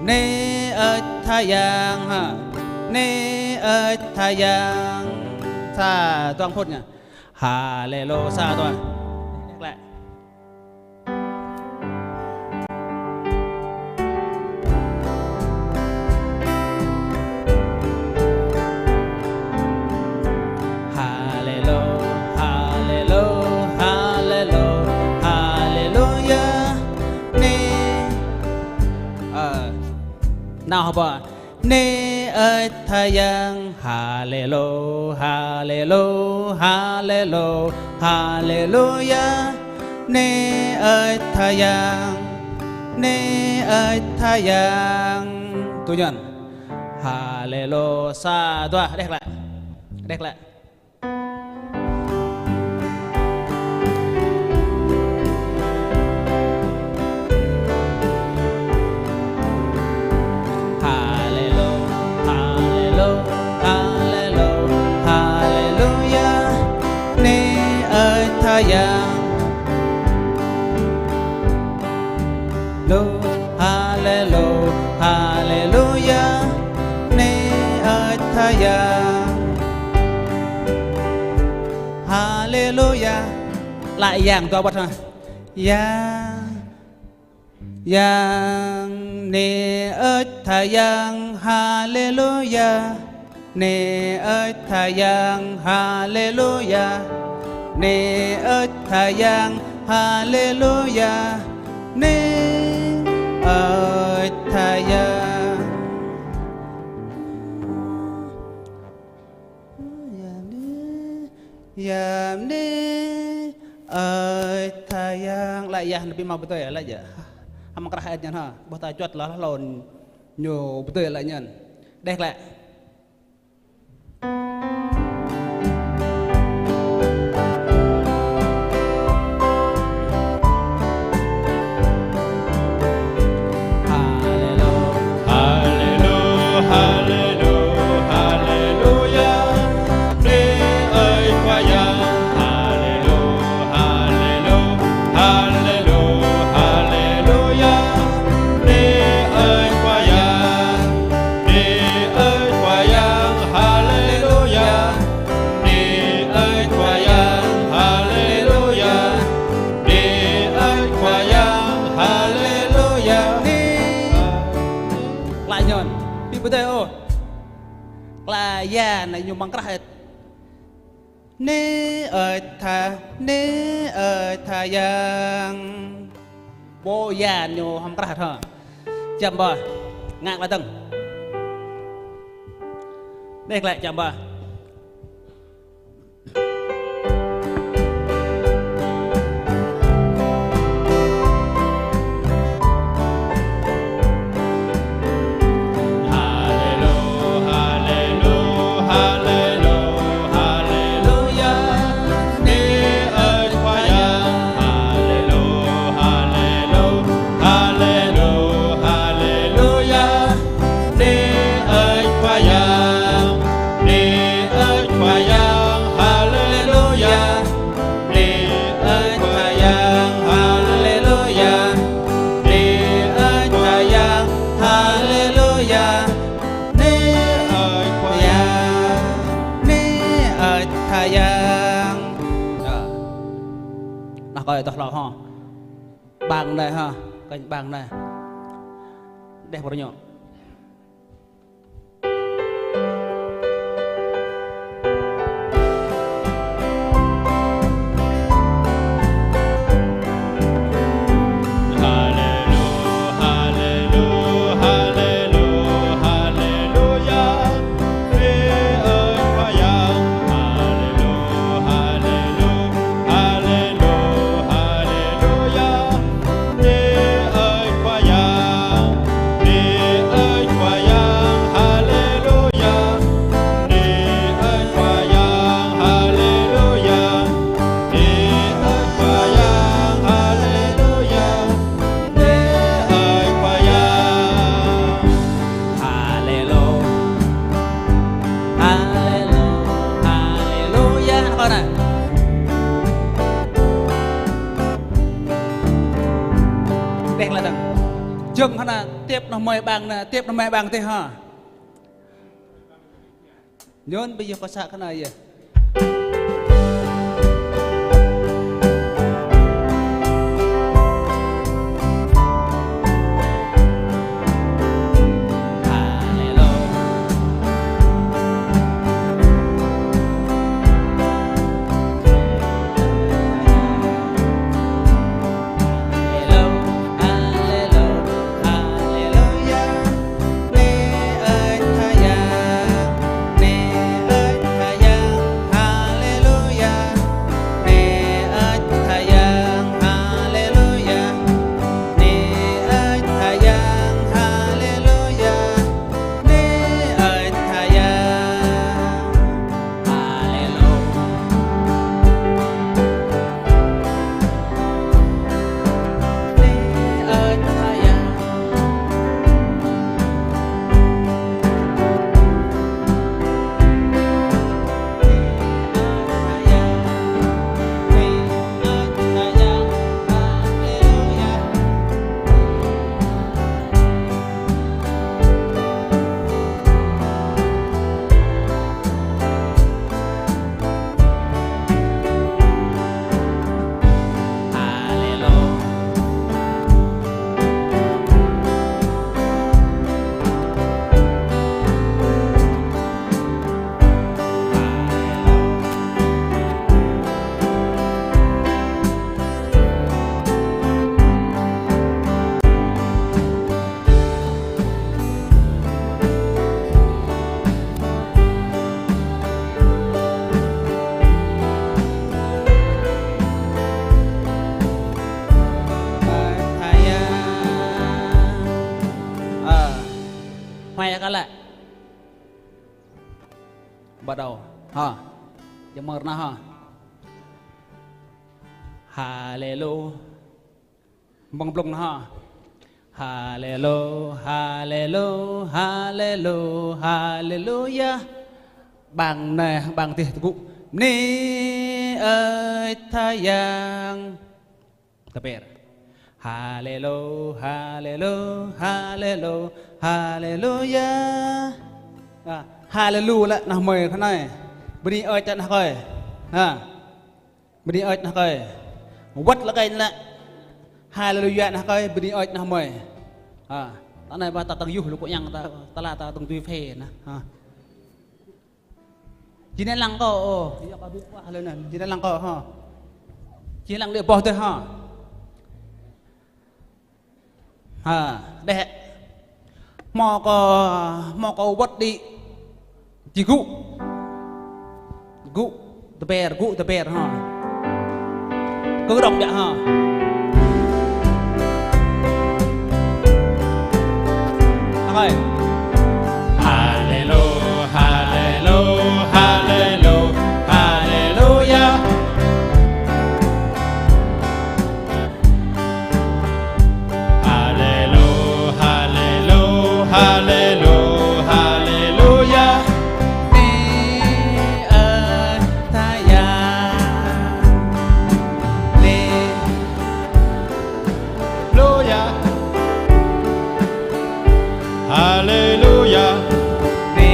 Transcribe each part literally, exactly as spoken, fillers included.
Bơni ơi tha yang ha. Bơni ơi tha yang. Sa dua phút nha. Haleluya, sa dua. Lĕ. Haleluya, haleluya, haleluya, haleluya. Bơni. Ơ. Nao hơbă. Bơni ơi tha yang, haleluya, haleluya, haleluya, haleluya. Bơni ơi tha yang, bơni ơi tha yang. Tui anŭn. Haleluya. Sa dua, đeh glaĭ. Đeh glaĭ. Haleluya, haleluya, haleluya, haleluya. Bơni ơi tha yang. Lu, haleluya, haleluya, bơni ơi tha yang. Haleluya. Laĭ yang dua wơ̆t hă. Yang, yang, bơni ơi tha yang, haleluya. Bơni ơi tha yang, haleluya. Bơni ơi tha yang, haleluya. Bơni ơi tha yang. Yă bơni, yă bơni ơi tha yang. Laĭ yă anŭn ƀu hmâo pơdơi, laĭ yă. Hăm krah ĕč ñăn hă, ƀuh ta juăt lah lŏn ñu pơdơi laĭ ñăn. Đeh glaĭ. Haleluya, haleluya, haleluya, haleluya. Bơni ơi Khua Yang. Haleluya, haleluya, haleluya, haleluya. Bơni ơi Khua Yang. Bơni ơi Khua Yang. Haleluya. Bơni ơi Khua Yang, haleluya. Bơni ơi Khua Yang, haleluya. Bơni. Laĭ ñăn. Ƀu pơdơi ôh. Laĭ yă anai ñu mơ̆ng krah ĕč. Bơni ơi tha, bơni ơi tha yang. Ƀu yă ñu hăm krah hă. Čăm ƀă. Ngă glaĭ dơ̆ng. Đeh glaĭ čăm ƀă. Haleluya, haleluya, haleluya, haleluya. Bơni ơi Khua Yang. Haleluya, haleluya, haleluya, haleluya. Bơni ơi Khua Yang. Bơni ơi Khua Yang. Haleluya. Bơni ơi Khua Yang, haleluya. Bơni ơi Khua Yang, haleluya. Bơni ơi Khua Yang, bơni ơi Khua Yang. Yă. Nah, kơ tơlơi hloh hă. Ƀăng anai hă, kơ ƀăng anai. Đeh pơrơñu. Haleluya, haleluya, haleluya, haleluya. Bơni ơi Khua Yang. Haleluya, haleluya, haleluya, haleluya. Bơni ơi Khua Yang, bơni ơi Khua Yang, haleluya. Bơni ơi Khua Yang, haleluya. Bơni ơi Khua Yang, haleluya. Bơni ơi Khua Yang. Haleluya. Haleluya. Haleluya. Anŭn kơ anai. Đeh glaĭ dơ̆ng. Jơ̆ng hơnă. Tiếp nao mơi ƀang nă, tiếp nao mơi ƀang tih hă. Nhôn ƀu djơ̆ kơ să kơ nă yơh. Ơ. Hoai kơ lĕ. Bắt đầu. Hă. Jơmơr nă hă. Haleluya. Ƀơ̆ng blung nă hă. Haleluya, haleluya, haleluya. Ƀang neh, ƀang tih tơgŭ. Bơni ơi tha yang. Tơpĕr. Haleluya, haleluya, haleluya, haleluya. Ơ, haleluya lĕ nă mơi kơ nai. Bơni ơi tha nă kơi. Hă. Bơni ơi nă kơi. Wăt lăk kơi lĕ. Haleluya nă kơi, bơni ơi nă mơi. Hă. Ta nai ƀă ta tăng yuh lu kơ yang ta, ta la ta tăng tui phê nă. Hă. Či nai lăng kơ, ô. Či nai lăng kơ, hă. Či nai lăng lĕ boh tih hă. Hă, đeh. Hmâo kơ, hmâo kơ wăt đĭ. Či gŭ. Gŭ, tơpĕr, gŭ, tơpĕr, hă. Kơ rŏng biă, hă. Ơi. Haleluya, haleluya, haleluya, haleluya. Haleluya, haleluya, haleluya, haleluya. Bơni ơi tha yang. Bơni. Haleluya. Haleluya. Bơni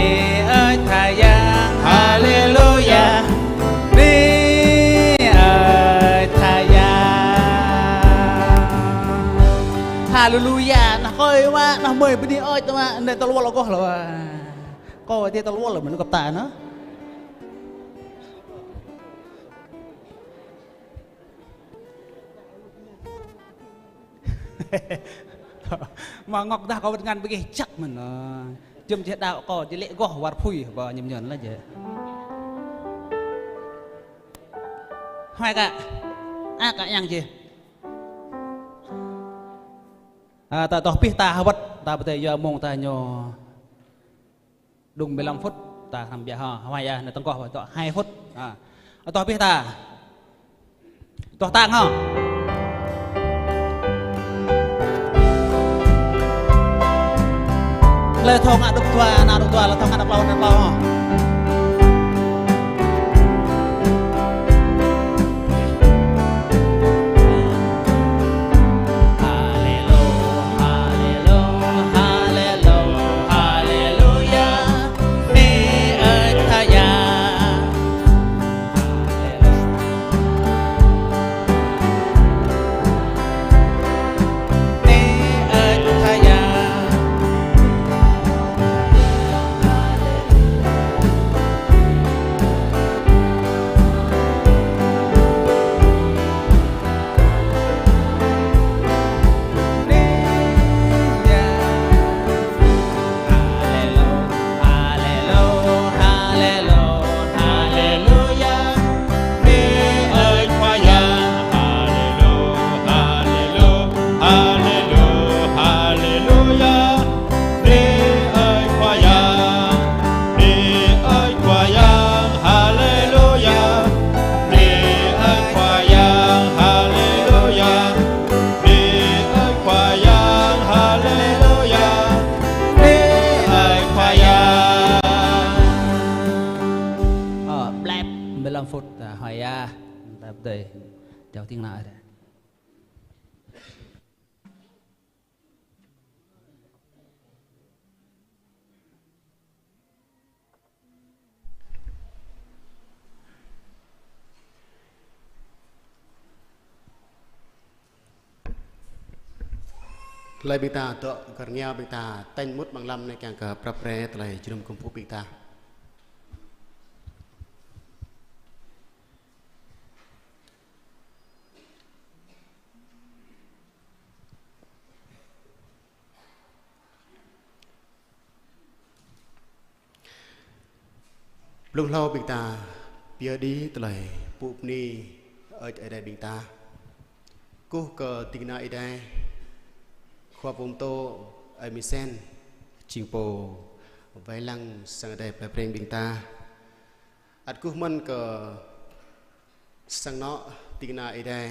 ơi tha yang. Haleluya. Bơni ơi tha yang. Haleluya. Nă kơi wa, nă mơi bơni ơi tha wa, nă tơl wăl kơ lă wa. Kơ ti tơl wăl mơ̆n kơ ta nă. Mă ngŏk dah kâo wơ̆t ngăn ƀơgih čăk mơ̆n. Jơ̆m jĕ đaŏ kâo, jĕ lĕ goh war phui, ƀă ñăm ñăn lah jĕ. Hoai kơ. A kơ yang jĕ. A, ta tŏh pih ta hơwăt, ta pơtê yua mông ta ñu. Đung mười lăm phút, ta hrăm biă hă. Hmâo yơh, nă tơ̆ng kơ hơwăt tŏ hai phút. A. Tŏh pih ta. Tŏh tang hă. Lĕ thŏng ngă đŭk dua, nă đŭk dua, lĕ thŏng ngă đăp hlâo, đăp hlâo hă. Haleluya, haleluya, Phŭt ta hơ̆i yơh, ta pơdơi, jao ding kơna Ơi Adai. Tơlơi ƀing ta dŏ gơ̆r ngiao ƀing ta tañ mŭt amăng lăm anai kiăng kơ prăp pre tơlơi jơnum kơkuh pơpŭ ƀing ta. Blung hlâo ƀing ta pơyơr đĭ tơlơi pŭ bơni Ơi Adai ƀing ta. Kơkuh kơ ding kơna Ơi Adai, khua pơtô Ơi Misen, jing pô wai lăng sang Ơi Adai plei Breng ƀing ta. Ăt kơkuh mơ̆n kơ sang anŏ ding kơna Ơi Adai,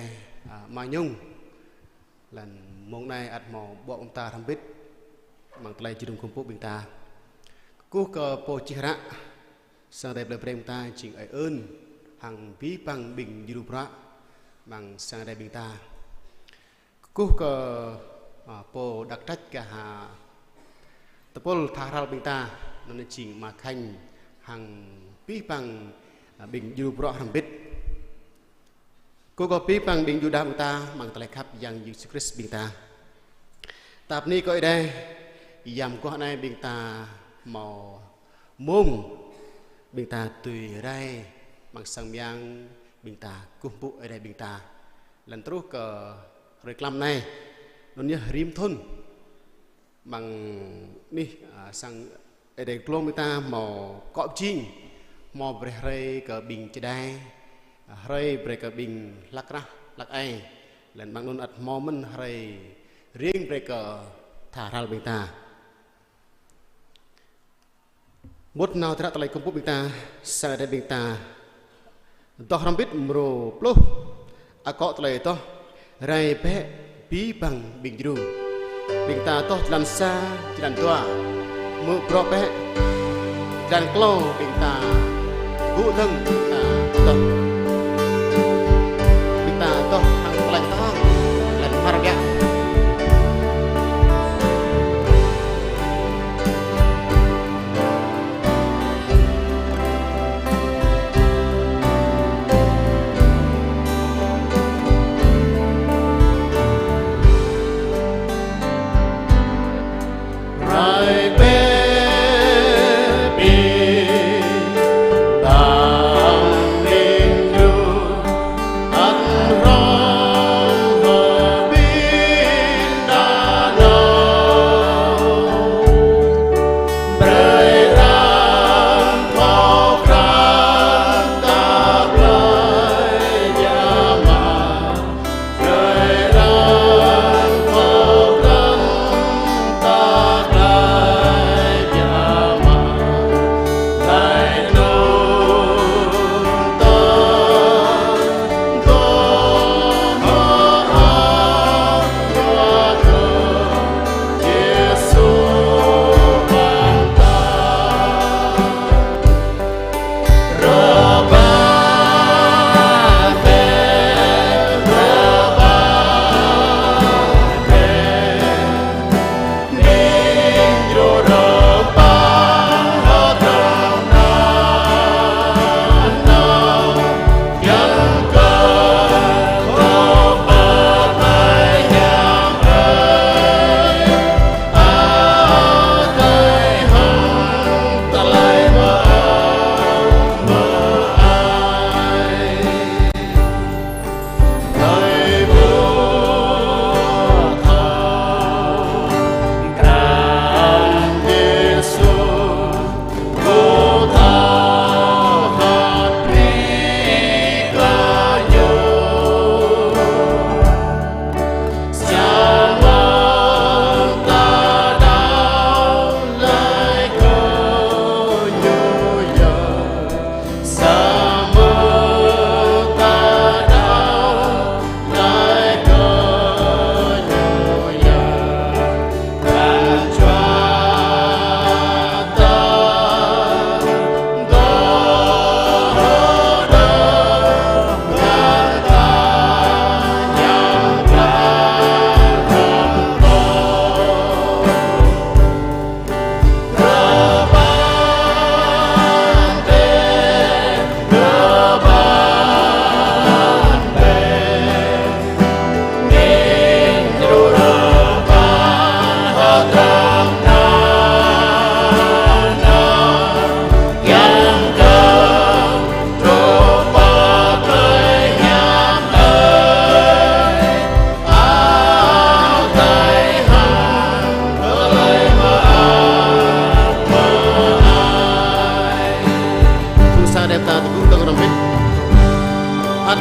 a, Ama Nhung. Lăng mông anai ăt hmâo ƀô̆ ƀing ta hrŏm hơbĭt amăng tơlơi jơnum kơkuh pơpŭ ƀing ta. Kơkuh kơ pô čih hră sang Ơi Adai plei Breng ƀing ta jing Ơi Ơn, hăng abih bang ƀing djru bruă amăng sang Ơi Adai ƀing ta. Kơkuh kơ, a, pô đăk trăč gah, a, tơpul tha hrăl ƀing ta, anŭn jing Ama Khanh hăng abih bang, a, ƀing djru bruă hrŏm hơbĭt. Kơkuh kơ abih bang ƀing djuai ania ƀing ta amăng tơlơi khăp Yang Yêsu Krist ƀing ta. Ta bơni kơ Ơi Adai, yam mơguah anai ƀing ta hmâo mông ƀing ta dưi rai amăng sang mơyang ƀing ta kơkuh pơpŭ Ơi Adai ƀing ta. Lăng truh kơ hrơi klăm anai, anŭn yơh rĭm thŭn amăng anih, a, sang Ơi Adai glông ƀing ta hmâo akŏ pơjing, hmâo brơi hrơi kơ ƀing čơđai, hrơi brơi kơ ƀing hlăk rah hlăk ai. Lăng amăng anŭn ăt hmâo mơ̆n hrơi riêng brơi kơ tha hrăl ƀing ta. Mŭt nao tơlơi kơkuh pơpŭ ƀing ta, sang Ơi Adai ƀing ta. Adoh hrŏm hơbĭt mrô pluh. Akŏ tơlơi adoh: Rai bĕ abih bang ƀing djru. Ƀing ta adoh jơlan sa, jơlan dua. Hmư̆ bruă bĕ. Jơlan klâo ƀing ta gŭ dơ̆ng, ƀing ta adoh. Ƀing ta adoh hăng tơlơi tơhăng, tơlơi mơar biă. Rai bĕ abih bang ƀing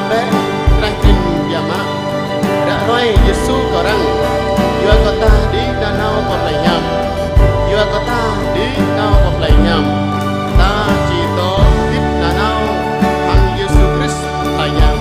Bĕ, krah trin biă mă. Ră ruai Yêsu kơ arăng. Yua kơ ta đĭ nanao pơ plei hiam. Yua kơ ta đĭ nao pơ plei hiam. Ta či dŏ hơdip nanao hăng Yêsu Krist Khua Yang.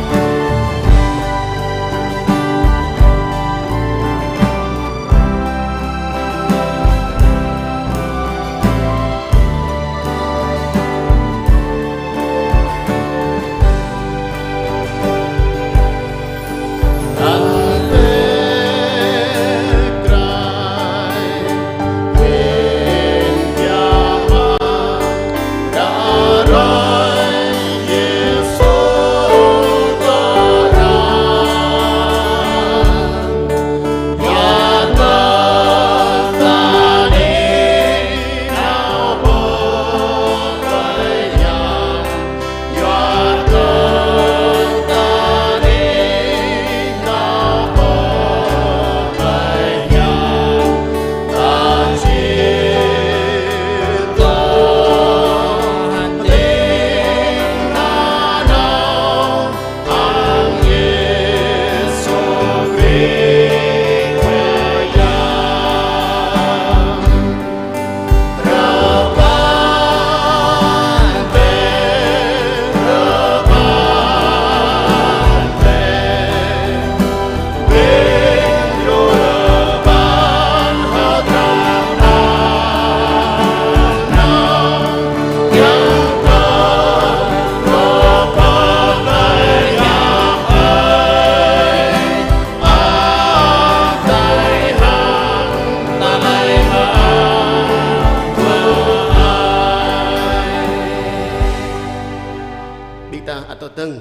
Ƀing ta ăt dŏ dơ̆ng,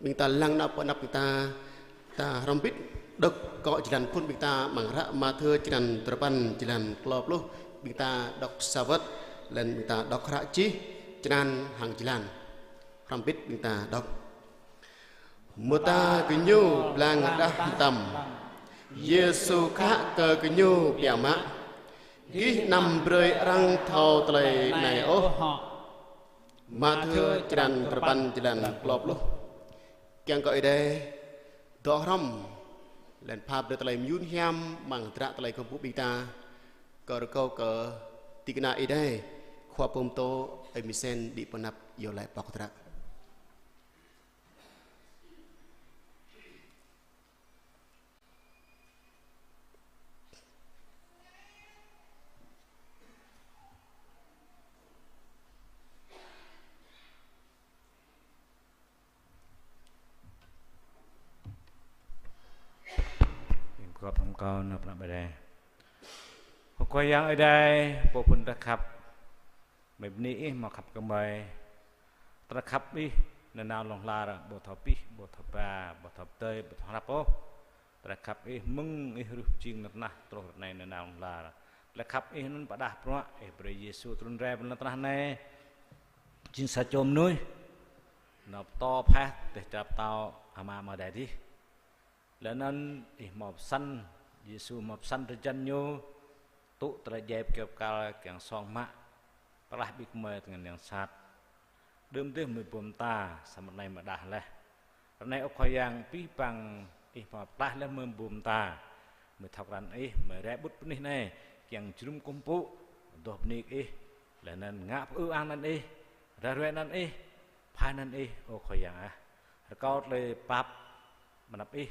ƀing ta lăng nao pơ anăp ƀing ta, ta hrŏm hơbĭt đŏk akŏ jơlan phŭn ƀing ta amăng hră Mathiơ črăn duarơpăn jơlan klâo pluh, ƀing ta đŏk sa wơ̆t, laih anŭn ƀing ta đŏk hră čih črăn hăng jơlan. Hrŏm hơbĭt ƀing ta đŏk. Mơta gơñu blang rơđah mơtam, Yêsu khă kơ gơñu biă mă: Gih anăm brơi arăng thâo tơlơi anai ôh. Mathiơ črăn duarơpăn jơlan klâo pluh. Kiăng kơ Ơi Adai dŏ hrŏm, laih anŭn pha brơi tơlơi mơyŭn hiam amăng hơdră tơlơi kơkuh pơpŭ ƀing ta, kơ rơkâo kơ ding kơna Ơi Adai, khua pơtô Ơi Misen đĭ pơ anăp iâu laĭ pŏk hơdră. Ƀing gŏp hăng kâo nao pơ anăp Ơi Adai. Ơ Khua Yang Ơi Adai, Pô phŭn drah khăp. Mơi bơni Ih hmâo khăp kơ mơi. Drah khăp Ih nanao hlŏng lar, ƀu thâo pih, ƀu thâo ba, ƀu thâo pơdơi, ƀu thâo hrăp ôh. Drah khăp Ih mơ̆ng Ih rŭ pơjing lŏn tơnah truh ră anai nanao hlŏng lar. Drah khăp Ih anŭn pơđah bruă Ih brơi Yêsu trŭn rai pơ lŏn tơnah anai. Jing sa čô mơnuih nao pơtô pơhaih tơlơi čơrap tao Ama Adai adih. Laih anŭn Ih hmâo pơsăn, Yêsu hmâo pơsăn drơi jan Ñu, tŭ tơlơi djai kơyâo kal kiăng song mă, pơklaih ƀing gơmơi tơngan yang sat. Đưm dih mơi bum ta, samơ̆ ră anai mơi đah laih. Ră anai Ơ Khua Yang, abih bang Ih hmâo pơklaih laih mơi bum ta. Mơi thâo krăn Ih, mơi rai ƀut bơni anai, kiăng jơnum kơkuh pơpŭ, adoh bơni kơ Ih, laih anŭn ngă pơư ang anăn Ih, ră ruai anăn Ih, phai anăn Ih, Ơ Khua Yang ah. Rơkâo tơlơi pap mơnăp Ih,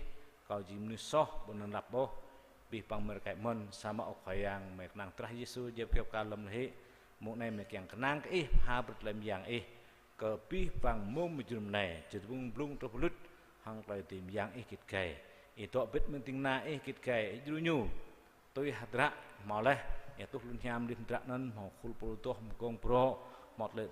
kâo jing mơnuih soh, ƀu anŭn lăp ôh, abih bang mơi rơkơi mơ̆n, samơ̆ Ơ Khua Yang, mơi kơnang drah Yêsu djai kơyâo kal lŏm lơhĭ, mông anai mơi kiăng kơnang kơ Ih, pha brơi tơlơi mơyang Ih, kơ abih bang mông mơjơnum anai, čơdơ̆ng blung truh pơlŭt, hăng tơlơi dưi mơyang Ih git gai. Ih dŏ hơbĭt mơ̆ng ding kơna Ih git gai, Ih djru ñu. Tui hơdră hmâo laih, Ih tuh lŏn hiam lin hơdră anŭn, hmâo khul pul adoh, hmâo gông brŏ, hmâo tơlơi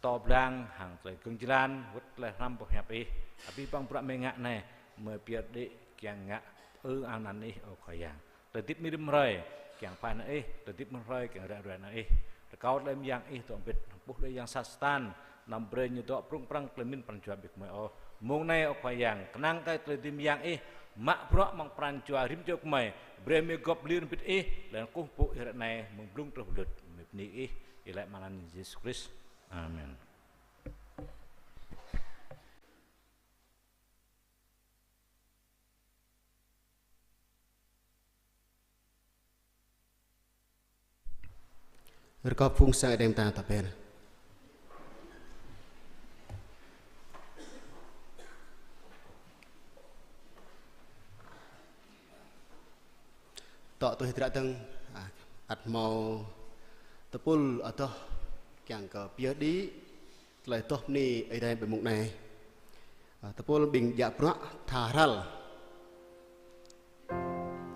pơtô blang, hăng tơlơi gơ̆ng jơlan, wơ̆t tơlơi hrăm pơhiăp Ih. Abih bang bruă mơi ngă anai, mơi pơyơr đĭ kiăng ngă ư ang anăn Ih, Ơ Khua Yang. Tơlơi hơdip mơi rĭm hrơi kiăng pơklaih anăn Ih, tơlơi hơdip mơi hrơi kiăng ră ruai anăn Ih. Rơkâo tơlơi mơyang Ih dŏ hơbĭt, ƀuh tơlơi yang sat Satan, anăm brơi ñu dŏ prŭng prăng tơlơi mĭn pran jua ƀing gơmơi ôh. Mông anai Ơ Khua Yang, kơnang kơ tơlơi dưi mơyang Ih, mă bruă amăng pran jua rĭm čô gơmơi, brơi mơi gŏp lir hơbĭt Ih, laih anŭn kơkuh pơpŭ Ih ră anai, mơ̆ng blung truh pơlŭt, mơi bơni Ih, iâu laĭ amăng anăn Yêsu Krist. Amen. Rơkâo phung sang Ơi Adai ta tơpĕn. Tŏ tui hơdră dơ̆ng, a, ăt hmâo tơpul adoh kiăng kơ pơyơr đĭ tơlơi adoh bơni Ơi Adai ƀơi mông anai. A, tơpul ƀing djă bruă tha hrăl.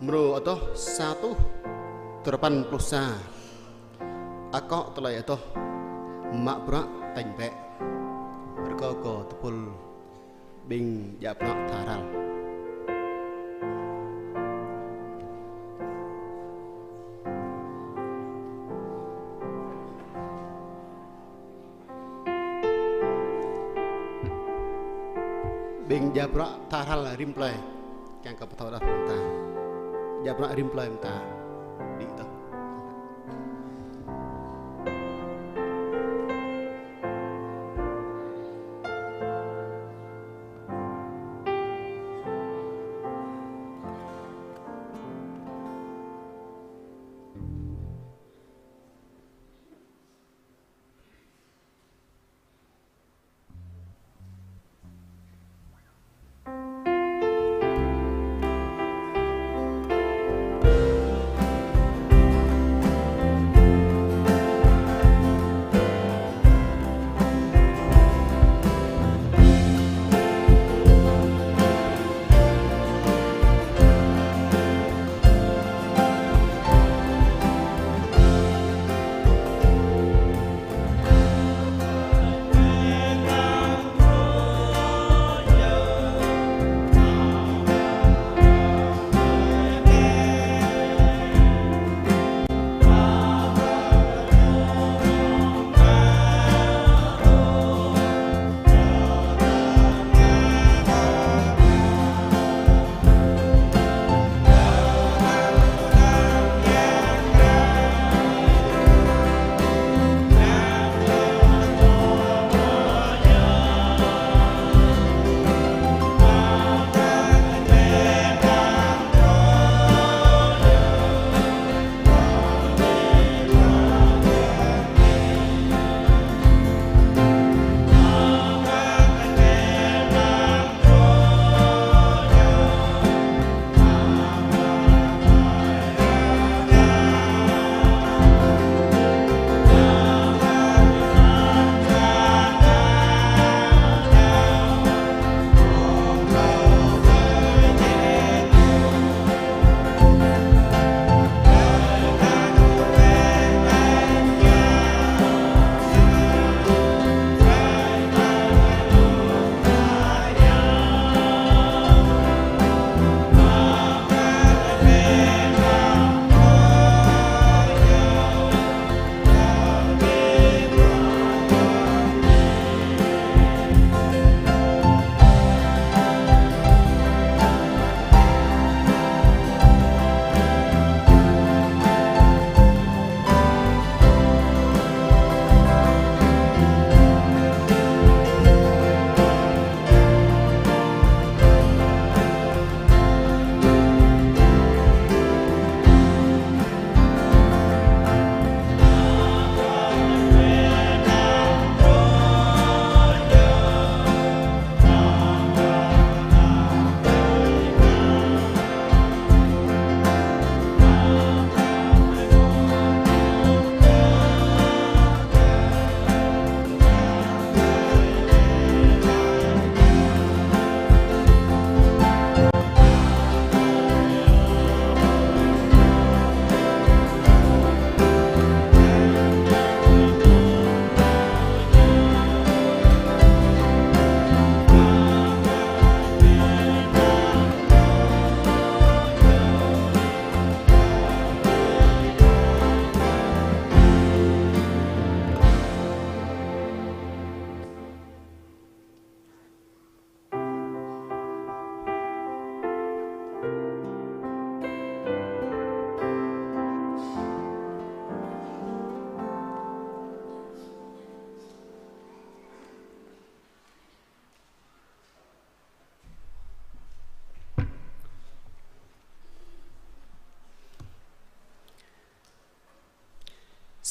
Mrô adoh sa rơtuh duarơpăn pluh sa. Akŏ tơlơi adoh mă bruă tañ bĕ. Rơkâo kơ tơpul ƀing djă bruă tha hrăl. Ƀing djă bruă tha hrăl rĭm plơi. Kiăng kơ pơthâo đah mơta. Djă bruă rĭm plơi mơta. Đĭ tơ̆.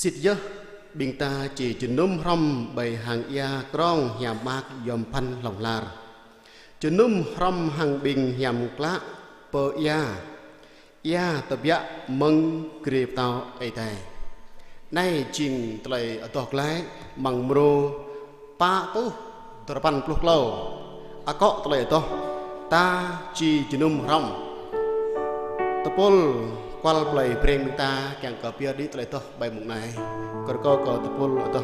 Sĭt yơh, ƀing ta či jơnum hrŏm ƀơi hăng ia krong hiam mơak yom phăn hlŏng lar. Jơnum hrŏm hăng ƀing hiam klă pơ ia, ia tơbiă mơ̆ng grê pơtao Ơi Adai. Anai jing tơlơi adoh glaĭ amăng mrô pă rơtuh duarơpăn pluh klâo. Akŏ tơlơi adoh: Ta či jơnum hrŏm. Tơpul kual plei Breng ƀing ta kiăng kơ pơyơr đĭ tơlơi adoh ƀơi mông anai. Kâo rơkâo kơ tơpul adoh.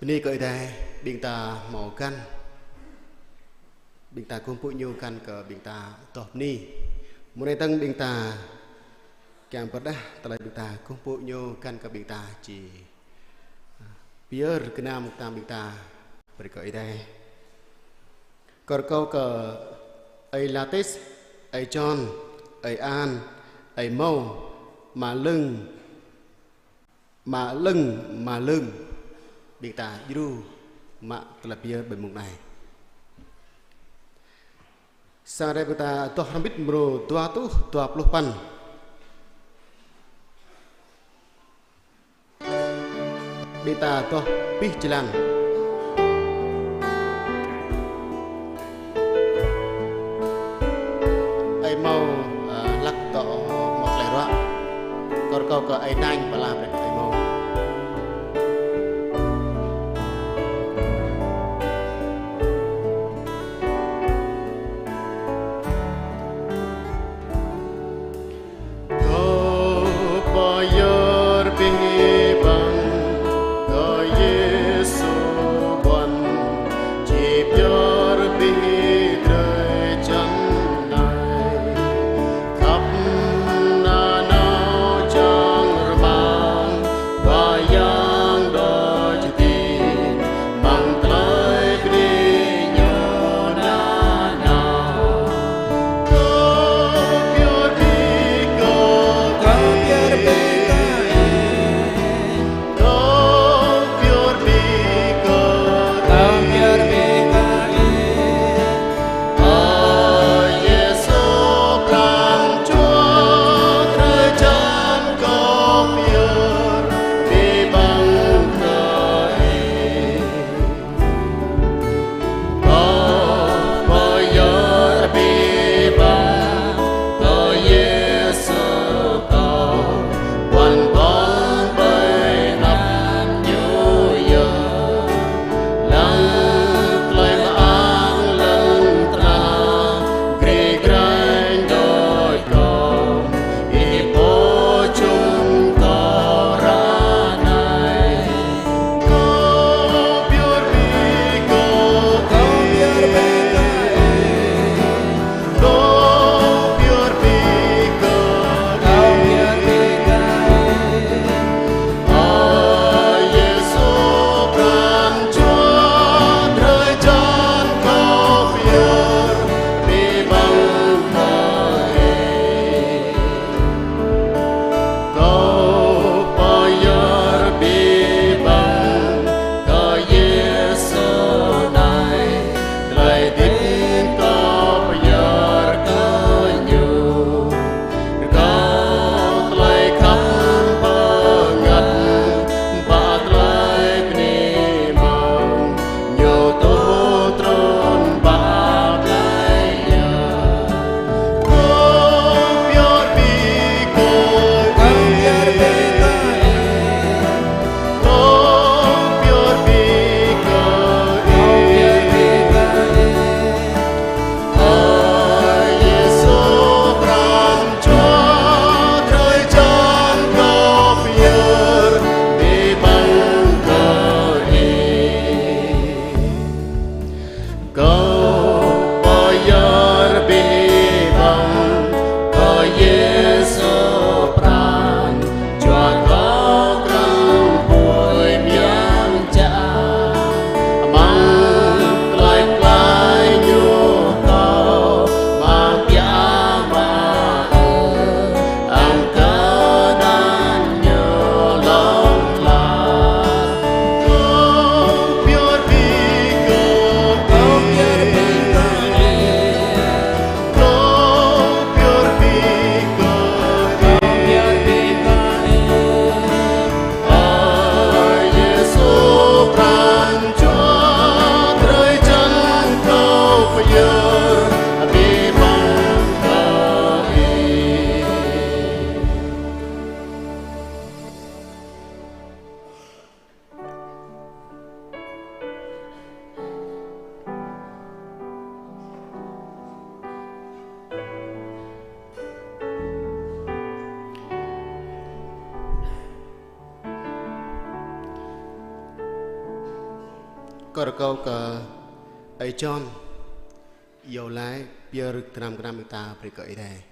Bơni kơ Ơi Adai, ƀing ta hmâo găn. Ƀing ta kơkuh pơpŭ ñu găn kơ ƀing ta adoh bơni. Mơ̆ng anai dơ̆ng ƀing ta kiăng pơrơđah tơlơi ƀing ta kơkuh pơpŭ ñu găn kơ ƀing ta či pơyơr gơnam kơtang ƀing ta brơi kơ Ơi Adai. Kâo rơkâo kơ ơi Latis, ơi John, ơi An, ơi Mâu, ama Lưng, ama Lưng, ama Lưng. Ƀing ta djru mă tơlơi pơyơr ƀơi mông anai. Sang rai ƀing ta adoh hrŏm hơbĭt mrô dua rơtuh dua pluh păn. Ƀing ta adoh abih jơlan. Ơi Mâu, ơ, hlăk dŏ hmâo tơlơi ruă. Kâo rơkâo kơ ơi Nañ pơala brơi kơ ơi Mâu. Kâo pơyơr abih bang kơ Yêsu Kâo rơkâo kơ Ơi John iâu laĭ pơyơr tơnăm gơnam ƀing ta brơi kơ Ơi Adai.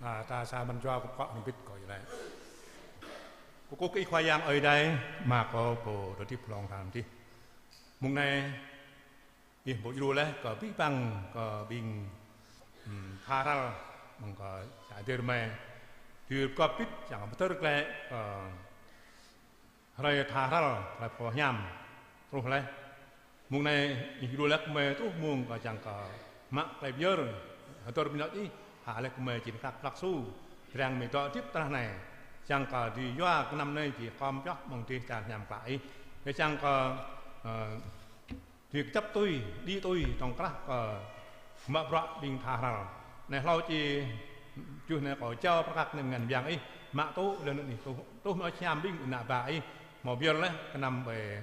Ơ, ta sa mơ̆n jua kơ pơkŏ hrŏm hơbĭt kâo iâu laĭ. Kơkuh kơ Ih Khua Yang Ơi Adai, Ama kâo, Pô dŏ hơdip hlŏng lar adih. Mông anai, Ih pô djru laih kơ abih bang kơ ƀing, ưm, tha hrăl, mơ̆ng kơ čar Dêr Mê. Tui kơ pit čang pơtơr klĕ kơ hrơi tha hrăl, hrơi pô hiam truh laih. Mông anai Ih djru laih kơ gơmơi truh mông kơ čang kơ mă klei pơyơr, hơdơr mơñot Ih, hă laih kơ gơmơi jing kăk plăk su, drang mơ̆ dŏ hơdip tơnah anai. Čang kơ dưi yua kơ năm anai či khŏm pioh mơ̆ng dêh čar hiam klă Ih. Kơ čang kơ, ơ, dưi kơjăp tui, đĭ tui, tŏng krah kơ mă bruă ƀing tha hrăl. Anai hlâo či, čuh anai kâo jao prăk kăk anai ngăn biang Ih, mă tŭ lĕ anŭn Ih, tŭ, tŭ mơ̆ hiam ƀing ană bă Ih, hmâo pơyơr laih kơ năm ƀơi,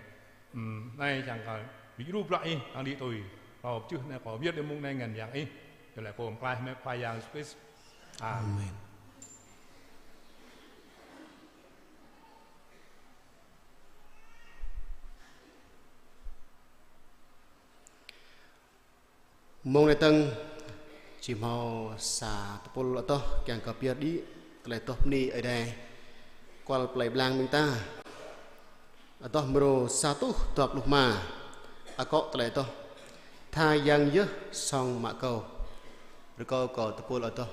ưm, anai čang kơ dưi djru bruă Ih, kơ đĭ tui. Hlâo čuh anai kâo pơyơr đĭ mông anai ngăn biang Ih. Yua laĭ pô pơklaih mơ̆ng Khua Yang Yêsu Krist. Amen. Amen. Mông anai tơ̆ng či hmâo sa tơpul adoh kiăng kơ pơyơr đĭ tơlơi adoh bơni Ơi Adai kual plei blang ƀing ta. Adoh mrô sa rơtuh dua pluh rơma, akŏ tơlơi adoh: Tha Yang yơh song mă kâo. Rơkâo kơ tơpul adoh.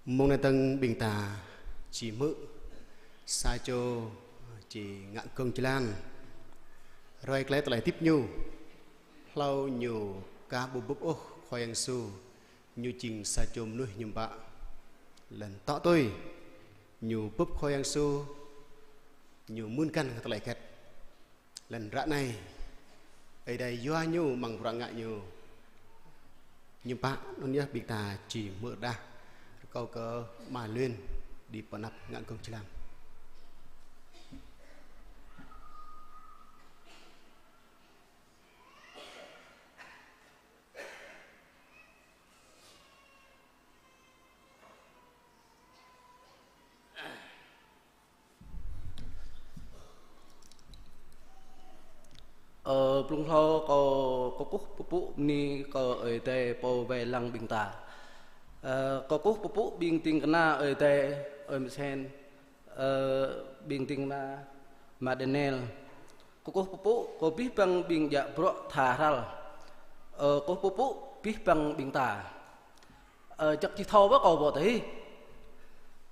Mơ̆ng anai dơ̆ng ƀing ta či hmư̆ sa čô či ngă gơ̆ng jơlan. Ruai glaĭ tơlơi hơdip ñu. Hlâo ñu aka ƀu bưp ôh Khua Yang Yêsu, ñu jing sa čô mơnuih hiư̆m pă. Laih anŭn tŏ tui ñu bưp Khua Yang Yêsu, ñu mưn găn kơ tơlơi hơget. Laih anŭn ră anai, Ơi Adai yua ñu amăng bruă ngă ñu hiư̆m pă. Anŭn yơh ƀing ta či hmư̆ rơđah. Rơkâo kơ Ama Luyên đĭ pơ anăp ngă gơ̆ng jơlan. Ơ, blung hlâo kâo kơkuh pơpŭ bơni kơ Ơi Adai pô wai lăng ƀing ta. Ơ, kơkuh pơpŭ ƀing ding kơna Ơi Adai, ơi Mơsen, ơ, ƀing ding kơna Ama Daniel. Kơkuh pơpŭ kơ abih bang ƀing djă bruă tha hrăl. Ơ, kơkuh pơpŭ abih bang ƀing ta. Ơ, čăk či thâo bơ kâo ƀô̆ tơ hĭ.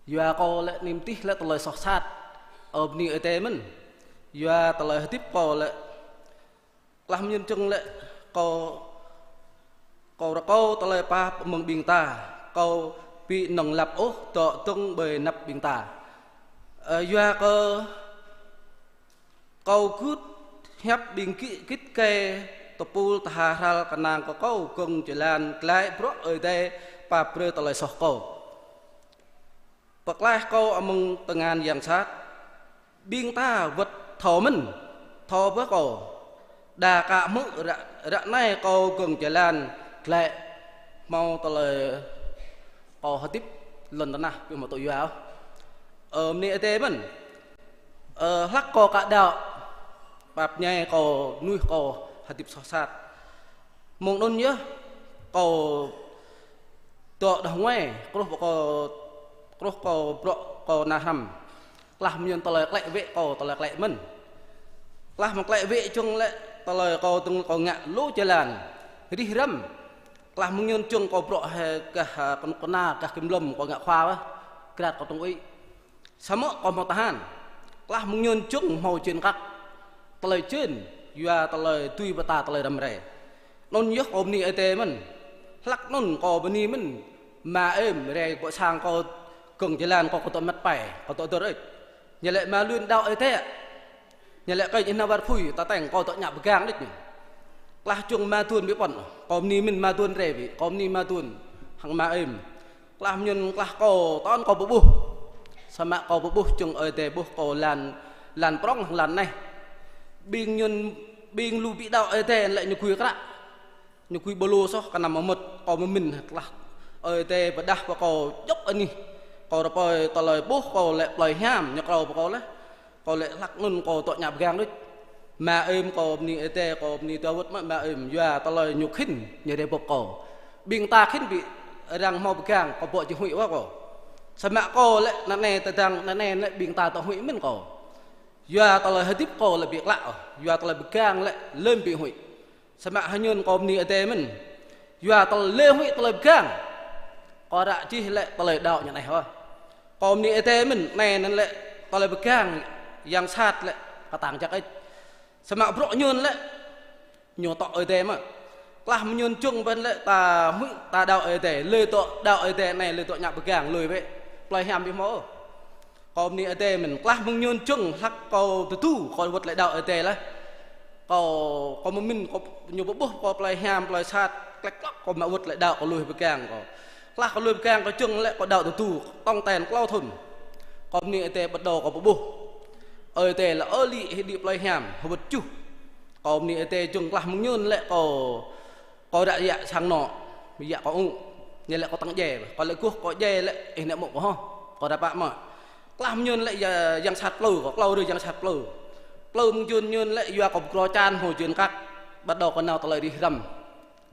Yua kâo lĕ nim tih lĕ tơlơi soh sat. Ơ, bơni Ơi Adai mơ̆n. Yua tơlơi hơdip kâo lĕ, klah mơñum čung lĕ kâo, kâo rơkâo tơlơi pap mơ̆ng ƀing ta. Kâo ƀu nŏng lăp ôh dŏ dơ̆ng ƀơi anăp ƀing ta. Ơ, yua kơ kâo gưt hiăp ƀing gih git gai tơpul tha hrăl kơnang kơ kâo gơ̆ng jơlan glaĭ bruă Ơi Adai pap brơi tơlơi soh kâo. Pơklaih kâo amăng tơngan yang sat. Ƀing ta wơ̆t thâo mơ̆n, thâo bơ kâo. Đa kơ hmư̆ ră, ră anai kâo gơ̆ng jơlan glaĭ hmâo tơlơi kâo hơdip lŏn tơnah ƀu hmâo tŭ yua ôh. Ơ, bơni Ơi Adai mơ̆n. Ơ, hlăk kâo aka đaŏ, pap ñai kâo, mơnuih kâo hơdip soh sat. Mơ̆ng anŭn yơh, kâo dŏ đah ngoai, kruh kâo, kruh kâo bruă kâo nao hrăm. Klah mơñum tơlơi klĕ wĕ kâo, tơlơi klĕ mơ̆n. Klah mơ̆ng klĕ wĕ čung lĕ tơlơi kâo dơ̆ng kâo ngă lu jơlan rĭh răm. Klah mơñum čung kâo bruă hĭ gah, ơ, kơnuk kơna, gah kiểm lâm kâo ngă khua wơ̆t. Grat kâo tŏng ui. Samơ̆ kâo hmâo tơhan. Klah mơñum čung hmâo jên kăk. Tơlơi jên, yua tơlơi dưi pơtă tơlơi răm rai. Anŭn yơh kâo bơni Ơi Adai mơ̆n. Hlăk anŭn kâo bơni mơ̆n. Ama Êm rai ƀơi sang kâo gơ̆ng jơlan kâo kơ tŏ măt pai, kơ tŏ dơr ĕč. Ñu lĕ Ama Luyên đaŏ Ơi Adai. Ñu lĕ kơ ñu nao wơr phui, ta teng kâo dŏ ñă pơgang đĕč ñu. Klah čung Ama Duôn ƀu pơ̆n. Kâo bơni mơ̆n Ama Duôn rai ƀu. Kâo bơni Ama Duôn hăng Ama Êm. Klah mơñum klah kâo, tơl kâo pơƀuh. Samơ̆ kâo pơƀuh čung Ơi Adai ƀuh kâo lăn, lăn prŏng hăng lăn anai. Ƀing mơñum, ƀing lu ƀu đaŏ Ơi Adai lĕ ñu gui kră. Ñu gui ƀôlô soh kơnăm mơmŏt, kâo mơmĭn klah Ơi Adai pơdah pơ kâo djŏp anih. Kâo rơpơi tơlơi ƀuh kâo lĕ plơi hiam, ñu krao pơ kâo laih. Kâo lĕ hlăk anŭn kâo dŏ ñă pơgang đôč. Ama Êm kâo bơni Ơi Adai, kâo bơni Dawid mơ̆ Ama Êm, yua tơlơi ñu khĭn, ñu rai bưp kâo. Ƀing ta khĭn ƀu arăng hmâo pơgang, kâo ƀu či huĭ ôh kâo. Samơ̆ kâo lĕ anai tơdang anai lĕ ƀing ta dŏ huĭ mơ̆n kâo. Yua tơlơi hơdip kâo lĕ ƀu klă ôh, yua tơlơi pơgang lĕ lơ̆m ƀu huĭ. Samơ̆ hơñun kâo bơni Ơi Adai mơ̆n. Yua tơlơi lĕ huĭ tơlơi pơgang. Kâo ră čih lĕ tơlơi đaŏ ñu anai hŏ. Kâo bơni Ơi Adai mơ̆n, anai anŭn lĕ tơlơi pơgang yang sat lĕ kơtang jak ĕč. Samơ̆ bruă ñun lĕ ñu tŏ Ơi Adai mơ̆. Klah mơñum čung ƀing lĕ ta huĭ ta đaŏ Ơi Adai, lui tŏ đaŏ Ơi Adai anai, lui tŏ ñă pơgang lui wĕ. Plơi hiam ƀu hmâo ôh. Kâo bơni Ơi Adai mơ̆n, klah mơñum čung hlăk kâo tơdu, kâo wơ̆t lĕ đaŏ Ơi Adai laih. Kâo, kâo mơmĭn, kâo ñu pơƀuh kâo plơi hiam, plơi sat, klĕk klŏk, kâo mă wơ̆t lĕ đaŏ kâo lui pơgang kâo. Klah kâo lui pơgang kâo čung lĕ kâo đaŏ tơdu, tŏng ten klâo thŭn. Kâo bơni Ơi Adai bắt đầu kâo pơƀuh. Ơi Adai lĕ ơ lĭ hĭ đĭ plơi hiam, hơwơ̆t čuh. Kâo bơni Ơi Adai čung klah mơñum lĕ kâo Kâo ră yă sang anŏ, yă kâo ung. Ñu lĕ kâo tăng djai, kâo lĕ guh kâo djai lĕ, ih nĕ mŏ kâo hŏ. Kâo ră pă mă. Klah mơñum lĕ ya, yang sat plư, kâo klâo rơi yang sat plư. Plư mơñum ñum lĕ yua kâo pơkro čan hmâo jên kăk. Bắt đầu kâo nao tơlơi rĭh răm.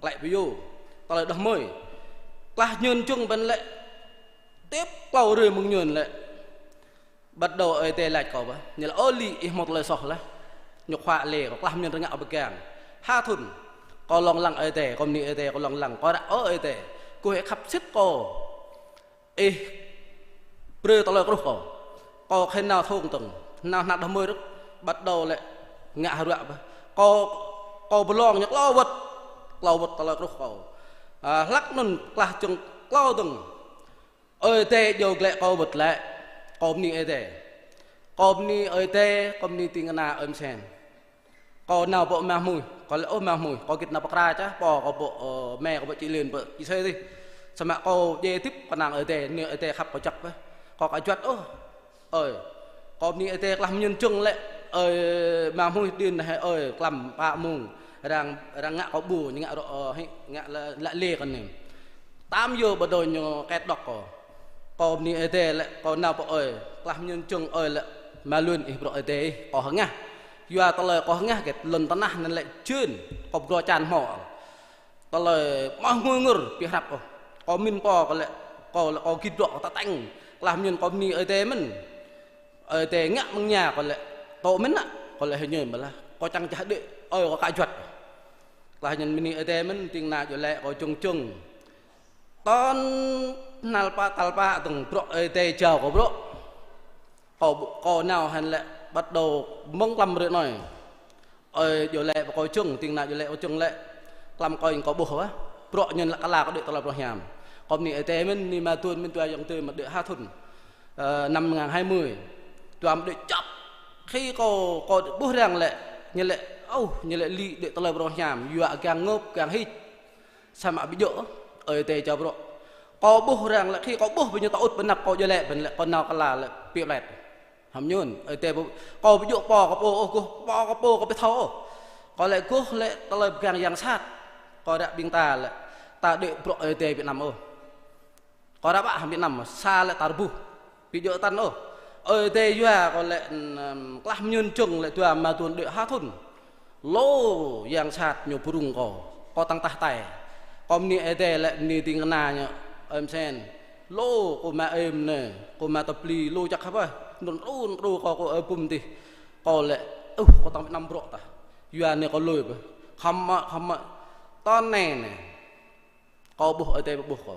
Klĕ pơyô. Tơlơi đah mơi. Klah mơñum čung ƀing lĕ. Tip klâo rơi mơñum lĕ. Bắt đầu Ơi Adai laĭ kâo ƀă. Ñu lĕ ơ lĭ ih hmâo tơlơi soh laih. Ñu khua lĕ kâo klah mơñum rơngă pơgang. Ha thŭn. Kâo lông lăng Ơi Adai, kâo bơni Ơi Adai, kâo lông lăng. Kâo ră ơ Ơi Adai. Kâo hĕ khăp sĭt kâo. Ih brơi tơlơi kruh kâo. Kâo khĭn nao thŏng tơ̆ng, nao hnăk đah mơi rơ̆k, bắt đầu lĕ ngă hơruă bơh. Kâo, kâo pơlong ñu klâo wơ̆t, klâo wơ̆t tơlơi kruh kâo. A, hlăk anŭn klah jơ̆ng klâo dơ̆ng. Ơi Adai djru glaĭ kâo wơ̆t lĕ, kâo bơni Ơi Adai. Kâo bơni Ơi Adai, kâo bơni ding kơna Ơi Msen. Kâo nao pơ ama Hmuih, kâo laĭ: Ơ ama Hmuih, kâo git nao pơkra čah, pô kâo pơ, ơ, mĕ kâo pơ Čư̆ Liên pơ Čư̆ Sê dih. Samơ̆ kâo djai hơdip kơnang Ơi Adai, nư Ơi Adai khăp kâo jăk bơh. Kâo ka juăt ôh. Ơi, kâo bơni Ơi Adai klah mơñum jơ̆ng lĕ, ơi, ama Hmuih đin hĕ ơi, klăm pă mông, arăng, arăng ngă kâo ƀu, ñu ngă rŏ, ơ, hĭ, ngă lă, lă lê kơ anai. Tam yơh ƀu dŏ ñu kĕt đŏk kâo. Kâo bơni Ơi Adai lĕ, kâo nao pơ ơi, klah mơñum jơ̆ng ơi lĕ, mă lun ih bruă Ơi Adai ih, kâo hơngah. Yua tơlơi kâo hơngah kĕt lŏn tơnah anŭn lĕ jên, kâo pơgro čan hmâo. Tơlơi mơ̆ ngui ngŭr ƀu hrăp ôh. Kâo min pô kâo lĕ, kâo lĕ kâo git bruă kâo tơtĕng. Klah mơñum kâo bơni Ơi Adai mơ̆n. Ơi Adai ngă mơ̆ng ña kâo lĕ, tŏ mơ̆n nă, kâo lĕ hơñơi mơ̆n lah. Kâo čang jah đĕ, ơi kâo ka juăt. Klah mơñum bơni Ơi Adai mơ̆n, ding kơna djru laĭ kâo jơ̆ng jơ̆ng. Tơl hnal pă tal pă dơ̆ng bruă Ơi Adai jao kâo bruă. Kâo, kâo nao hăn lĕ bắt đầu mơ̆ng klăm rơ̆ anai. Ơi djru laĭ pơ kâo jơ̆ng, ding kơna djru laĭ kâo jơ̆ng lĕ. Klăm kâo ing kâo ƀuh wơ̆t. Bruă ñu lăk kơ la kâo đĭ tơlơi pơrơhiam. Kâo bơni Ơi Adai mơ̆n, ni ma tuôn mơ̆n dua yŏng tơ mơ̆ đĭ ha thŭn. Ơ, năm ngàn hai mươi. Dua mơ̆ đĭ čŏp. Khi kâo, kâo ƀuh arăng lĕ, ñu lĕ, ôh, ñu lĕ lĭ đĭ tơlơi pơrơhiam, yua gang ngŏp, gang hĭ. Samơ̆ ƀu djơ̆, Ơi Adai jao bruă. Kâo ƀuh arăng lĕ, khi kâo ƀuh ƀing ñu tơ ŭt ƀơi anăp kâo djru laĭ ƀing lĕ, kâo nao kơ la lĕ pi plet. Hăm ñun, Ơi Adai ƀu, kâo ƀu djơ̆ pô kâo pô ôh, guh pô kâo pô kâo ƀu thâo ôh. Kâo lĕ guh lĕ tơlơi pơgang yang sat. Kâo ră ƀing ta lĕ, ta đĭ bruă Ơi Adai Việt Nam ôh. Kâo ră ƀă hăm Việt Nam, sa lĕ ta rơbuh. Ƀu djơ̆ tăn ôh. Ơi Adai yua kâo lĕ, ưm, klah mơñum jơ̆ng lĕ dua ma tuôn đĭ ha thŭn. Lu yang sat ñu pơrŭng kâo. Kâo tăng tah tai. Kâo bơni Ơi Adai lĕ bơni ding kơna ñu, Ơi Msen. Lu kâo mă êm anai, kâo mă tơpli, lu čăk hơpă. Nŭn run tru kâo kơ ơi bum dih. Kâo lĕ, ôh, kâo tăng Việt Nam bruă tah. Yua anai kâo lui bơh. Khăm mă, khăm mă. Tơl anai anai. Kâo ƀuh Ơi Adai pơƀuh kâo.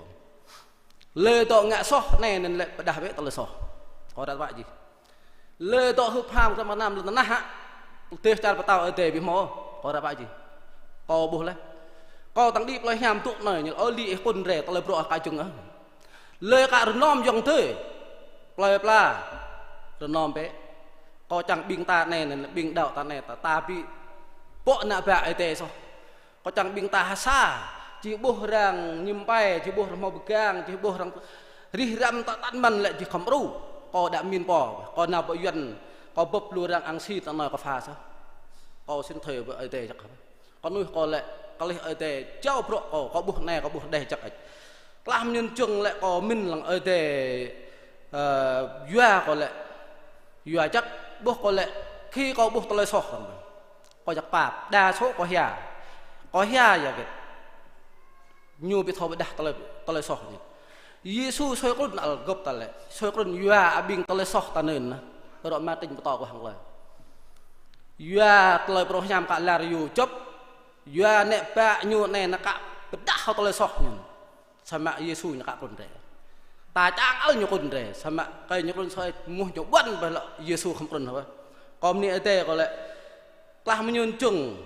Lĕ dŏ ngă soh anai anŭn lĕ pơdah bĕ tơlơi soh. Kâo ră ƀă jih. Lĕ dŏ hưp ham kơ mơnam lŏn tơnah hă. Dêh čar pơtao Ơi Adai ƀu hmâo. Kâo ră ƀă jih. Kâo ƀuh lĕ. Kâo tăng đĭ plơi hiam tŭ anai ñu ơi lĭ ih kŭn rai tơlơi bruă ka jơ̆ng ah. Lĕ ka rơnŏm yŏng tơi. Plơi pla. Rơnŏm bĕ. Kâo čang ƀing ta anai anŭn lĕ ƀing đaŏ ta anai ta, ta ƀu pŏk ană bă Ơi Adai soh. Kâo čang ƀing ta ha sa, či ƀuh arăng ñim pai, či ƀuh arăng hmâo pơgang, či ƀuh arăng rĭh răm tơtăn mơ̆n lĕ či khŏm ru. Kâo đa min pô, kâo nao pơ Yuăn, kâo bưp lu arăng ang si tơnơi kâo pha soh. Kâo sĭn thơi pơ Ơi Adai čăk. Kâo nuih kâo lĕ, kơ lih Ơi Adai jao bruă kâo, kâo ƀuh anai, kâo ƀuh đeh čăk. Klah mơñum jơ̆ng lĕ kâo min lăng Ơi Adai, ơ, yua kâo lĕ, yua čăk, ƀuh kâo lĕ, khi kâo ƀuh tơlơi soh. Kâo jak pap, đa số kâo hia. Kâo hia yua hơget? Ñu ƀu thâo pơdah tơlơi, tơlơi soh ñu. Yêsu sui krŭn ăl gŏp ta lĕ. Sui krŭn yua abing tơlơi soh ta anŭn. Rŏ ma tĭng pơtô kâo hăng lơi. Yua tơlơi pơrơhiam kơ lar yu čŏp. Yua ană bă ñu anai nao kơ pơdah hăng tơlơi soh ñu. Samơ̆ Yêsu ñu ka krŭn rai. Ta čang ăl ñu krŭn rai. Samơ̆ kơ ñu krŭn soi muh ñu ƀuăn ƀơi lŏ Yêsu khŏm krŭn hơwĕ. Kâo bơni Ơi Adai kâo lĕ. Klah mơñum jơ̆ng.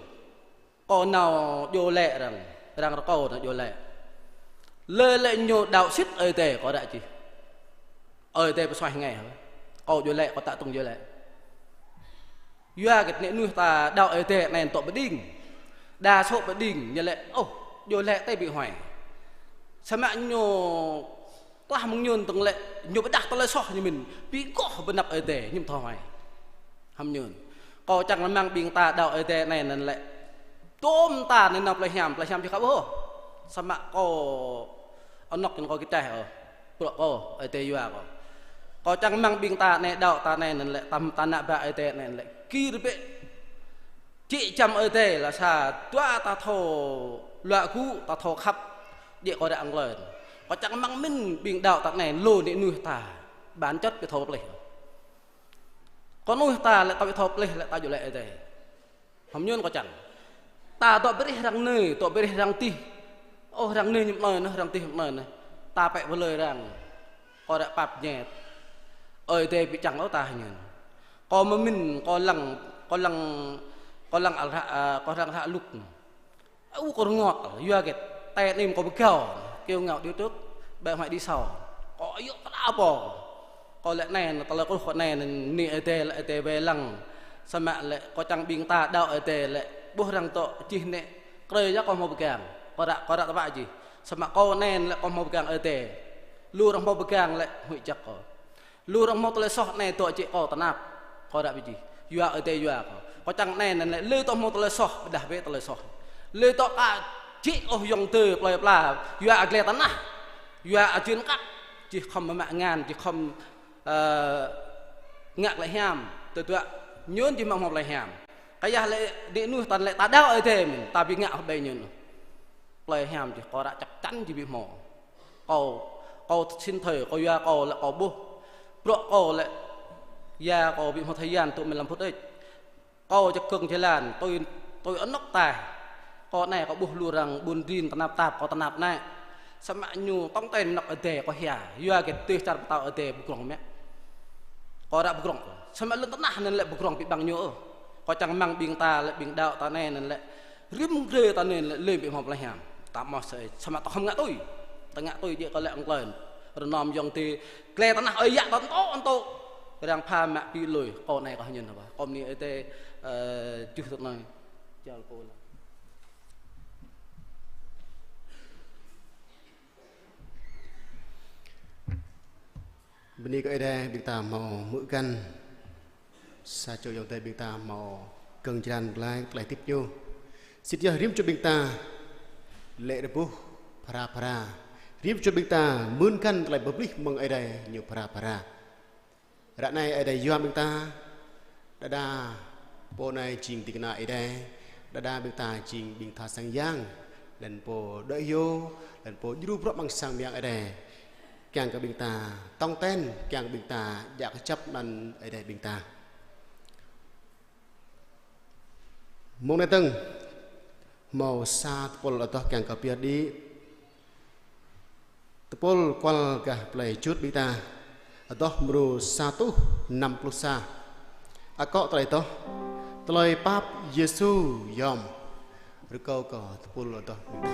Kâo nao djru laĭ arăng. Arăng rơkâo nao djru laĭ. Lĕ lĕ ñu đaŏ sĭt Ơi Adai kâo ră čih. Ơi Adai pơsuaih ngai hơwĕ. Kâo djru laĭ, kâo tă tŭng djru laĭ. Yua hơget anai mơnuih ta đaŏ Ơi Adai anai tŏ pơđing. Đa số pơđing, ñu lĕ, ôh, djru laĭ tơi ƀu huai. Samơ̆ ñu klah mơñum tơ̆ng lĕ, ñu pơdah tơlơi soh ñu mĭn, ƀu goh ƀơi anăp Ơi Adai, ñu ƀu thâo huai. Hăm ñun. Kâo čang rơmang ƀing ta đaŏ Ơi Adai anai anŭn lĕ. Tôm ta anai nao plơi hiam, plơi hiam či khăp ôh. Samơ̆ kâo anŏk ñu kâo kơčeh ôh. Bruă kâo, Ơi Adai yua kâo. Kâo čang rơmang ƀing ta anai đaŏ ta anai anŭn lĕ, tam ta ană bă Ơi Adai anai anŭn lĕ. Gir bĕ. Čĭ čăm Ơi Adai lă sa dua ta thâo luă gŭ, ta thâo khăp. Djơ̆ kâo ră ang lơn. Kâo čang rơmang mĭn ƀing đaŏ ta anai lu anai mơnuih ta. Bản chất ƀu thâo plih. Kâo mơnuih ta lĕ ta ƀu thâo plih lĕ ta djru laĭ Ơi Adai. Hăm ñun kâo čang. Ta dŏ brơi arăng anai, dŏ brơi arăng dih. Ôh, arăng anai ñu anai, arăng dih anai. Ta pĕ pơlơi arăng. Kâo ră pap ñĕt. Ơi Adai ƀu čang ôh tah ñen. Kâo mơmĭn, kâo lăng, kâo lăng, kâo lăng al ră, a, kâo lăng ră lŭk. Ơ, kâo rơngot, yua kơ tơnĭm kâo pơgao, kơ ngă đi tŭk, ƀĕ hmai đi sau. Kâo yua kơ đa pô. Kâo lĕ anai, tơlơi kâo kâo anai, anai Adai, lĕ Adai wai lăng. Samơ̆ lĕ kâo čang ƀing ta đaŏ Adai lĕ, ƀuh arăng tŏ čih anai, krơi yua kâo hmâo pơgang. Kâo ră, kâo ră tơpă čih. Samơ̆ kâo anai lĕ kâo hmâo pơgang Adai. Lu arăng hmâo pơgang lĕ, huĭ jak kâo. Lu arăng hmâo tơlơi soh anai tŏ čih kâo tơnap. Kâo ră ƀu čih. Yua Adai yua kâo. Kâo čang anai anŭn lĕ, lui tŏ hmâo tơlơi soh, pơdah bĕ tơlơi soh. Lui tŏ kơ čih ôh yŏng tơ plơi pla. Yua glai tơnah. Yua ajin kăk. Čih khŏm mă ngăn, čih khŏm, ơ, ngă tơlơi hiam. Tơdruă ñŭn čih mă hmâo tơlơi hiam. Kơ yua lĕ đĭ nuh tăn lĕ ta đaŏ Adai mơ̆n, ta ƀu ngă ôh ƀai ñŭn. Tơlơi hiam čih kâo ră čăk čăn čih ƀu hmâo. Kâo, kâo sĭn thơi, kâo yua kâo lĕ kâo ƀuh. Bruă kâo lĕ, yua kâo ƀu hmâo thai yan tŭ mơ̆ lăm phŭt ĕč. Kâo čơkơ̆ng jơlan, tui, tui anŏk taih. Kâo anai kâo ƀuh lu arăng ƀun rin tơnap tap, kâo tơnap anai. Samơ̆ ñu tŏng ten anŏk Adai kâo hia. Yua kơ tui čar pơtao Adai pơgrŏng mĕ. Kâo ră pơgrŏng. Samơ̆ lŏn tơnah anŭn lĕ pơgrŏng ƀu ƀăng ñu ôh. Kâo čang mơ̆ng ƀing ta lĕ ƀing đaŏ ta anai anŭn lĕ. Rĭm grê ta anai lĕ lĕ ƀu hmâo tơlơi hiam. Ta mơ̆ sĕ, samơ̆ ta khŏm ngă tui. Ta ngă tui jĕ kơ lĕ ngklơn. Rơnŏm yŏng tơ, glai tơnah ơi yă ta tŏ, tŏ. Arăng pha mă pi lui, kâo anai kâo hơñun hơbah. Kâo mơni Adai, ơ, juh tơnai. Jal pô lă. Bơni kơ Adai ƀing ta hmâo hmư̆ găn. Sa čô yŏng tơ ƀing ta hmâo kơ̆ng jơlan glaĭ tơlơi hơdip ñu. Sĭt yơh rĭm čô ƀing ta lĕ rơbuh phara phara. Rĭm čô ƀing ta mưn găn tơlơi pơplih mơ̆ng Adai ñu phara phara. Ră anai Adai yua ƀing ta, đơđa pô anai jing ding kơna Adai, đơđa ƀing ta jing ƀing tha sang yang, lĕn pô đuaĭ hyu, lĕn pô djru bruă amăng sang mơyang Adai. Kiăng kơ ƀing ta tŏng ten, kiăng kơ ƀing ta djă kơjăp anăn Adai ƀing ta. Mông anai dơ̆ng, hmâo sa tơpul adoh kiăng kơ pơyơr đĭ. Tơpul kual gah plei Jut ƀing ta, adoh mrô sa rơtuh năm pluh sa. Akŏ tơlơi adoh, tơlơi pap Yêsu yom. Rơkâo kơ tơpul adoh ƀing ta.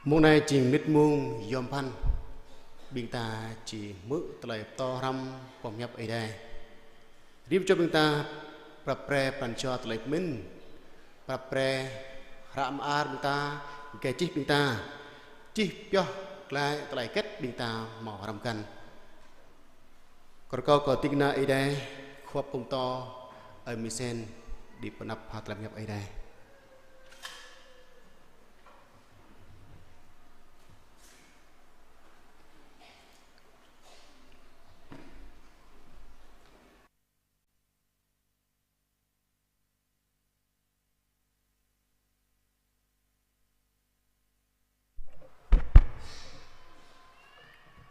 Mông anai jing mơnit mông yom pơphan, ƀing ta či hmư̆ tơlơi pơtô hrăm boh pơhiăp Ơi Adai. Rĭm čô ƀing ta prăp pre pran jua tơlơi pơmĭn, prăp pre hră mơar ƀing ta, gah čih ƀing ta, čih pioh glaĭ tơlơi hơget ƀing ta hmâo hrăm găn. Kâo rơkâo kơ ding kơna Ơi Adai, khua pơtô Ơi Misen, đĭ pơ anăp pha tơlơi pơhiăp Ơi Adai.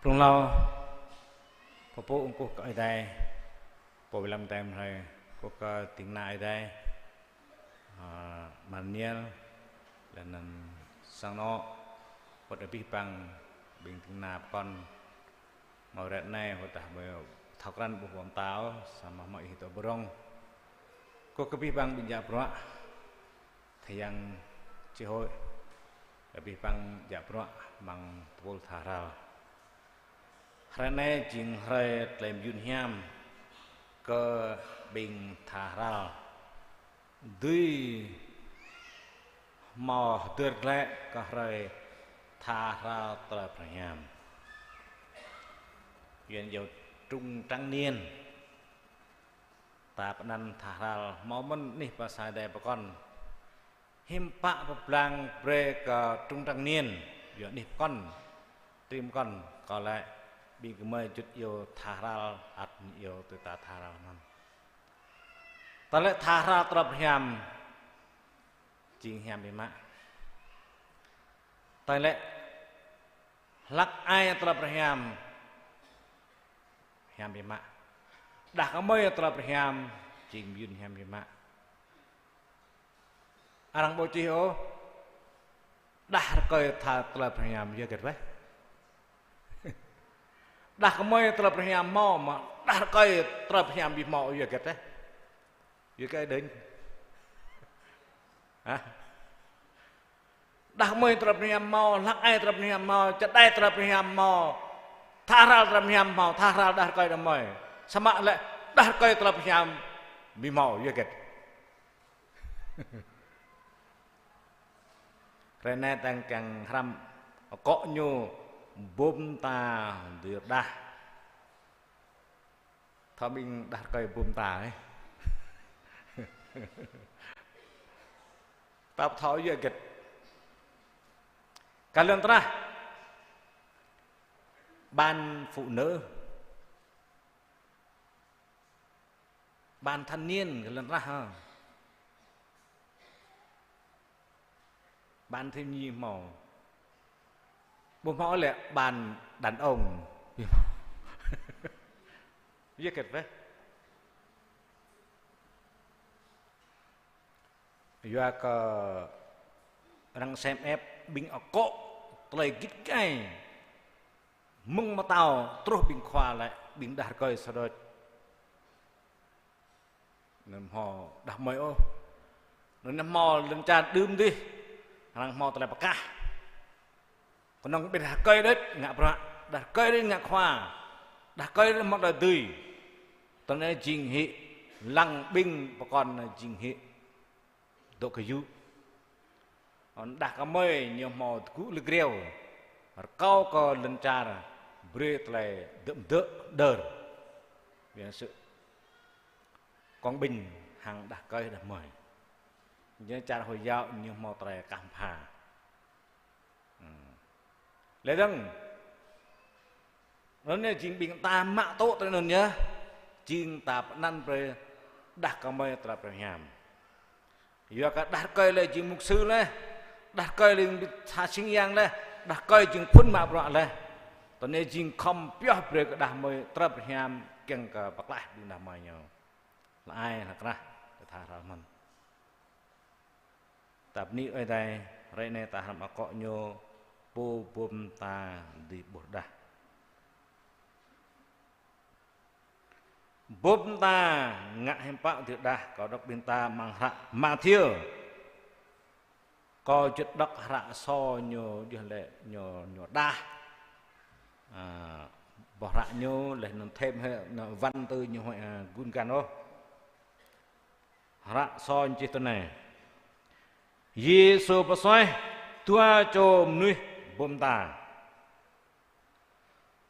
Blung hlâo, pơpŭ kơkuh kơ Ơi Adai, pô wai lăng tơm hrơi, kơkuh kơ ding kơna Ơi Adai, ah, Maniel, laih anŭn sang anŏ, wơ̆t abih bang ƀing ding kơna pơkŏn, hmâo ră anai, wơ̆t dah ƀu thâo krăn ƀuh ƀô̆ mơta ôh, samơ̆ hmâo ih dŏ ƀơ̆ng. Kơkuh kơ abih bang ƀing djă bruă, tha yang čih hôi, abih bang djă bruă amăng tơpul tha hral. Hrơi anai jing hrơi tơlơi mơyun hiam kơ ƀing tha hral. Dưi hmâo hơdơr glaĭ kơ hrơi tha hral tơlơi pơhrăm hiam. Yuan iâu trung tráng niên. Ta pơanăn tha hral hmâo mơ̆n anih pơsai dai pơkŏn. Hiư̆m pă pơblang brơi kơ trung tráng niên, yua anih pơkŏn, trim pơkŏn, kâo laĭ ƀing gơmơi juăt iâu tha hral, ăt iâu tui ta tha hral mơ̆n. Ta laĭ tha hral tơlơi pơhrăm hiam, jing hiam biă mă. Ta laĭ hlăk ai tơlơi pơhrăm hiam, hiam biă mă. Đah kơmơi tơlơi pơhrăm hiam, jing mơyun hiam biă mă. Arăng ƀu čih ôh, đah rơkơi tha tơlơi pơhrăm hiam, yua hơget wơ̆t. Đah kơmơi tơlơi pơhrăm hiam hmâo, mă đah rơkơi tơlơi pơhrăm hiam ƀu hmâo, yua hơget wơ̆t. Yua hơget đĕn. Hă? Đah kơmơi tơlơi pơhrăm hiam hmâo, hlăk ai tơlơi pơhrăm hiam hmâo, čơđai tơlơi pơhrăm hiam hmâo, tha hral tơlơi pơhrăm hiam hmâo, tha hral đah rơkơi đah hmơi. Samơ̆ lĕ đah rơkơi tơlơi pơhrăm hiam ƀu hmâo, yua hơget. Hrơi anai ta kiăng hrăm akŏ ñu bum ta dưi rơđah. Thâo ƀing đah rơkơi bum ta ơi. Ta thâo yua hơget. Kơ lŏn tơnah, ban phụ nữ, ban thanh niên kơ lŏn tơnah hă. Ban thiếu nhi hmâo. Ƀu hmâo lĕ ban đàn ông. Yua hơget wơ̆t. Yua kơ arăng sem ĕp ƀing akŏ tơlơi git gai. Mơ̆ng pơtao truh ƀing khua lĕ ƀing đah rơkơi sa đôč. Anŭn hmâo đah kơmơi ôh. Anŭn hmâo lŏn čar đưm dih, arăng hmâo tơlơi pơkah. Kơnơ̆ng ƀing đah rơkơi đôč ngă bruă, đah rơkơi đôč ngă khua, đah rơkơi đôč hmâo tơlơi dưi. Tui anŭn jing hĭ, lăng ƀing pơkŏn jing hĭ dŏ kơyŭ. Anŭn đah kơmơi ñu hmâo tơgŭ lơgreo, rơkâo kơ lŏn čar brơi tơlơi dơ̆m dơ̆ đơr. Ƀiă sư̆ công bình hăng đah rơkơi đah kơmơi. Ñu čar Hồi giáo ñu hmâo tơlơi kah pha. Hmm. Lĕ dơ̆ng. Anŭn yơh jing ƀing ta mă tŭ tui anŭn yơh. Jing ta pơanăn brơi đah kơmơi tơlơi pơhrăm hiam. Yua kơ đah rơkơi lĕ jing mục sư lĕ, đah rơkơi lĕ jing ƀing tha sing yang lĕ, đah rơkơi jing phŭn mă bruă lĕ. Tui anŭn jing khŏm pioh brơi kơ đah kơmơi tơlơi pơhrăm hiam kiăng kơ pơklaih ƀing đah kơmơi ñu. Hlăk ai hlăk rah, tha hral mơ̆n. Ta bơni Ơi Adai, hrơi anai ta hrăm akŏ ñu, pô bum ta dưi ƀuh rơđah. Bum ta ngă hiư̆m pă dưi rơđah, kâo đŏk ƀing ta amăng hră Mathiơ. Kâo juăt đŏk hră sô ñu, yơh lĕ ñu, ñu đah. A, boh hră ñu lĕ anŭn thêm hơi, anŭn văn tự ñu hơi, a, gun gan ôh. Hră sô ñu čih tui anai: Yêsu pơsuaih dua čô mơnuih bum ta.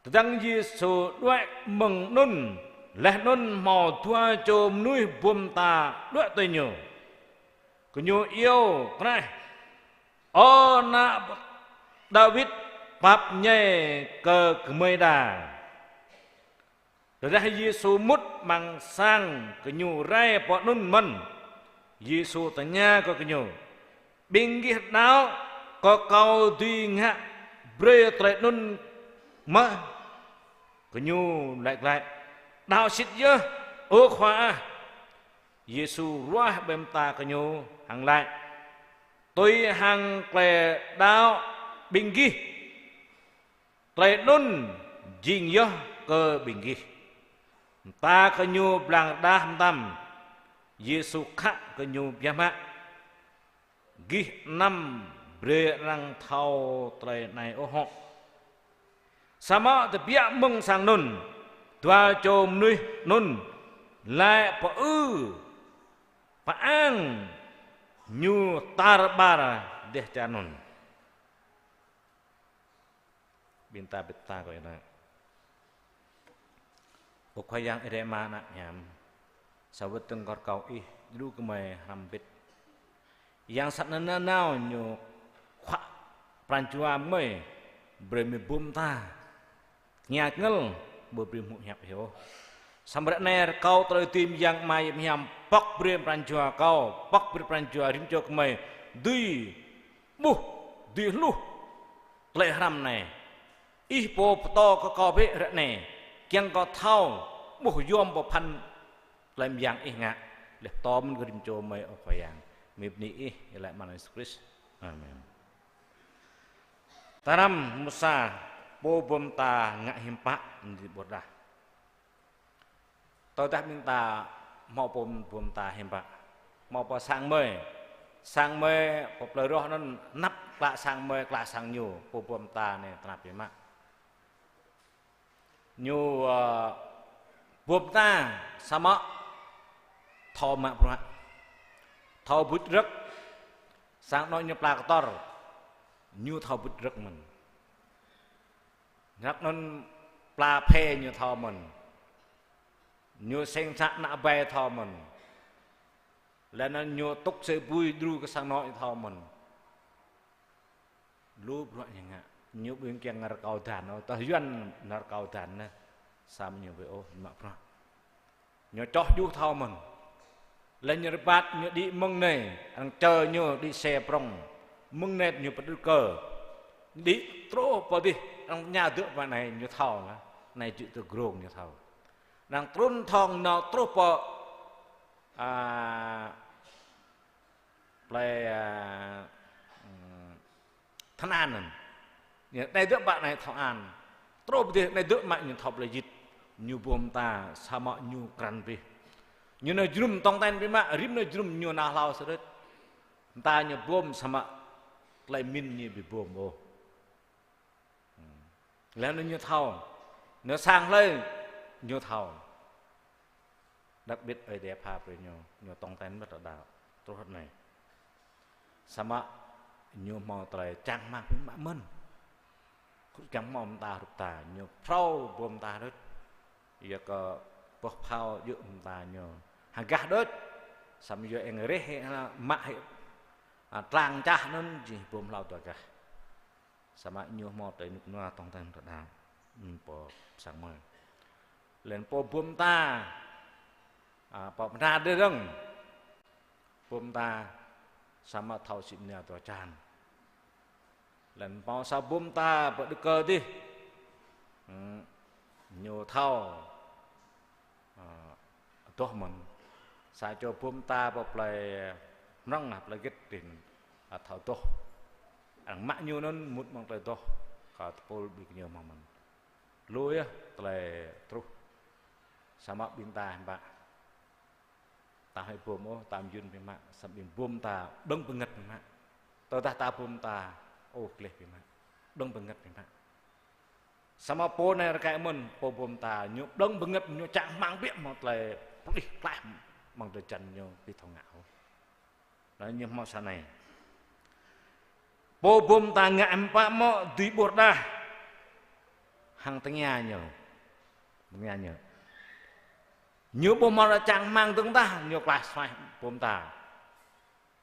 Tơdang Yêsu đuaĭ mơ̆ng anŭn, laih anŭn hmâo dua čô mơnuih bum ta đuaĭ tui ñu. Gơñu iâu kraih: Ơ Ană Dawid, pap ñai kơ gơmơi đa. Tơdah Yêsu mŭt amăng sang, gơñu rai pơ anŭn mơ̆n. Yêsu tơña kơ gơñu: Ƀing gih đaŏ kơ Kâo dưi ngă brơi tơlơi anŭn mơ̆? Gơñu laĭ glaĭ: Đaŏ sĭt yơh, ơ Khua ah. Yêsu ruah ƀơi mơta gơñu hăng laĭ: Tui hăng tơlơi đaŏ ƀing gih, tơlơi anŭn jing yơh kơ ƀing gih. Mơta gơñu blang đah mơtam. Yêsu khă gơñu biă mă: Gih anăm brơi arăng thâo tơlơi anai ôh hŏ. Samơ̆ tơbiă mơ̆ng sang anŭn, dua čô mơnuih anŭn laĭ pơư pơang ñu tar ƀar dêh čar anŭn. Ƀing ta bĕ ta kơ anai. Ơ Khua Yang, Ih rai mă ană hiam. Sa wơ̆t tơ̆ng kơ rơkâo Ih djru gơmơi hrăm bĕ. Yang sat nanao ñu khuă pran jua gơmơi, brơi gơmơi bum ta. Tơña kơngơ̆l, ƀu brơi hmư̆ hiăp Ih ôh. Samơ̆ ră anai rơkâo tơlơi dưi mơyang Ama Yơh Hiam, pŏk brơi pran jua kâo, pŏk brơi pran jua rĭm čô gơmơi dưi ƀuh, dưi hluh tơlơi hrăm anai. Ih pô pơtô kơ kâo bĕ ră anai, kiăng kâo thâo ƀuh yom pơphan tơlơi mơyang Ih ngă, laih pơtô mơ̆n kơ rĭm čô gơmơi, ơ Khua Yang. Gơmơi bơni Ih, iâu laĭ amăng anăn Yêsu Krist. Amen. Ta hrăm mơsa, pô bum ta ngă hiư̆m pă, mơ̆ng dih ƀôdah. Tơdah ƀing ta hmâo pô bum ta hiư̆m pă. Hmâo pơ sang gơmơi. Sang gơmơi pơ plơi Roh anŭn anăp klă sang gơmơi, klă sang ñu, pô bum ta anai tơnap biă mă. Ñu, ơ, bum ta samơ̆ thâo mă bruă. Thâo buč rơ̆k. Sang anŏ ñu pla kơtor. Ñu thâo buč rơ̆k mơ̆n. Rơ̆k anŭn pla phê ñu thâo mơ̆n. Ñu sêng să ană ƀai thâo mơ̆n. Laih anŭn ñu tŭk sê bui djru kơ sang anŏ ñu thâo mơ̆n. Lu bruă ñu ngă. Ñu ƀu kiăng rơkâo dan ôh. Tơdah Yuan nao rơkâo dan anai. Samơ̆ ñu ƀu ôh, ñu mă bruă. Ñu čoh djuh thâo mơ̆n. Laih ñu rơbat ñu đĭ mơ̆ng anai, arăng čơ ñu đĭ xe prŏng. Mơ̆ng anai ñu pơdrưh kơ. Đĭ truh pơ dih, arăng tơña dơ̆ pơ anai ñu thâo lah. Anai jư̆ tơ grông ñu thâo. Arăng trŭn thŏng nao truh pơ, a, plơi, a, ưm, Thăn An anŭn. Ñu anai dơ̆ ƀă anai Thăn An. Truh pơ dih anai dơ̆ mă ñu thâo plơi Jit. Ñu bum ta samơ̆ ñu krăn bih. Ñu nao jơnum tong ten biă mă, rĭm nao jơnum ñu nao hlâo sơrơ̆t. Mơta ñu bum samơ̆ tơlơi pơmĭn ñu ƀu bum ôh. Hm. Laih anŭn ñu thâo. Nao sang hlơi ñu thâo. Đặc biệt Ơi Adai pha brơi ñu, ñu tong ten mơ̆t đaŏ. Truh ră anai. Samơ̆ ñu hmâo tơlơi čang mă biă mă mơ̆n. Khul kiăng hmâo mơta hrup ta, ñu phrâo bum ta rơ̆t. Yua kơ boh phao djơ̆ mơta ñu. Hơgah đôč. Samơ̆ yua eng reh hĭ, mă hĭ, a, tlang čah anŭn jing bum hlâo dua gah. Samơ̆ ñu hmâo tơlơi rơnŭk rơnua tong ten tơdang. Hm, pô sang mơi. Laih anŭn pô bum ta. A, pô pơna đơi dơ̆ng. Bum ta samơ̆ thâo sĭ mơnia dua čan. Laih anŭn pô sa bum ta pơ Đức Cơ dih. Hm, ñu thâo. A, adoh mơ̆n. Sa čô bum ta pơ plơi Mrŏng ah, plơi Gĭt dih. A, thâo adoh. Arăng mă ñu anŭn mŭt mơ̆ng tơlơi adoh. Kơ tơpul ƀing ñu mơ̆n. Lu yơh tơlơi truh. Samơ̆ ƀing ta hiư̆m pă. Ta hơi bum ôh, ta mơyŭn biă mă, samơ̆ ƀing bum ta ƀơ̆ng bơngăt biă mă. Tơdah ta bum ta, ôh, gleh biă mă. Blơ̆ng bơngăt biă mă. Samơ̆ pô anai rơkơi mơ̆n, pô bum ta, ñu blơ̆ng bơngăt, ñu čang rơmang biă mă tơlơi pơplih klaih mơ̆ng drơi jăn ñu ƀu thâo ngă ôh. Anŭn ñu hmâo sa anai. Pô bum ta ngă hiư̆m pă mơ̆ dưi ƀuh rơđah hăng tơngia ñu. Tơngia ñu. Ñu ƀu hmâo čang rơmang dơ̆ng tah, ñu klaih suaih bum ta.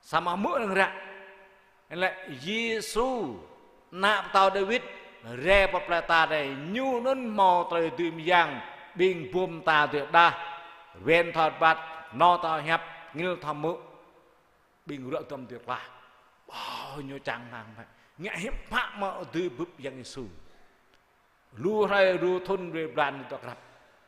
Samơ̆ hmư̆ arăng ră. Lĕ Yêsu, ană pơtao Dawid, rai pơ plei ta anai, ñu anŭn hmâo tơlơi dưi mơyang, ƀing bum ta dưi rơđah, wĕn thâo rơbat, hơnô thâo hiăp, ngĭl thâo hmư̆, ƀing ruă duăm dưi klaih. Ƀô̆, ñu čang rơmang mơ̆. Ngă hiư̆m pă mơ̆ dưi bưp Yang Yêsu. Lu hrơi, lu thŭn, lu blan ñu dŏ krăp.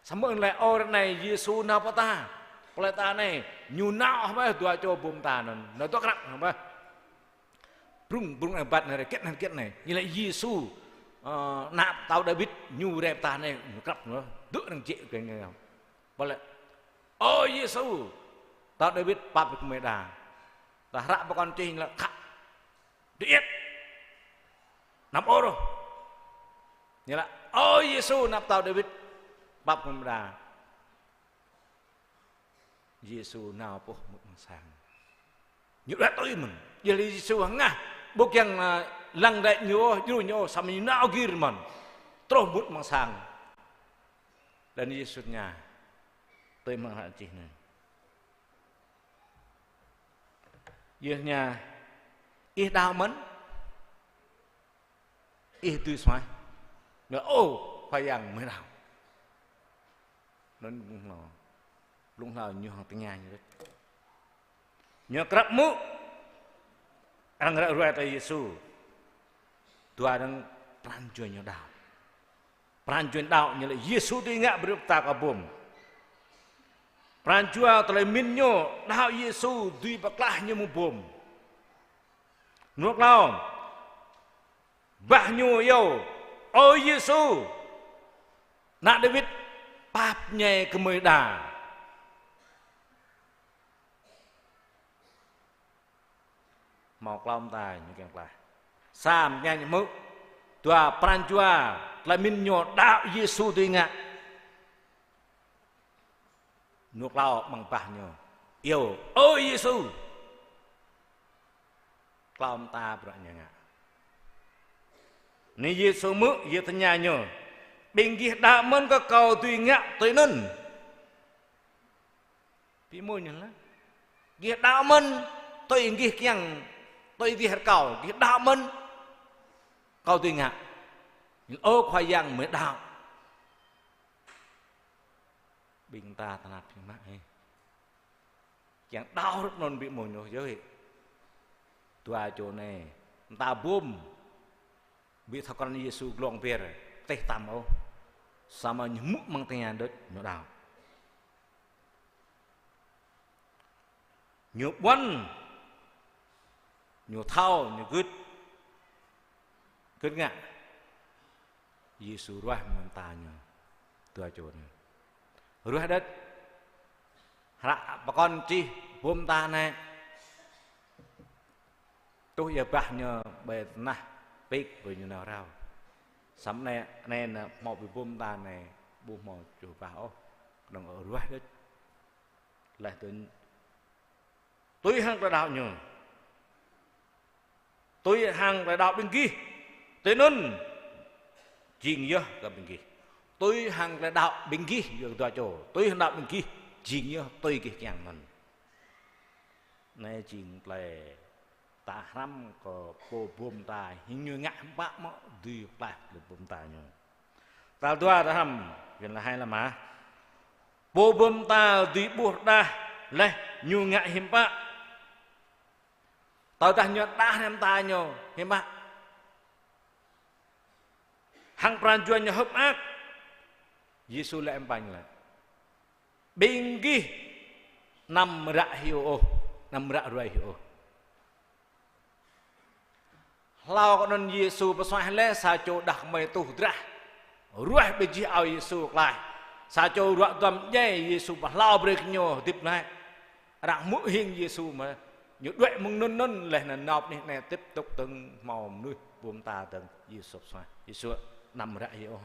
Samơ̆ lĕ ơ ră anai Yêsu nao pơ ta. Plei ta anai, ñu nao hơbeh dua čô bum ta anŭn. Nao dŏ krăp hơbeh. Brŭng, brŭng anai rơbat anai, rơkĕt anai, rơkĕt anai. Ñu lĕ Yêsu, ơ, ană pơtao Dawid, ñu rai pơ ta anai, ñu krăp ñu. Dŏ arăng jĕ kơ ñu. Ƀô̆ lĕ, ơ Yêsu, pơtao Dawid, pap kơ gơmơi đa. Ta hră pơkŏn čih ñu lĕ khă. Dêh iĕt. Anăm ôh rŏh. Ñu laĭ, ơ Yêsu, ană pơtao Dawid, pap kơ gơmơi đa. Yêsu nao pơ hmư̆ amăng sang. Ñu đuaĭ tui mơ̆n. Yua lĕ Yêsu hơngah, ƀu kiăng, ơ, lăng đĕ ñu ôh, djru ñu ôh, samơ̆ ñu nao gir mơ̆n. Truh mŭt amăng sang. Laih anŭn Yêsu tơña. Tui mơ̆ng hră čih anai. Yêsu tơña, ih đaŏ mơ̆n? Ih dưi suaih? Ñu, ơ, Khua Yang, gơmơi đaŏ. Anŭn blung hlâo. Blung hlâo ñu hăng tơngia ñu đôč. Ñu krăp hmư̆. Arăng ră ruai tui Yêsu. Dua arăng pran jua ñu đaŏ. Pran jua đaŏ ñu lĕ Yêsu dưi ngă brơi ta kơ bum. Pran jua tơlơi pơmĭn ñu đaŏ Yêsu dưi pơklaih ñu mơ̆ng bum. Anŭn klâo. Bah ñu iâu, ơ Yêsu, ană Dawid, pap ñai kơ gơmơi đa. Hmâo klâo mơta ñu kiăng klaih. Sa mơñai ñu hmư̆. Dua pran jua tơlơi pơmĭn ñu đaŏ Yêsu dưi ngă. Anŭn klâo mơ̆ng bah ñu. Iâu, ơ Yêsu. Klâo mơta bruă ñu ngă. Anai Yêsu hmư̆, Yêsu tơña ñu. Ƀing gih đaŏ mơ̆n kơ kâo dưi ngă tui anŭn? Ƀu hmâo ñu laĭ. Gih đaŏ mơ̆n, tui gih kiăng, tui gih rơkâo, gih đaŏ mơ̆n, kâo dưi ngă. Ơ Khua Yang, gơmơi đaŏ. Ƀing ta tơnap hiư̆m mă hĕ. Kiăng đaŏ hrup anŭn ƀu hmâo ñu yơh hĕ. Dua čô anai, mơta bum. Ƀu thâo krăn Yêsu glông ber, teh tăm ôh. Samơ̆ ñu hmư̆ mơ̆ng tơngia đôč ñu đaŏ. Ñu ƀuăn, ñu thâo, ñu gưt, gưt ngă. Yêsu ruah mơta ñu, dua čô anai. Ruah đôč. Hră pơkŏn čih bum ta anai. Truh ia bah ñu ƀơi tơnah pik ƀơi ñu nao rao. Samơ̆ anai, anai nă hmâo ƀơi bum ta anai, ƀu hmâo čuh bah ôh, kơnơ̆ng ruah đôč. Laih dơ̆ng tui hăng tơlơi đaŏ ñu. Tui hăng tơlơi đaŏ ƀing gih. Tui anŭn jing yơh kơ ƀing gih. Tui hăng tơlơi đaŏ ƀing gih, yơh dua čô. Tui hăng đaŏ ƀing gih, jing yơh tui gih kiăng anŭn. Anai jing tơlơi ta hrăm kơ pô bum ta, hing ñu ngă hiư̆m pă mơ̆ dưi pơklaih tơlơi bum ta ñu. Tal dua ta hrăm, Yuan laĭ hai lăm ah. Pô bum ta dưi ƀuh rơđah laih ñu ngă hiư̆m pă. Tơdah ñu rơđah anai mơta ñu hiư̆m pă. Hăng pran jua ñu hơ̆k mơak. Yêsu laĭ amăng pran laĭ. Ƀing gih anăm ră hyu ôh, anăm ră ruai hyu ôh. Hlâo kơ anŭn Yêsu pơsuaih laih sa čô đah kơmơi tuh drah. Ruah ƀơi jih ao Yêsu klaih. Sa čô ruă duăm djai Yêsu pơhlao brơi kơ ñu hơdip glaĭ. Arăng hmư̆ hing Yêsu mơ̆. Ñu đuaĭ mơ̆ng anŭn anŭn laih anŭn nao pơ anih anai tiếp tục tơ̆ng hmâo mơnuih bum ta tơ̆ng Yêsu sua. Yêsu anăm ră hĭ ôh.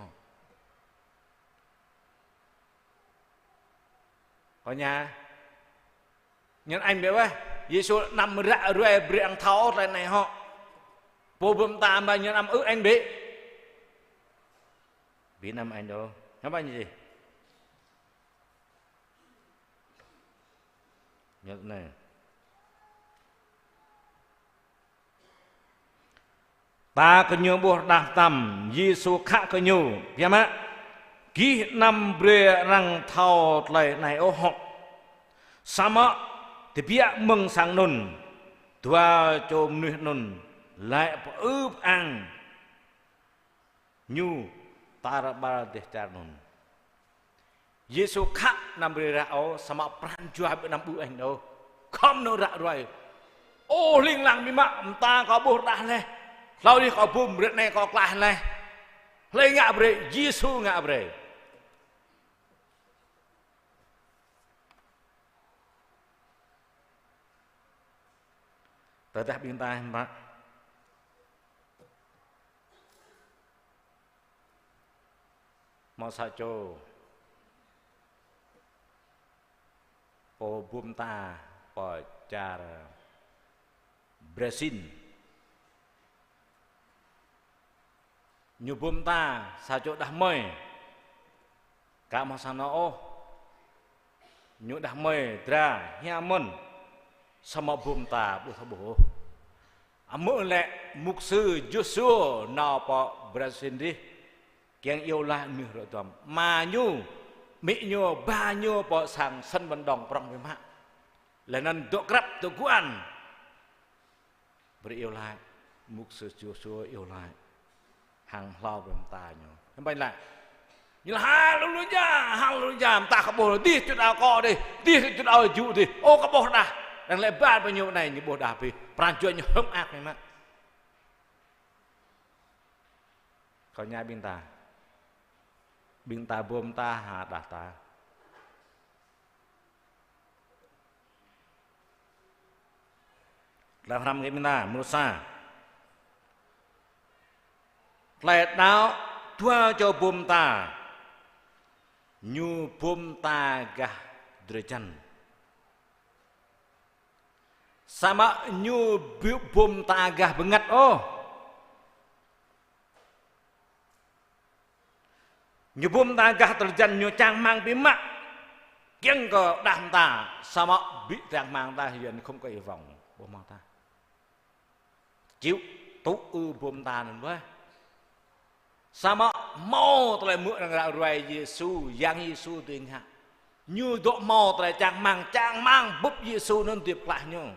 Kâo ña. Ñu añ bĕ weh. Yêsu anăm ră ruai brơi arăng thâo tơlơi anai hŏ. Pô bum ta mă ñu anăm ư añ bĕ. Ƀing anăm añ đôč. Ngă ba ñu čih. Ñu anai. Ta kơ ñu ƀuh rơđah mơtam, Yêsu khă kơ ñu, biă mă, gih anăm brơi arăng thâo tơlơi anai ôh hŏ. Samơ̆ tơbiă mơ̆ng sang anŭn, dua čô mơnuih anŭn laĭ pơư pơang ñu tar ƀar dêh čar anŭn. Yêsu khă anăm brơi ră ôh, samơ̆ pran jua ƀu anăm ư añ đôč. Khŏm ñu ră ruai. Ơ, hling hlang biă mă, mơta kâo ƀuh rơđah laih. Hlâo dih kâo bum, ră anai kâo klaih laih. Hlơi ngă brơi, Yêsu ngă brơi. Tơdah ƀing ta mă. Hmâo sa čô pô bum ta pơ čar Brazil. Ñu bum ta sa čô đah kơmơi. Ka hmâo sang anŏ ôh. Ñu đah kơmơi dra hiam mơ̆n. Samơ̆ bum ta ƀu thâo ƀuh ôh. Hmư̆ lĕ mục sư Joshua nao pơ Brazil dih. Kiăng iâu laĭ mơnuih rŏ duăm. Ama ñu, amĭ ñu, ba ñu pơ sang sân vận động prŏng biă mă. Laih anŭn dŏ krăp dŏ guan. Brơi iâu laĭ, mục sư Joshua iâu laĭ. Hăng hlâo brơi mơta ñu. Hiư̆m pă ñu laĭ? Ñu laĭ: Haleluya, haleluya, mơta kâo ƀuh dih čut ao kâo dih, dih čut ao jŭ dih. Ơ, kâo ƀuh rơđah. Đang lĕ ba pơ ñu anai ñu ƀuh rơđah abih. Pran jua ñu hơ̆k mơak biă mă. Kâo ña ƀing ta. Ƀing ta bum ta hă đah ta. Tơlơi hrăm kơ ƀing ta, mrô sa. Tơlơi đaŏ dua čô bum ta. Ñu bum ta gah drơi jăn. Samơ̆ ñu ƀu bum ta gah bơngăt ôh. Ñu bum ta gah drơi jăn ñu čang rơmang biă mă. Kiăng kơ đah mơta, samơ̆ ƀu čang rơmang đah, yua ñu không có hy vọng, ƀu hmâo ta. Chịu tŭ ư bum ta anŭn wơ̆t. Samơ̆ hmâo tơlơi hmư̆ arăng ră ruai Yêsu, Yang Yêsu dưi ngă. Ñu dŏ hmâo tơlơi čang rơmang, čang rơmang bưp Yêsu anŭn dưi pơklaih ñu.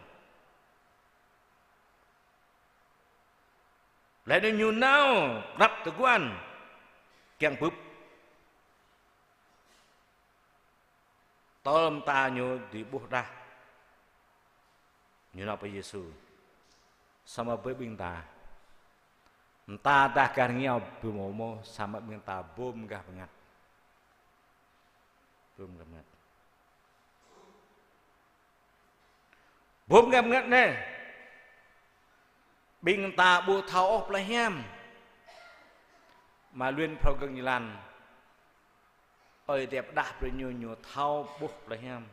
Laih anŭn ñu nao krăp tơguan kiăng bưp. Tơl mơta ñu dưi ƀuh đah. Ñu nao pơ Yêsu. Samơ̆ brơi ƀing ta. Mơta đah gah rơngiao ƀu hmâo hmâo, samơ̆ ƀing ta bum gah bơngăt. Bum gah bơngăt. Bum gah bơngăt anai. Ƀing ta ƀu thâo ôh plei hiam. Mă luyên phrâo gơ̆ng jơlan. Ơi Adai pơđah brơi ñu, ñu thâo ƀuh plei hiam.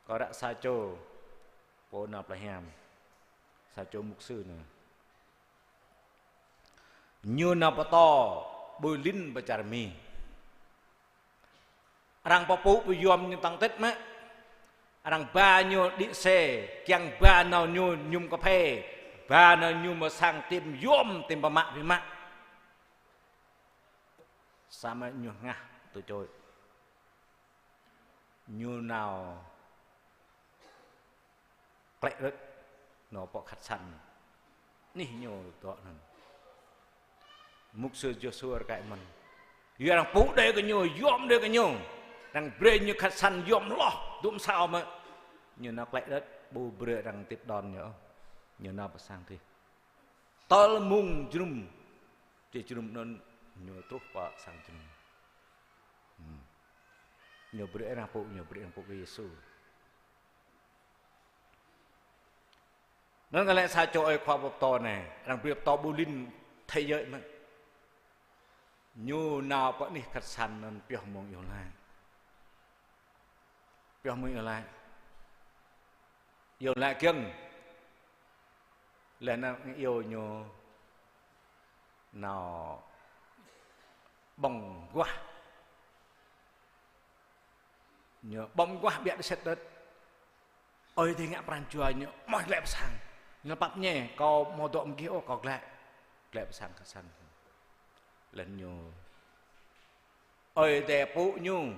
Kâo ră sa čô pô nao plei hiam. Sa čô mục sư anai. Ñu nao pơtô ƀơi lŏn pơ čar Mi. Arăng pơpŭ pơyom ñu tăng tết mơ̆. Arăng ba ñu đĭ xe, kiăng ba nao ñu mơñum kơphê, ba nao ñu mơ̆ sang tim yom, tim pơmă biă mă. Samơ̆ ñu hngah tui čuih. Ñu nao klĕ rơ̆t, nao pơ khách sạn. Anih ñu dŏ anŭn. Mục sư Joshua rơkơi mơ̆n. Yua arăng pŭ đơi kơ ñu, yom đơi kơ ñu. Arăng brơi ñu khách sạn yom hloh, dŭm sao mơ̆. Ñu nao klĕ rơ̆t, ƀu brơi arăng tiếp đón ñu. Ñu nao pơ sang dih. Tơl mông jơnum. Či jơnum anŭn ñu truh pơ sang jơnum. Hmm. Ñu brơi arăng pŭ, ñu brơi arăng pŭ kơ Yêsu. Anŭn kơ lĕ sa čô ơi khua pơtô anai, arăng brơi pơtô ƀu lin thế giới mơ̆n. Ñu nao pơ anih khăt săn anŭn pioh mông iâu laĭ. Pioh mông iâu laĭ. Iâu laĭ kiăng. Laih anŭn iâu ñu nao ƀơ̆ng guah. Ñu ƀơ̆ng guah biă đơset đơ̆t. Ơi Adai ngă pran jua ñu mơ̆ glaĭ pơ sang. Ñu pap ñe, kâo ƀu dŏ mơ̆ng gih ôh, kâo glaĭ. Glaĭ pơ sang khăt săn. Laih ñu Ơi Adai pŭ ñu.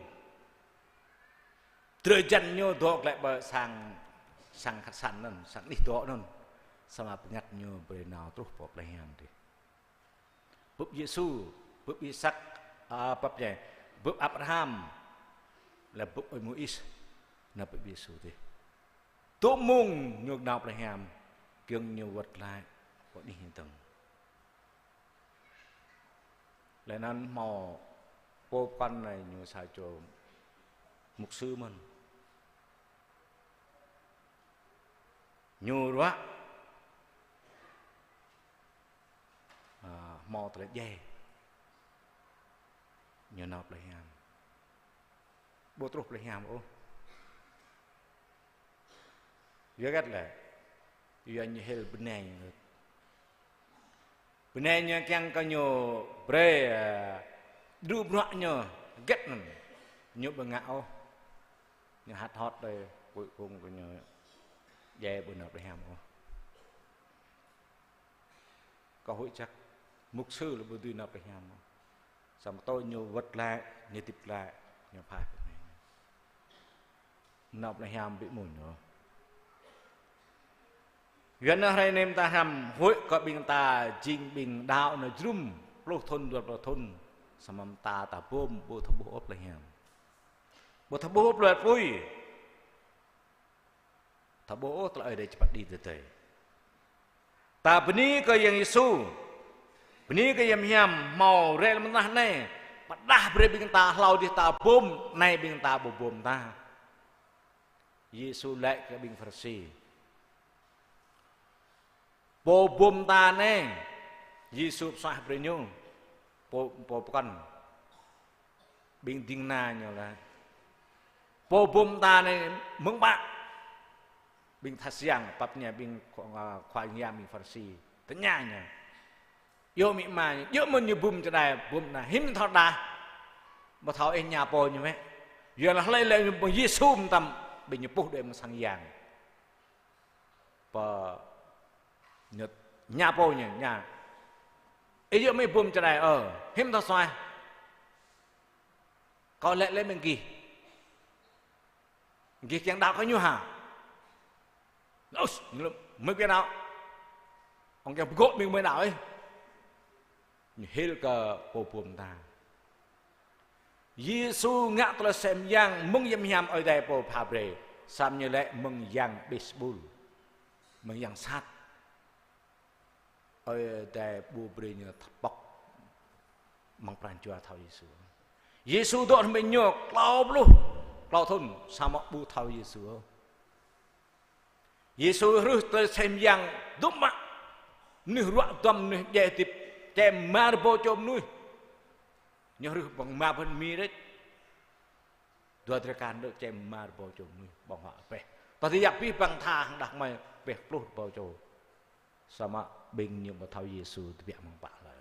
Drơi jăn ñu dŏ glaĭ pơ sang, sang khăt săn anŭn, sang anih dŏ anŭn. Samơ̆ bơngăt ñu brơi nao truh pơ plei hiam dih. Bưp Yêsu, bưp Isak, a, pap ñe, bưp Abraham, laih bưp ơi Môis, anŭn bưp Yêsu dih. Dŏ mông ñu nao plei hiam, kiăng ñu wơ̆t glaĭ pơ anih ñu dơ̆ng. Laih anŭn hmâo pô pơkŏn anai ñu sa čô mục sư mơ̆n. Ñu ruă, a, hmâo tơlơi djai. Ñu nao plei hiam. Ƀu truh plei hiam ôh. Yua hơget lĕ? Yua ñu hil bơnai ñu. Bơnai ñu kiăng kơ ñu brơi, a, djru bruă ñu hơget anŭn. Ñu ƀu ngă ôh. Ñu hăt hot đơi, cuối cùng kơ ñu djai ƀu nao plei hiam ôh. Kâo huĭ čăk, mục sư lĕ ƀu dưi nao plei hiam. Samơ̆ tơl ñu wơ̆t glaĭ, ñu hơdip glaĭ, ñu pha kơ anai. Nao plei hiam ƀu mơ̆n ñu. Yua anŭn hrơi anai mơ̆ng ta hrăm huĭ kơ ƀing ta jing ƀing đaŏ anŭn jơnum pluh thŭn, dua pluh thŭn. Samơ̆ mơ̆ng ta ta bum ƀu thâo ƀuh ôh plei hiam. Ƀu thâo ƀuh ôh plei apui. Ta ƀuh ôh tơlơi Ơi Adai či pơđĭ tơdơi. Ta bơni kơ Yang Yêsu. Bơni kơ Yang Hiam hmâo rai lăm tơnah anai. Pơdah brơi ƀing ta hlâo dih ta bum, anai ƀing ta ƀu bum ta. Yêsu laĭ kơ ƀing Pharisi. Pô bum ta anai, Yêsu pơsuaih brơi ñu, pô, pô pơkŏn. Ƀing ding kơna ñu laĭ. Pô bum ta anai mơ̆ng pă? Ƀing tha siăng, pap ñe ƀing khua, khua yang ƀing Pharisi. Tơña ñu. Yua amĭ ama ñu, yua mơ̆n ñu bum čơđai, bum anai, hiư̆m thâo đah. Ƀu thâo ih ña pô ñu mơ̆. Yua anŭn hlơi lĕ ñu bum Yêsu mơtam, ƀing ñu puh đuaĭ mơ̆ng sang yang. Pơ ñu ña pô ñu, ña. Ih yua mơ̆ bum čơđai, ơ, hiư̆m thâo suaih. Kâo laĭ lĕ mơ̆ng gih. Gih kiăng đaŏ kơ ñu hă? Laih, ñu laĭ, mơi kiăng đaŏ. Ŏng kiăng pơgŏ mơi, mơi đaŏ ih. Ñu hil kơ pô bum ta. Yêsu ngă tơlơi sem yang mơ̆ng yang hiam Ơi Adai pô pha brơi. Samơ̆ ñu laĭ mơ̆ng yang Bêlzebul. Mơ̆ng yang sat. Ơi Adai ƀu brơi ñu tơpŏk mơ̆ng pran jua thâo Yêsu. Yêsu dŏ hrŏm hăng ƀing ñu klâo pluh klâo thŭn samơ̆ ƀu thâo Yêsu. Yêsu hrih tơlơi sem yang dŭm mă. Mơnuih ruă duăm, mơnuih djai hơdip, čem rơbâo čô mơnuih. Ñu hrih ƀơ̆ng rơma bơ̆n mi rĕč. Dua drơi kan đơ̆ čem rơbâo čô mơnuih ƀơ̆ng huă pĕh. Tơdah yap pih ƀơ̆ng tha hăng đah kơmơi pĕh pluh rơbâo čô. Samơ̆ ƀing ñu ƀu thâo Yêsu tơbiă mơ̆ng pă hlơi.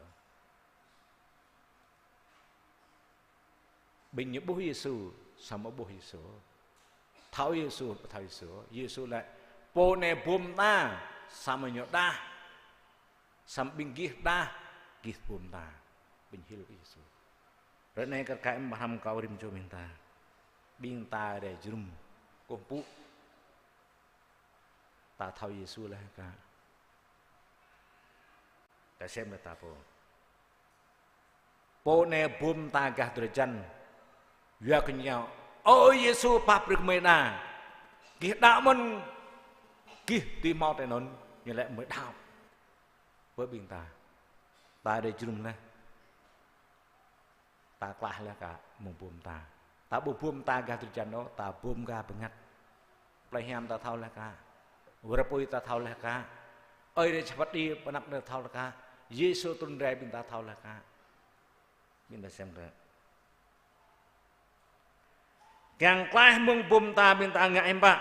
Ƀing ñu ƀuh Yêsu, samơ̆ ƀuh Yêsu. Thâo Yêsu, ƀu thâo Yêsu. Yêsu laĭ, pô anai bum ta, samơ̆ ñu đah. Samơ̆ ƀing gih đah, gih bum ta. Ƀing hil kơ Yêsu. Ră anai kar kaĭ mơ̆ hrăm kâo rĭm čô ƀing ta. Ƀing ta rai jơnum kơkuh pơpŭ. Ta thâo Yêsu laih hă? Ta sem laih ta pô. Pô anai bum ta gah drơi jăn. Yua kơ ñu, ơ Yêsu pap brơi kơ mơi đaŏ. Gih đaŏ mơ̆n, gih dưi hmâo tơlơi anŭn, ñu laĭ mơi đaŏ. Pơ ƀing ta. Ta rai jơnum laih. Ta klaih laih hă mơ̆ng bum ta. Ta ƀu bum ta gah drơi jăn ôh, ta bum gah bơngăt. Plei hiam ta thâo laih hă. Wơr apui ta thâo laih hă. Ơi Adai čăp pơđĭ pơ anăp anai thâo laih kah. Yêsu trŭn rai ƀing ta thâo laih kah. Ƀing ta sem kơ. Kiăng klaih mơ̆ng bum ta ƀing ta ngă hiư̆m pă.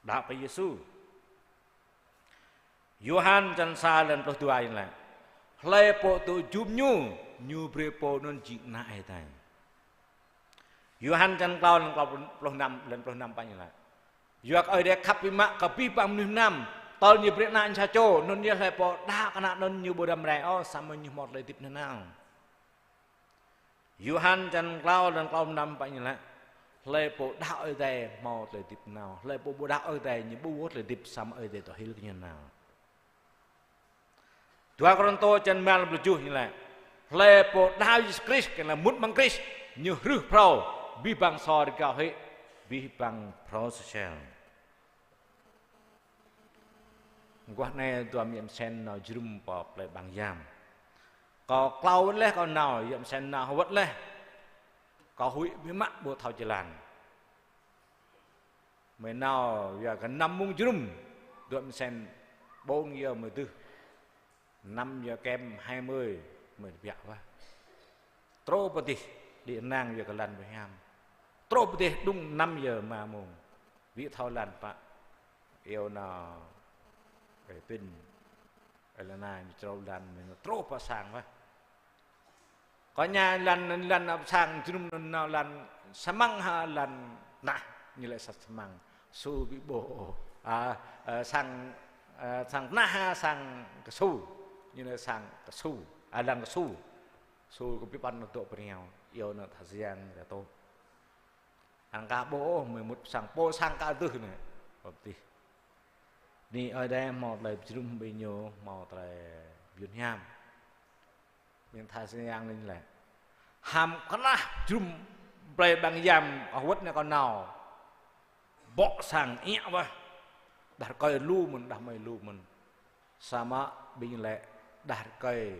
Đaŏ kơ Yêsu. Yôhan čăn sa lăn pluh dua ñu laĭ: Hlơi pô dŏ jum ñu, ñu brơi pô anŭn jing ană Ơi Adai. Yôhan čăn klâo lăn klâo pluh năm, lăn pluh năm pă ñu laĭ: Yua kơ Ơi Adai khăp biă mă kơ abih bang mơnuih mơnam, tơl ñu brơi ană ñu sa čô, anŭn yơh hlơi pô đaŏ kơ ană anŭn ñu ƀu răm rai ôh, samơ̆ ñu hmâo tơlơi hơdip nanao. Yôhan čăn klâo lăn klâo pluh năm pă ñu laĭ: Hlơi pô đaŏ Ơi Adai hmâo tơlơi hơdip nanao, hlơi pô ƀu đaŏ Ơi Adai ñu ƀu hmâo tơlơi hơdip, samơ̆ Ơi Adai dŏ hil kơ ñu nanao. Dua Kôrintô čăn rơma lăn pluh tơjuh ñu laĭ: Hlơi pô đaŏ Yêsu Krist, kiăng laĭ mŭt amăng Krist, ñu hrih phrâo, abih bang sô rơgao hĭ, abih bang phrâo sơsel. Mơguah anai dua mơyang mơsen nao jơnum pơ plei Ƀang Yam. Kâo klâo wơ̆t laih kâo nao, yua mơsen nao hơwơ̆t laih. Kâo huĭ biă mă ƀu thâo jơlan. Mơi nao yua kơ năm mông jơnum, dua mơsen ƀơ̆ng yơh mơi dưh. Năm giờ kém hai mươi, mơi tơbiă wơ̆t. Truh pơ adih, đĭ nang yua kơ lăn ƀu hiam. Truh pơ adih đŭng năm giờ rơma mông. Ƀu thâo lăn pă. Iâu nao, ơi Pin, ơi Lana, ñu črâo lăn, mơi nao truh pơ sang wơ̆t. Kơ ñu lăn, lăn ăp sang jơnum anŭn nao lăn samăng hă lăn tơnah, ñu laĭ sa samăng, su ƀu ƀuh ôh. A, ơ, sang, ơ, sang tơnah hă sang kơsu, ñu laĭ sang kơsu, a, lăn kơsu. Su kơ ƀu păn nao dŏ pơ rơngiao, iâu nao tha siang rơtuh. Anŭn kah ƀuh ôh, mơi mŭt sang pô sang kah dưh anai. Pơtih. Anai Ơi Adai hmâo tơlơi pơjơnum ƀing ñu, hmâo tơlơi mơyun hiam. Ƀing tha siang anai laĭ: Hăm kơnah jơnum plei Ƀang Yam, ơ, wơ̆t anai kâo nao. Bŏ sang iă wơ̆t. Đah rơkơi lu mơ̆n, đah mơi lu mơ̆n. Samơ̆ ƀing laĭ đah rơkơi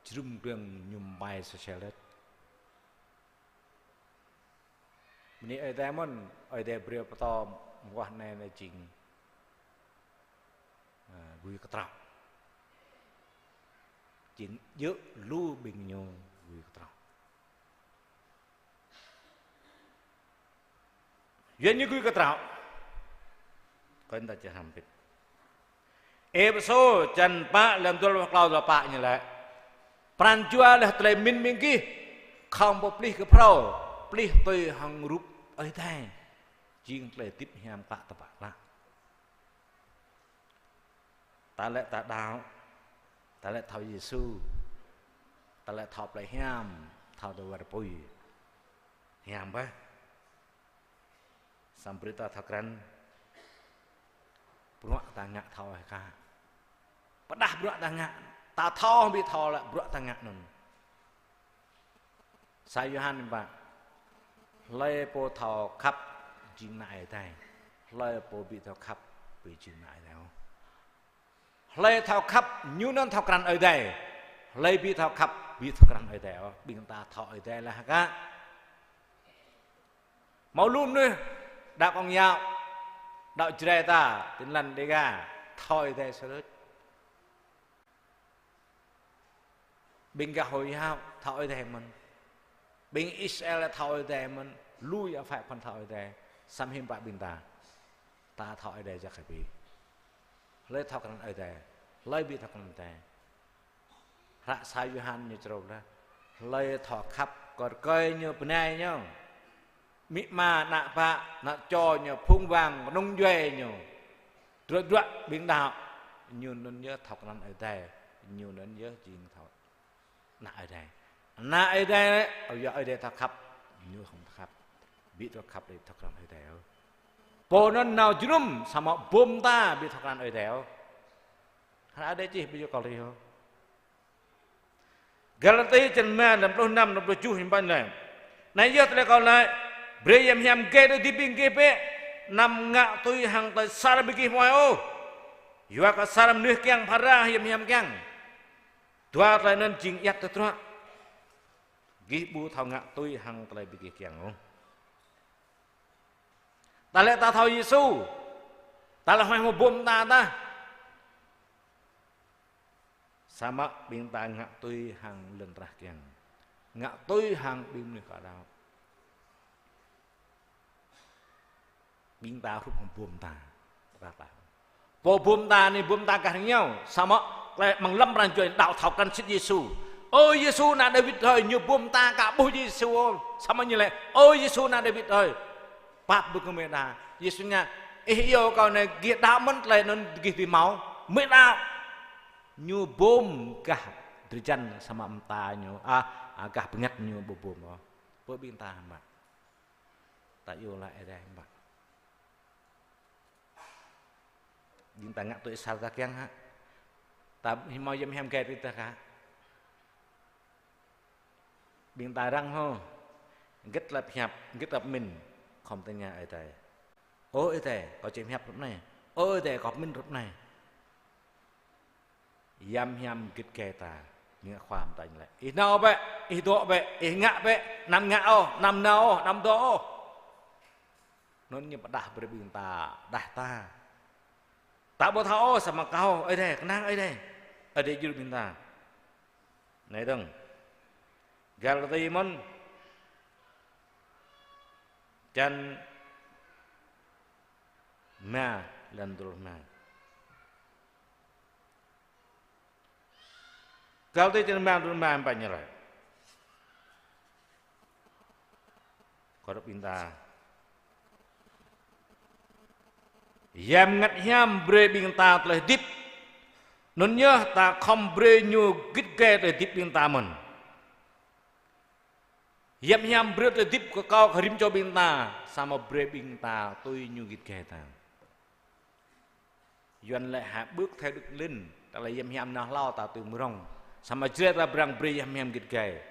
jơnum glông ñu ƀai sơsel đĕt. Bơni Ơi Adai mơ̆n, Ơi Adai brơi pơtô mơguah anai anai jing, a, gui kơtraŏ. Jing djơ̆ lu ƀing ñu gui kơtraŏ. Yua ñu gui kơtraŏ. Kơ ta čơhăm pĭt. Êphêsô čăn pă lăn dua pluh klâo dua pă ñu laĭ: Pran jua laih tơlơi pơmĭn ƀing gih, khŏm pơplih kơ phrâo, plih tui hăng rup Ơi Adai. Jing tơlơi hơdip hiam klă tơpă klă. Ta laĭ ta đaŏ, ta laĭ thâo Yêsu, ta laĭ thâo plei hiam, thâo tơwar apui. Hiam bơh. Samơ̆ brơi ta thâo krăn, bruă ta ngă thâo hơkă. Pơdah bruă ta ngă, ta thâo ƀu thâo lĕ bruă ta ngă anŭn. Sa Yôhan pă: Hlơi pô thâo khăp jing ană Ơi Adai. Hlơi pô ƀu thâo khăp ƀu jing ană Ơi Adai ôh. Hlơi thâo khăp ñu anŭn thâo krăn Ơi Adai. Hlơi ƀu thâo khăp ƀu thâo krăn Ơi Adai ôh. Ƀing ta thâo Ơi Adai laih hơkă. Hmâo lu mơnuih đaŏ Công giáo, đaŏ Jrai ta, Tin Lành, Đêga, thâo Ơi Adai sơlơi. Ƀing gah Hồi giáo thâo Ơi Adai mơ̆n. Ƀing Israel thâo Ơi Adai mơ̆n. Lu ya phải phần thâo Ơi Adai. Samơ̆ hiư̆m pă ƀing ta, ta thâo Ơi Adai jăk hĭ ƀu? Hlơi thâo krăn Ơi Adai? Hlơi ƀu thâo krăn Ơi Adai? Hră sa Yôhan ñu črâo laĭ: Hlơi thâo khăp kơ rơkơi ñu, bơnai ñu, amĭ ama, ană bă, ană čô ñu, phung wang, kơnung djuai ñu, druă druă ƀing đaŏ, ñu anŭn yơh thâo krăn Ơi Adai, ñu anŭn yơh jing thâo ană Ơi Adai. Ană Ơi Adai, ơ, yua Ơi Adai thâo khăp, ñu khŏm thâo khăp. Ƀu thâo khăp lĕ thâo krăn Ơi Adai ôh. Pô anŭn nao jơnum samơ̆ bum ta ƀu thâo krăn Ơi Adai ôh. Hră Ơi Adai čih ƀu djơ̆ kâo laĭ ôh. Galati čăn rơma, lăn pluh năm, lăn pluh tơjuh ñu pă laĭ: Anai yơh tơlơi kâo laĭ, brơi hiam hiam gai tơlơi hơdip ƀing gih bĕ, anăm ngă tui hăng tơlơi asar ƀing gih mơ̆ ôh. Yua kơ asar mơnuih kiăng phara hiam hiam kiăng. Dua tơlơi anŭn jing ayăt tơdruă. Gih ƀu thâo ngă tui hăng tơlơi ƀing gih kiăng ôh. Ta laĭ ta thâo Yêsu, Ta lĕ hmâo hmâo bum ta tah. Samơ̆ ƀing ta ngă tui hăng lŏn tơnah kiăng. Ngă tui hăng ƀing mơnuih kơ đaŏ. Ƀing ta hrup hăng bum ta. Tơdah ta. Pô bum ta anai bum ta gah rơngiao. Samơ̆ tơlơi mơ̆ng lăm pran jua đaŏ thâo krăn sĭt Yêsu. Ơ Yêsu ană Dawid hơi, ñu bum ta aka ƀuh Yêsu. Samơ̆ ñu laĭ, ơ Yêsu ană Dawid hơi, pap brơi kơ mơi đa. Yêsu ngă, ih iâu kâo anai gih đaŏ mơ̆n tơlơi anŭn gih dưi hmâo. Mơi đaŏ. Ñu bum gah drơi jăn samơ̆ mơta ñu, a, a, gah bơngăt ñu ƀu bum ôh. Pơ ƀing ta hă mă. Ta iâu laĭ Ơi Adai mă. Ƀing ta ngă tui asar ta kiăng hă. Ta hmâo yăm hiam gai tui ta hă. Ƀing ta răng hŏ. Hơget tơlơi pơhiăp, hơget tơlơi pơmĭn. Khŏm tơña Ơi Adai. Ơ Ơi Adai, kâo či hiăp hrup anai. Ơ Ơi Adai, kâo pơmĭn hrup anai. Yăm hiam git gai ta, ngă khua mơtañ lĕ. Ih nao bĕ, ih dŏ bĕ, ih ngă bĕ, anăm ngă ôh, anăm nao ôh, anăm dŏ ôh. Anŭn ñu pơdah brơi ƀing ta, đah ta. Ta ƀu thâo ôh, samơ̆ kâo, Ơi Adai, kơnang Ơi Adai. Ơi Adai djru ƀing ta. Anai dơ̆ng. Galati mơ̆n. Čăn rơma, lăn tơjuh rơma. Galati čăn rơma, tơjuh rơma, pă ñu laĭ. Kơ rơp ƀing ta. Yăm Bơngăt Hiam brơi ƀing ta tơlơi hơdip. Anŭn yơh ta khŏm brơi ñu git gai tơlơi hơdip ƀing ta mơ̆n. Yăm Hiam brơi tơlơi hơdip kơ kâo kơ rĭm čô ƀing ta, samơ̆ brơi ƀing ta tui ñu git gai ta. Yuan laĭ hai bước theo Đức Linh, ta laĭ Yăm Hiam nao hlâo ta tui mơ̆ng rŏng. Samơ̆ Jrai ta brăng brơi Yăm Hiam git gai.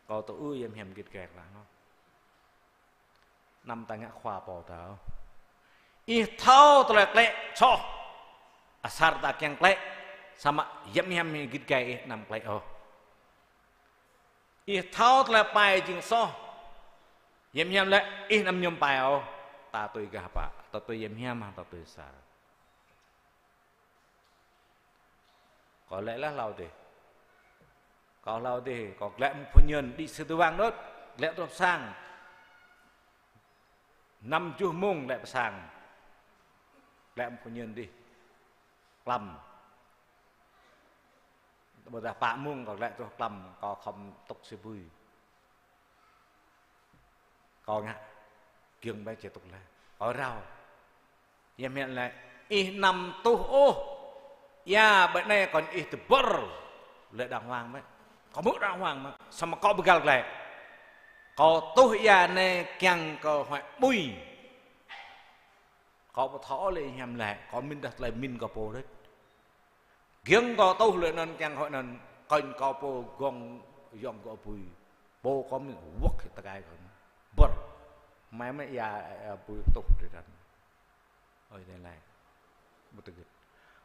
Kâo tŭ ư Yăm Hiam git gai klah anŭn. Anăm ta ngă khua pô ta. Ih thâo tơlơi klĕ soh. Asar ta kiăng klĕ. Samơ̆ Yăm Hiam git gai ih anăm klĕ ôh. Ih thâo tơlơi pai jing soh. Yăm Hiam laĭ ih anăm mơñum pai ôh. Ta tui gah pă, ta tui Yăm Hiam hă, ta tui asar. Kâo laĭ laih hlâo adih. Kâo hlâo adih, kâo glaĭ mơ̆ng pơñen đĭ sư tơwang đôč, glaĭ truh sang. Năm tơjuh mông glaĭ pơ sang. Glaĭ mơ̆ng pơñen đih. Klăm. Ƀôdah pă mông kâo glaĭ truh klăm, kâo khŏm tŭk si bui. Kâo ngă, giŏng ƀai či tŭk laih. Kâo rao. Yăm Hiam laĭ, ih anăm tuh ôh. Ia ƀơi anai kơ ih tơƀơr. Laĭ đàng hoàng mơ̆. Kâo hmư̆ đàng hoàng mơ̆. Samơ̆ kâo bơgăl glaĭ. Kâo tuh ia anai kiăng kơ huăi ƀui. Kâo ƀu thâo lĕ Hiam laĭ, kâo mĭn dah tơlơi mĭn kâo pô đôč. Giŏng kâo tuh lĕ anŭn kiăng huăi anŭn, kơnh kâo pô gŏng yŏng kâo bui. Pô kâo mĭn wơ̆k tơkai kâo. Bơr. Mai mơ̆ ia, ia bui tuh drơi jăn. Ơi Adai laĭ. Ƀu tơgơ̆t.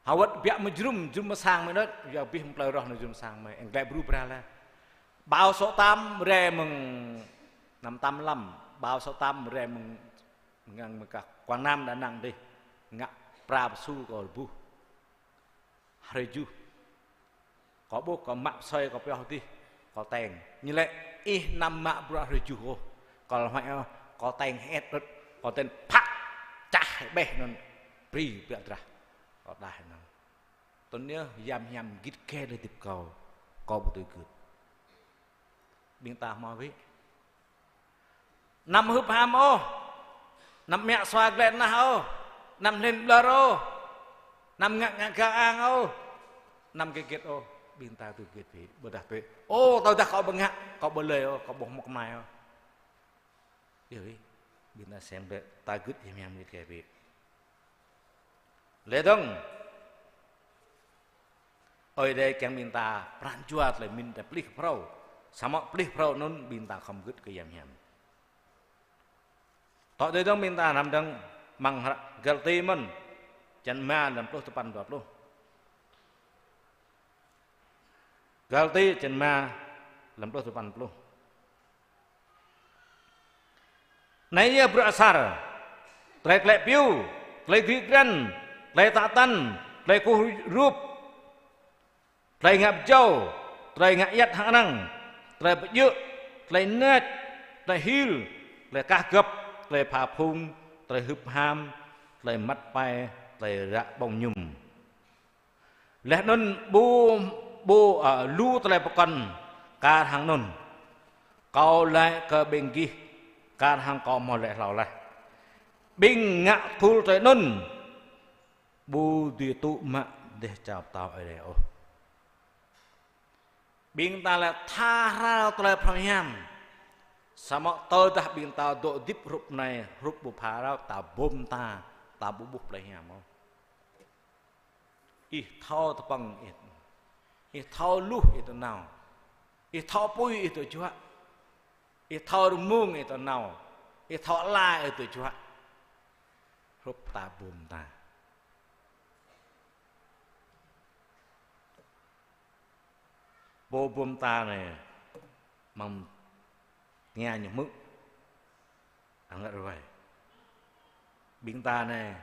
Hơwơ̆t biă mơ̆ jơnum, jơnum mơsang mơ̆ đôč, ia abih plơi roh anŭn jơnum mơsang mơ̆. Eng glaĭ bru bra laih. Bão số tám rai mơ̆ng năm tám lăm, bão số tám rai mơ̆ng ngang mơ̆ng kah Quảng Nam Đà Nẵng dih, ngă pra pơsu kâo rơbuh. Hrơi tơjuh. Kâo ƀuh kâo mă pơsơi kâo pioh dih, kâo teng. Ñu laĭ, ih anăm mă bruă hrơi tơjuh ôh. Kâo lăng huăi ôh, kâo teng hơet đôč, kâo teng phak, čah ƀĕ anŭn, bri biă drah. Kâo đah anŭn. Tui anŭn yơh Yăm Hiam git gai tơlơi hơdip kâo, kâo ƀu tui gưt. Ƀing ta hmâo wĭ. Anăm hưp ham ôh. Anăm mă sua glaĭ tơnah ôh. Anăm hlĭn ƀlŏr ôh. Anăm ngă ngă gang ang ôh. Anăm hơget hơget ôh. Ƀing ta tui hơget wĭ. Ƀôdah tui. Ơ, tơdah kâo ƀu ngă, kâo ƀu lơi ôh, kâo ƀu hmâo kơmai ôh. Yơh wĭ. Ƀing ta sem glaĭ, ta gưt Yăm Hiam git gai wĭ. Lĕ dơ̆ng. Ơi Adai kiăng ƀing ta pran jua tơlơi mĭn ta plih phrâo. Samơ̆ plih phrâo anŭn ƀing ta khŏm gưt kơ Yăm Hiam. Tŏ dơi dơ̆ng ƀing ta hrăm dơ̆ng amăng hră Galati mơ̆n. Čăn rơma lăm pluh tơpăn dua pluh. Galati čăn rơma lăm pluh tơpăn pluh. Anai yơh bruă asar, tơlơi klĕ piu, tơlơi gri grăn, tơlơi tă tăn, tơlơi kơkuh rup, tơlơi ngă pơjâo, tơlơi ngă ayăt hăng arăng, tơlơi pơjơ̆, tơlơi nač, tơlơi hil, tơlơi kah gơ̆p, tơlơi pha phung, tơlơi hưp ham, tơlơi măt pai, tơlơi ră ƀơ̆ng mơñum. Laih anŭn ƀu, ƀu, ơ, lu tơlơi pơkŏn kar hăng anŭn. Kâo laĭ kơ ƀing gih, kar hăng kâo hmâo laĭ hlâo laih. Ƀing ngă thul tơlơi anŭn ƀu dưi tŭ mă dêh čar pơtao Ơi Adai ôh. Ƀing ta lĕ tha hrao tơlơi phrâo hiam. Samơ̆ tơdah ƀing ta dŏ hơdip hrup anai, hrup ƀu pha hrao, ta bum ta, ta ƀu ƀuh plei hiam ôh. Ih thâo tơpơ̆ng ih, ih thâo luh ih tơ nao, ih thâo apui ih tơ juă, ih thâo rơmung ih tơ nao, ih thâo ala ih tơ juă. Hrup ta bum ta. Pô bum ta anai, mơ̆ng tơngia ñu hmư̆, arăng ngă ruai. Ƀing ta anai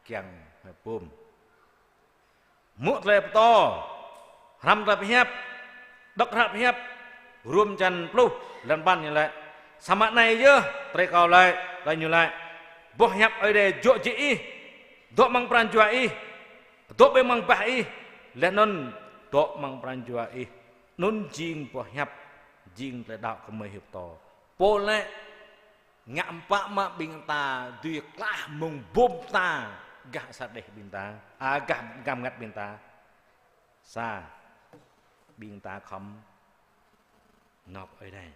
kiăng hmâo bum. Hmư̆ tơlơi pơtô, hrăm tơlơi pơhiăp, đŏk hră pơhiăp, Rôm čăn pluh, lăn păn ñu laĭ: Samơ̆ anai yơh, tơlơi kâo laĭ, tơlơi ñu laĭ: Boh hiăp Ơi Adai dŏ jĕ ih, dŏ amăng pran jua ih, dŏ ƀơi amăng bah ih, laih anŭn dŏ amăng pran jua ih. Anŭn jing boh hiăp, jing tơlơi đaŏ kơmơi hiăp pơtô. Pô lĕ ngă pơpă mă ƀing ta dưi klah mơ̆ng bum ta, gah sa đeh ƀing ta, a, gah gam ngăt ƀing ta. Sa, ƀing ta khŏm nŏk Ơi Adai,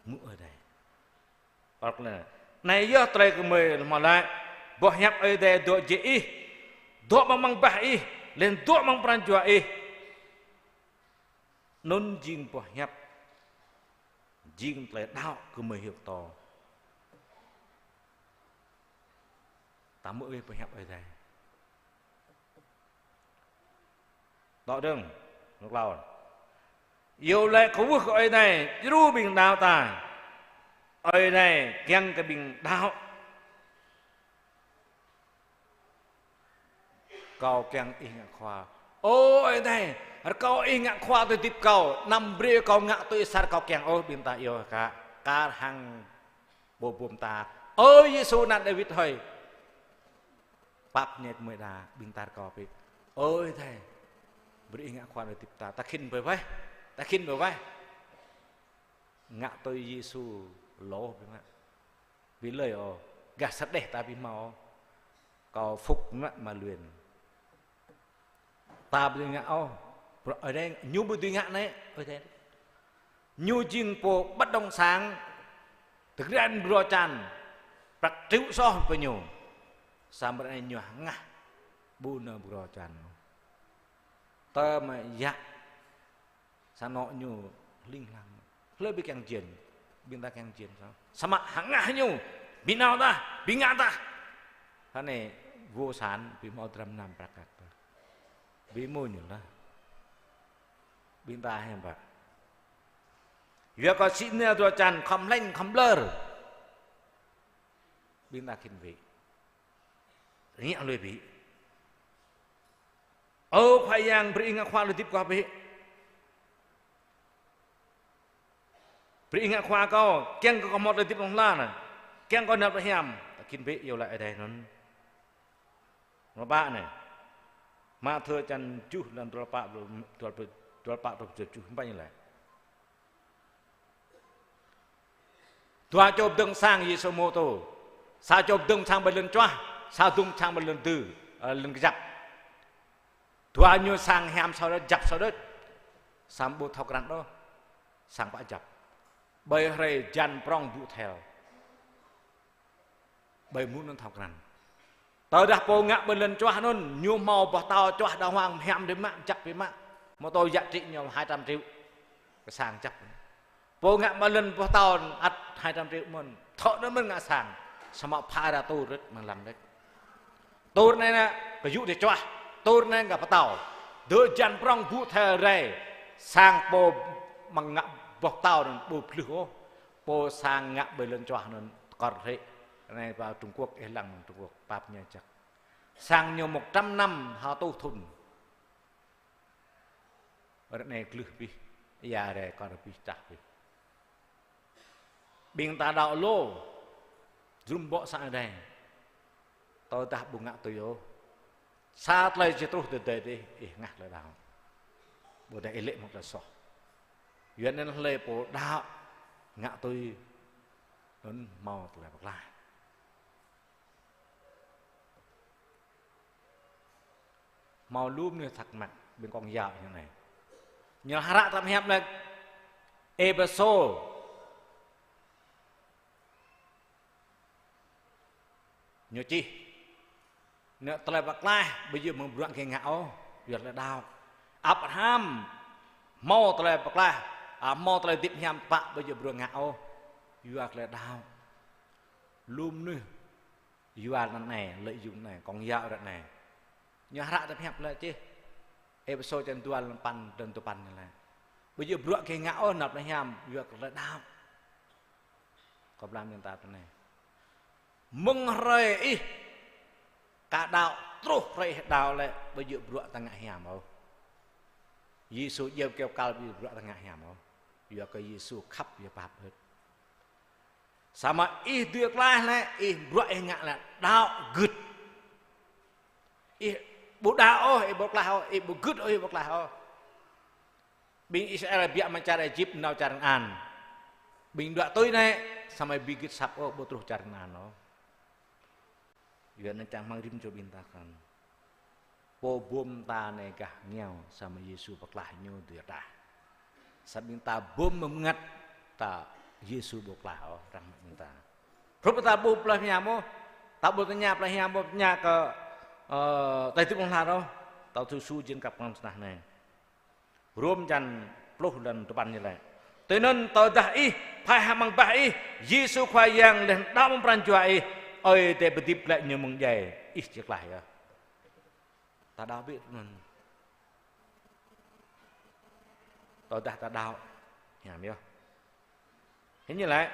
hmư̆ Ơi Adai. Pơrơ̆k lĕ, anai yơh tơlơi kơmơi hmâo laĭ: Boh hiăp Ơi Adai dŏ jĕ ih, dŏ amăng bah ih, laih dŏ amăng pran jua ih. Anŭn jing boh hiăp, jing tơlơi đaŏ kơmơi hiăp pơtô. Ta hmư̆ ih boh hiăp Ơi Adai. Tŏ dơ̆ng, nŭk hlâo. Iâu laĭ kwưh kơ Ơi Adai, djru ƀing đaŏ ta. Ơi Adai kiăng kơ ƀing đaŏ. Kâo kiăng ih ngă khua. Ơ Ơi Adai, rơkâo ih ngă khua tui hơdip kâo, anăm brơi kâo ngă tui asar kâo kiăng ôh, ƀing ta iâu kơ, kar hăng pô bum ta. Ơ Yêsu ană Dawid hơi. Pap ñĕt mơi đa, ƀing ta rơkâo pĭ. Ơi Adai, brơi ih ngă khua tui hơdip ta. Ta khĭn ƀơi wai. Ta khĭn ƀơi wai. Ngă tui Yêsu lŏ ƀing ngă. Ƀu lơi ôh, gah sa đeh ta ƀu hmâo ôh. Kâo phŭk mă mă luyên. Ta ƀu dưi ngă ôh. Ơi Adai, ñu ƀu dưi ngă anai, Ơi Adai. Ñu jing pô bất động sản, tơgran brô čan, prăk triu soh pơ ñu. Samơ̆ anai ñu hơngah, ƀu nao brô čan. Tơ mă yă, sang anŏ ñu hling hlang. Hlơi ƀu kiăng jên, ƀing ta kiăng jên sao? Samơ̆ hơngah ñu, ƀu nao tah, ƀu ngă tah. Hơnai vô sản, ƀu hmâo dram năm prăk kăk tah. Ƀu hmâo ñu lah. Ƀing ta hiam pă. Yua kơ sĭ anai dua čan khŏm hlĕng, khŏm ƀlơr. Ƀing ta khĭn wĭ. Rơngiă lui wĭ. Ơ Khua Yang, brơi ih ngă khua tơlơi hơdip kâo bĕ. Brơi ih ngă khua kâo, kiăng kơ kâo hmâo tơlơi hơdip hlŏng lar anai. Kiăng kâo nao pơ hiam, ta khĭn bĕ iâu laĭ Ơi Adai anŭn. Mơ̆ng pă anai. Mathiơ čăn tơjuh lăn dua pluh pă, dua pluh, dua pluh pă truh tơjuh, ƀing ñu laĭ. Dua čô pơdơ̆ng sang Yêsu hmâo tŭ. Sa čô pơdơ̆ng sang ƀơi lŏn čuah, sa pơdơ̆ng sang ƀơi lŏn tơdư, ơ, lŏn kơjăp. Dua ñu sang hiam sa đôč, kơjăp sa đôč. Samơ̆ ƀu thâo krăn đôč. Sang pă kơjăp. Ƀơi hrơi hơjan prŏng ƀu thel. Ƀơi mơnuih anŭn thâo krăn. Tơdah pô ngă ƀơi lŏn čuah anŭn, ñu hmâo boh tâo čuah đàng hoàng hiam đơi mă, kơjăp đơi mă. Hmâo tơlơi giá trị ñu hai trăm triệu. Kơ sang kơjăp. Pô ngă ƀơi lŏn boh tâo ăt hai trăm triệu mơ̆n. Thâo anŭn mơ̆n ngă sang. Samơ̆ phara tur rĕt mơ̆ng lăm rĕt. Tur anai nă, kơ yŭ tơ čuah. Tur anai ngă pơtâo. Dơ̆ hơjan prŏng ƀu thel rai. Sang pô mơ̆ng ngă boh tâo anŭn ƀu plih ôh. Pô sang ngă ƀơi lŏn čuah anŭn tơkŏr hrĕ. Ră anai pơ Trung Quốc, ih lăng Trung Quốc, pap ñu čăk. Sang ñu một trăm năm ha tuh thŭn. Ră anai glưh abih, ia rai kơ abih čah abih. Ƀing ta đaŏ lu, jơnum ƀô̆ sang Ơi Adai. Tơdah ƀu ngă tui ôh. Sa tơlơi či truh tơdơi dih, ih hơngah tơlơi đaŏ. Ƀôdah ih lĕ hmâo tơlơi soh. Yua anŭn hlơi pô đaŏ ngă tui, anŭn hmâo tơlơi pơklaih. Hmâo lu mơnuih thắc mắc, ƀing kông yă ñu anai. Ñu hră tơlơi pơhiăp lĕ Êphêsô. Ñu čih. Ñu tơlơi pơklaih, ƀu djơ̆ mơ̆ng bruă gih ngă ôh, yua tơlơi đaŏ. Abraham hmâo tơlơi pơklaih, a, hmâo tơlơi hơdip hiam tơpă, ƀu djơ̆ bruă ngă ôh, yua tơlơi đaŏ. Lu mơnuih yua anŭn anai, lợi dụng anai, kông yă ră anai. Ñu hră tơlơi pơhiăp lĕ čih. Êphêsô črăn dua lăm păn, dơ̆ng tơpăn ñu lĕ. Ƀu djơ̆ bruă gih ngă ôh, nao pơklaih hiam, yua kơ tơlơi đaŏ. Kâo pơblang ƀing ta tui anai. Mơ̆ng hrơi ih ka đaŏ, truh hrơi ih đaŏ lĕ, ƀu djơ̆ bruă ta ngă hiam ôh. Yêsu djơ̆ kơyâo kăl, ƀu djơ̆ bruă ta ngă hiam ôh. Yua kơ Yêsu khăp, yua pap hơ̆t. Samơ̆ ih dưi klaih lĕ, ih bruă ih ngă lĕ đaŏ gưt. Ih ƀu đaŏ ôh, ih ƀu klaih ôh, ih ƀu gưt ôh, ih ƀu klaih ôh. Ƀing Israel biă mơ̆ng čar Êjip nao čar Kanaan. Ƀing đuaĭ tui anai, samơ̆ ƀu gưt asăp ôh, ƀu truh čar Kanaan ôh. Yua anŭn čang hmăng rĭm čô ƀing ta kăn. Pô bum ta anai gah ngiao, samơ̆ Yêsu pơklaih ñu dưi rơđah. Samơ̆ ƀing ta bum mơngăt ta Yêsu ƀu klaih ôh, răng mă ƀing ta. Hrup ta ƀu pơklaih hiam ôh, ta ƀu tơña pơklaih hiam ôh, tơña kơ, ơ, tơlơi hơdip hlŏng lar ôh, ta tui su jing kăp ngăn snah anai. Rôm črăn pluh lăn tơpăn ñu lĕ. Tui anŭn tơdah ih, phai hăng amăng bah ih, Yêsu Khua Yang laih anŭn đaŏ amăng pran jua ih, Ơi Adai pơhơdip glaĭ ñu mơ̆ng djai, ih či klaih yơh. Ta đaŏ ƀiă tui anŭn. Tơdah ta đaŏ, hiam yơh. Hĭ ñu lĕ,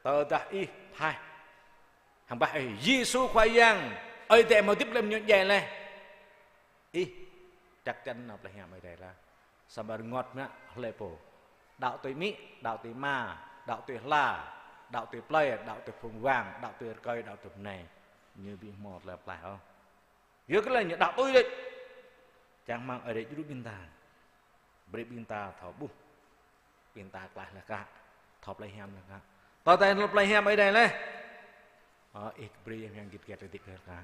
tơdah ih phai hăng bah ih, Yêsu Khua Yang, Ơi Adai hơdip glaĭ ñu djai laih, ih chắc chắn nao pơklaih hiam Ơi Adai laih. Samơ̆ rơngot mă hlơi pô. Đaŏ tui amĭ, đaŏ tui ama, đaŏ tui hla, đaŏ tui plơi, đaŏ tui phung wang, đaŏ tui rơkơi, đaŏ tui bơnai. Ñu ƀu hmâo tơlơi pơklaih ôh. Yua kơ lĕ ñu đaŏ tui đôč. Čang hmăng Ơi Adai djru ƀing ta. Brơi ƀing ta thâo ƀuh. Ƀing ta klaih laih kă. Thâo pơklaih hiam laih kă. Tơdah thâo pơklaih hiam Ơi Adai laih, ơ, ih brơi yang git gai tơdip laih kă.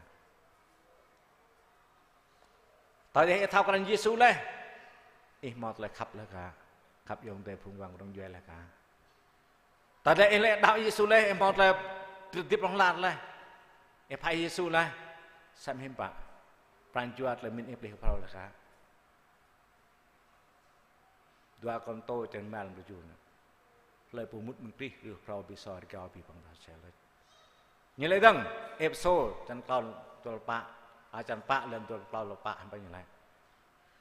Tơdah ih thâo krăn Yêsu laih, ih hmâo tơlơi khăp laih kă. Khăp ayŏng adơi phung wang rŏng djuai laih kă. Tơdah ih lĕ đaŏ Yêsu laih, ih hmâo tơlơi hơdip hlŏng lar laih. Ih phai Yêsu laih, samơ̆ hiư̆m pă. Pran jua tơlơi mĭn ih pơplih phrâo laih kă. Dua Kôrintô črăn rơma lăm tơjuh anai. Hlơi pô mŭt mơ̆ng Krist, rơ̆ phrâo ƀi sô, rơgao ƀi pơ̆ng pơsel laih. Ñu lĕ dơ̆ng, Êphêsô črăn klâo dua pluh pă, a, črăn pă lăn dua pluh klâo pluh pă, hăng pă ñu lĕ.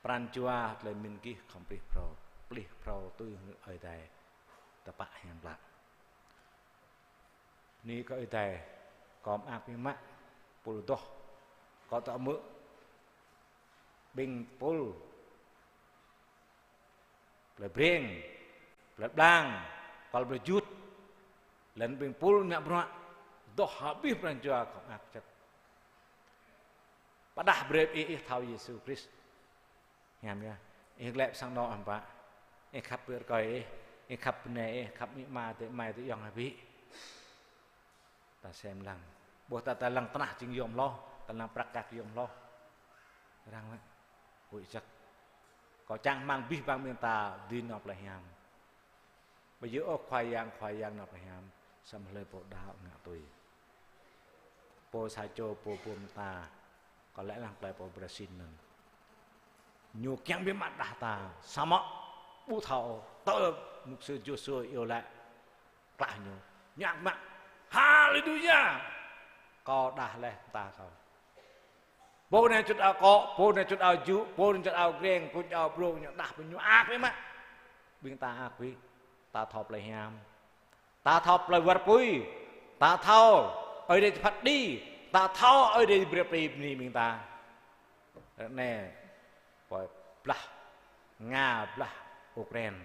Pran jua tơlơi mĭn gih khŏm pơplih phrâo, pơplih phrâo tui hăng Ơi Adai tơpă hiam klă. Bơni kơ Ơi Adai, kâo mơak biă mă, pul adoh, kâo tŏ hmư̆ ƀing pul plơi Breng, plơi Blang, kol plơi Jut, lŏn ƀing pul mă bruă, adoh abih pran jua kâo mơak čăt. Pơdah brơi ih, ih thâo Yêsu Krist. Hiam yơh. Ih glaĭ pơ sang anŏ hiư̆m pă. Ih khăp ƀing rơkơi ih, ih khăp bơnai ih, khăp amĭ ama, adơi amai, adơi ayŏng ih ƀu. Ta sem lăng. Ƀuh ta, ta lăng tơnah jing yôm hloh, ta lăng prăk kăk yôm hloh. Răng lĕ. Huĭ čăk. Kâo čang hmăng abih bang ƀing ta dưi nao pơklaih hiam. Ƀu djơ̆ ôh Khua Yang, Khua Yang nao pơklaih hiam, samơ̆ hlơi pô đaŏ ngă tui. Pô sa čô pô bum ta, kâo laĭ lăng tơlơi pô Brazil anŭn. Ñu kiăng biă mă đah ta, samơ̆ ƀu thâo, tơl mục sư Joshua iâu laĭ, klaih ñu. Ñu mơak mă, Haleluya! Kâo đah laih ta kâo. Pô anai čŭt ao kô̆, pô anai čŭt ao jŭ, pô anai čŭt ao greng, pô čŭt ao brông, ñu đah pơ ñu mơak biă mă. Ƀing ta mơak biă, ta thâo pơklaih hiam. Ta thâo plơi war apui, Ta thâo Ơi Adai phat kơđi, ta thâo Ơi Adai brơi bơni ƀing ta. Ră anai, pơ blah Nga, blah Ukraine.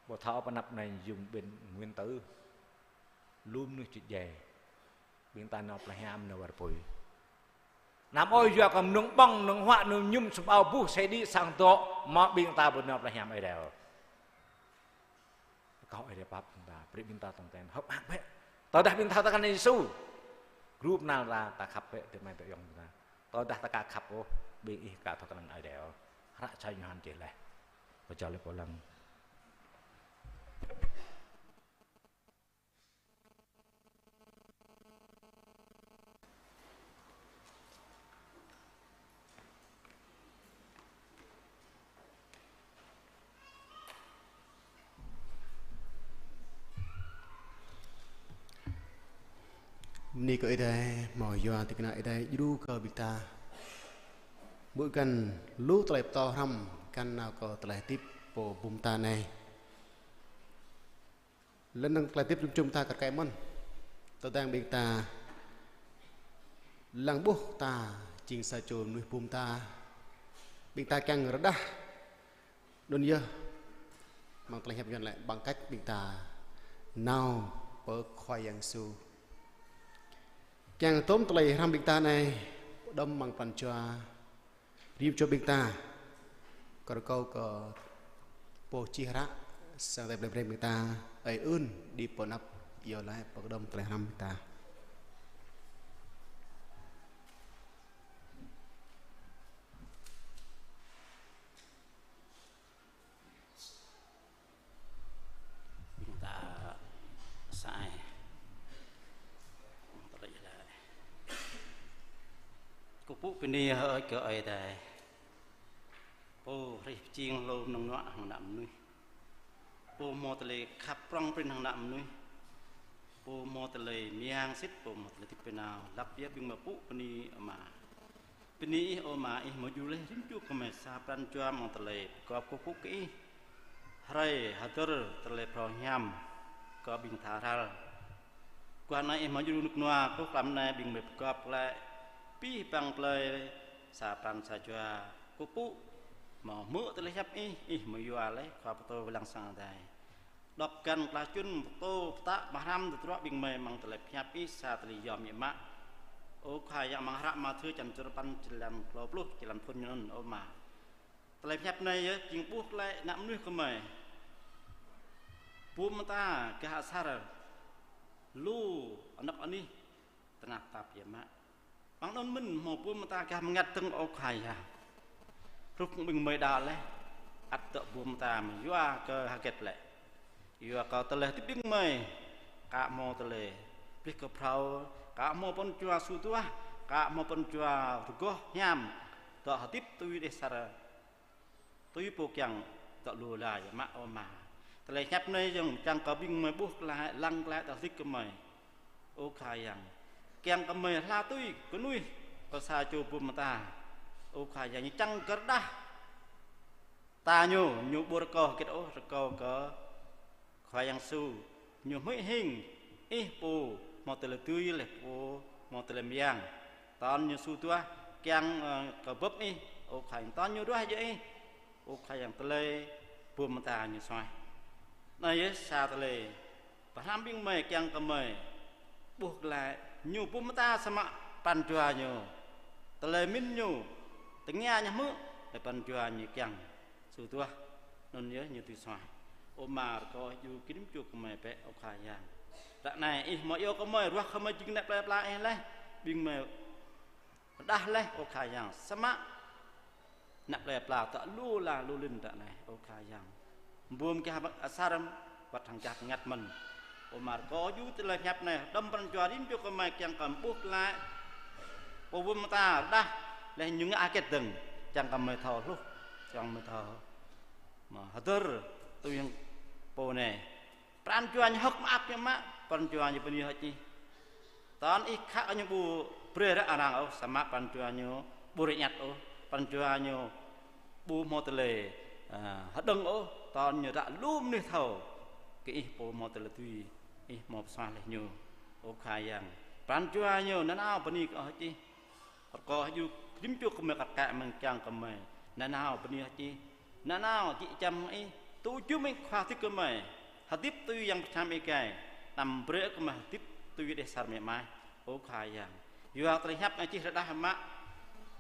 Ƀu thâo pơ anăp anai yŭng ƀing nguyên tử. Lu mơnuih čơdjai. Ƀing ta nao pơlei hiam nao war pui. Anăm ôh yua kơ mơnơ̆ng ƀơ̆ng, mơnơ̆ng huă, mơnơ̆ng mơñum, sum ao buh, xe đĭ, sang dŏ, mă ƀing ta ƀu nao pơlei hiam Ơi Adai. Kâo Ơi Adai pap ƀing ta, brơi ƀing ta tong ten, hơ̆k mơak bĕ. Tơdah ƀing ta thâo tơkeng Yêsu. Grup nal ta, ta khăp bĕ, tơmai tơyŏng ƀing ta. Tơdah ta aka khăp ôh, ƀing ih aka thâo kơnang Ơi Adai ôh. Hră sa Yôhan čih laih. Kơčâo lĕ pô lăng. Bơni kơ Ơi Adai, hmâo yua tơlơi kơna Ơi Adai djru kơ ƀing ta. Ƀuh găn lu tơlơi pơtô hrăm, găn nao kơ tơlơi hơdip pô bum ta anai. Lŏn năng tơlơi hơdip jum jum ta kar kaĭ mơ̆n. Tơdang ƀing ta lăng ƀuh ta jing sa čô mơnuih bum ta. Ƀing ta kiăng rơđah. Anŭn yơh. Mơ̆ng tơlơi hiăp Yuan lĕ bằng cách ƀing ta nao pơ Khua Yang Yêsu. Kiăng tôm tơlơi hrăm ƀing ta anai, đŏm mơ̆ng pran jua rĭm čô ƀing ta. Kơ rơkâo kơ pô čih hră, sang Ơi Adai brơi brơi ƀing ta, ơi ưn, đĭ pơ anăp, iâu laĭ pơkơđŏm tơlơi hrăm ƀing ta. Ƀing ta sa ai. Tơlơi iâu laĭ. Kơkuh pơpŭ bơni hơơč kơ Ơi Adai. Pô hrih pơjing hlô mơnơ̆ng nuă hăng ană mơnuih. Pô hmâo tơlơi khăp prŏng prin hăng ană mơnuih. Pô hmâo tơlơi mơyang sĭt, pô hmâo tơlơi hơdip pơnao. Lăp yơh ƀing mơ̆ pŭ bơni Ama. Bơni Ih, ơ Ama, Ih hmâo djru laih rĭm čô gơmơi sa pran jua mơ̆ng tơlơi pơgop kơkuh kơ Ih. Hrơi hơdơr tơlơi phrâo hiam kơ ƀing tha ral. Guah anai Ih hmâo djru rơnŭk rơnua, kơkuh tlam anai ƀing mơi pơgop glaĭ abih bang plơi sa pran sa jua. Kơkuh pơpŭ hmâo hmư̆ tơlơi hiăp Ih, Ih hmâo yua laih khua pơtô wai lăng sang Ơi Adai. Dŏ găn klah čun pơtô pơtă mơ̆ng hrăm tơdruă ƀing mơi mơ̆ng tơlơi pơhiăp Ih sa tơlơi yom biă mă. Ơ Khua Yang, mơ̆ng hră Mathiơ čăn duapăn, čơlan klâo pluh, čơlan phŭn ñu anŭn, ơ Ama. Tơlơi pơhiăp anai yơh jing ƀuh glaĭ ană mơnuih gơmơi. Bum mơta gah asar lu anŏ anih tơnap tap biă mă. Mơ̆ng anŭn mơ̆n hmâo bum mơta gah bơngăt dơ̆ng, ơ Khua Yang. Hrup ƀing mơi đaŏ laih, ăt dŏ bum mơta mơ̆n yua kơ hơget lĕ. Yua kơ tơlơi hơdip ƀing mơi, aka hmâo tơlơi plih kơ phrâo, aka hmâo pran jua su duah, aka hmâo pran jua rơgoh hiam, dŏ hơdip tui dêh asar. Tui pô kiăng dŏ lu la yơh mă, ơ Ama. Tơlơi hiăp anai yơh čang kơ ƀing mơi ƀuh glaĭ, lăng glaĭ tơlơi hơdip gơmơi. Ơ Khua Yang. Kiăng kơ mơi hla tui kơnuih kơ sa čô bum mơta. Ơ Khua Yang, ñu čang kơ rơđah ta ñu, ñu ƀu rơkâo hơget ôh, rơkâo kơ Khua Yang Yêsu, ñu hmư̆ hing Ih pô hmâo tơlơi dưi laih pô hmâo tơlơi mơyang. Tơl ñu su duah kiăng, ơ, kơ bưp Ih, ơ Khua Yang, tơl ñu duah djơ̆ Ih, ơ Khua Yang, tơlơi bum mơta ñu suaih. Anai yơh sa tơlơi pơhrăm ƀing mơi kiăng kơ mơi ƀuh glaĭ ñu bum mơta samơ̆ pran jua ñu, tơlơi mĭn ñu, tơngia ñu hmư̆, tơlơi pran jua ñu kiăng su duah, anŭn yơh ñu dưi suaih. Ơ Ama, rơkâo Ih djru kơ rĭm čô gơmơi bĕ, ơ Khua Yang. Ră anai Ih hmâo iâu kơ mơi, ruah kơ mơi jing ană plơi pla Ih laih, ƀing mơi rơđah laih, ơ Khua Yang, samơ̆ ană plơi pla dŏ lu la lu lin ră anai, ơ Khua Yang. Bum gah asar wơ̆t hăng gah bơngăt mơ̆n. Ơ Ama, rơkâo djru tơlơi pơhiăp anai, đŏm pran jua rĭm čô gơmơi kiăng kơ ƀuh glaĭ pô bum mơta rơđah, laih ñu ngă hơget dơ̆ng, čang kơ mơi thâo hluh, čang mơi thâo mơ̆ hơdơr tui hăng pô anai. Pran jua ñu hơ̆k mơak biă mă, pran jua ñu bơni hơ̆k Ih. Tơl Ih khă ñu ƀu brơi ră arăng ôh, samơ̆ pran jua ñu ƀu rơñăt ôh, pran jua ñu ƀu hmâo tơlơi, ơ, hơđơ̆ng ôh, tơl ñu ră lu mơnuih thâo kơ Ih pô hmâo tơlơi dưi Ih hmâo pơsuaih laih ñu. Ơ Khua Yang, pran jua ñu nanao bơni kơ Ih. Rơkâo hơdjru rĭm čô gơmơi kar kaĭ mơ̆ng kiăng kơ gơmơi nanao bơni Ih. Nanao jĕ čăm Ih, tŭ jum Ih khua hơdip gơmơi. Hơdip tui Yang Bơngăt Hiam Ih kiăng, anăm brơi gơmơi hơdip tui dêh asar mơmai. Ơ Khua Yang, yua tơlơi hiăp Ih čih rơđah mă,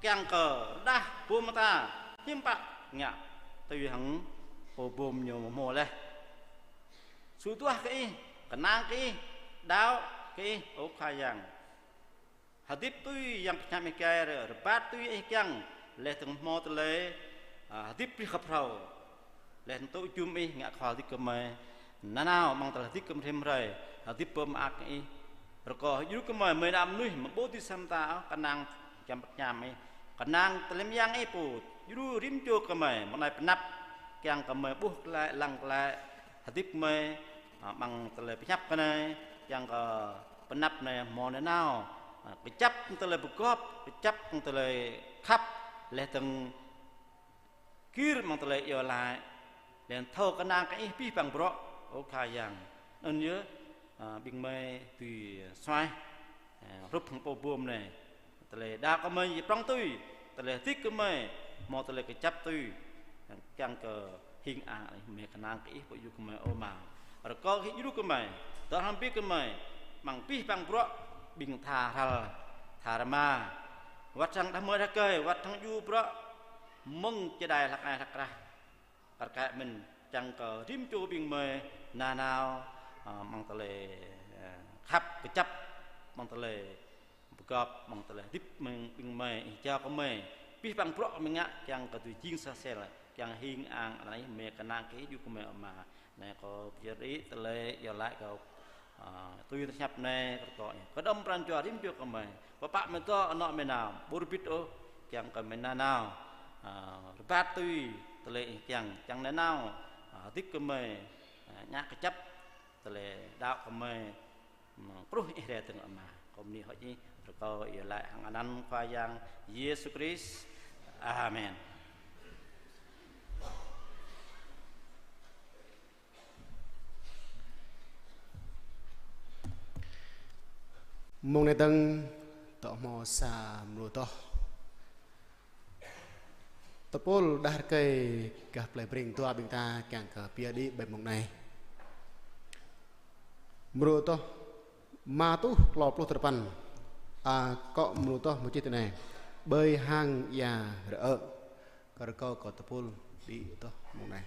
kiăng kơ rơđah bôm mơta hiư̆m pă ngă tui hăng pô bôm ñu hmâo laih. Su duah kơ Ih, kơnang kơ Ih, đaŏ kơ Ih, ơ Khua Yang. Hơdip tui Yang Bơngăt Hiam Ih kiăng, rơbat tui Ih kiăng, laih dơ̆ng hmâo tơlơi, a, hơdip brih kơ phrâo. Laih dơ̆ng tŭ jum Ih ngă khua hơdip gơmơi nanao amăng tơlơi hơdip gơmơi rĭm hrơi, hơdip pơmơak kơ Ih. Rơkâo hơdjru gơmơi, gơmơi ană mơnuih mơ̆ng ƀơi tơlơi sa mơta ôh, kơnang Yang Bơngăt Hiam Ih, kơnang tơlơi mơyang Ih pô djru rĭm čô gơmơi, mơ̆ng anai pơ anăp, kiăng kơ gơmơi ƀuh glaĭ, lăng glaĭ hơdip gơmơi, a, amăng tơlơi pơhiăp kơ anai, kiăng kơ pơ anăp anai hmâo nanao, a, kơjăp tơlơi pơgop, kơjăp tơlơi khăp, laih dơ̆ng gir amăng tơlơi iâu laĭ, laih thâo kơnang kơ Ih abih bang bruă, ơ Khua Yang. Anŭn yơh, a, ƀing gơmơi tui suaih, a, hrup hăng pô bôm anai. Tơlơi đaŏ gơmơi či prŏng tui, tơlơi hơdip gơmơi hmâo tơlơi kơjăp tui, kiăng kơ hing ang Ih, gơmơi kơnang kơ Ih pô djru gơmơi, ơ Ama. Rơkâo Ih djru gơmơi, dŏ hrŏm hơbĭt gơmơi, amăng abih bang bruă, ƀing tha hrăl, tha rơma, wăt hăng đah kơmơi đah rơkơi, wăt hăng djru bruă mơ̆ng čơđai hlăk ai hlăk krah. Kar kaĭ mơ̆n kiăng kơ rĭm čô ƀing gơmơi nanao, a, amăng tơlơi, a, khăp kơjăp, amăng tơlơi pơgop, amăng tơlơi hơdip mơ̆ng ƀing gơmơi, Ih jao kơ gơmơi abih bang bruă gơmơi ngă kiăng kơ tui jing sa sel, kiăng hing ang anai, gơmơi kơnang kơ Ih djru gơmơi, ơ Ama. Anai kâo pơyơr đĭ tơlơi iâu laĭ kâo, a, tui tơlơi pơhiăp anai, rơkâo Ih kơđŏm pran jua rĭm čô gơmơi, pơpă mơ̆ tơ̆ anŏ mơnam ƀu rơbit ôh, kiăng kơ gơmơi nanao, a, rơbat tui tơlơi Ih kiăng, kiăng nanao, a, hơdip gơmơi, a, ngă kơjăp, tơlơi đaŏ gơmơi, mơ̆ng pruh Ih rai dơ̆ng, ơ Ama. Kâo bơni hơơč Ih, rơkâo iâu laĭ hăng anăn Khua Yang Yêsu Krist. Amen. Mông anai dơ̆ng dŏ hmâo sa mrô adoh. Tơpul đah rơkơi gah plei Breng dua ƀing ta kiăng kơ pơyơr đĭ ƀơi mông anai. Mrô adoh rơma rơtuh klâo pluh duapăn, akŏ mrô adoh hmâo čih tui anai: Ƀơi hang ia rơ̆. Kâo rơkâo kơ tơpul đĭ adoh mông anai.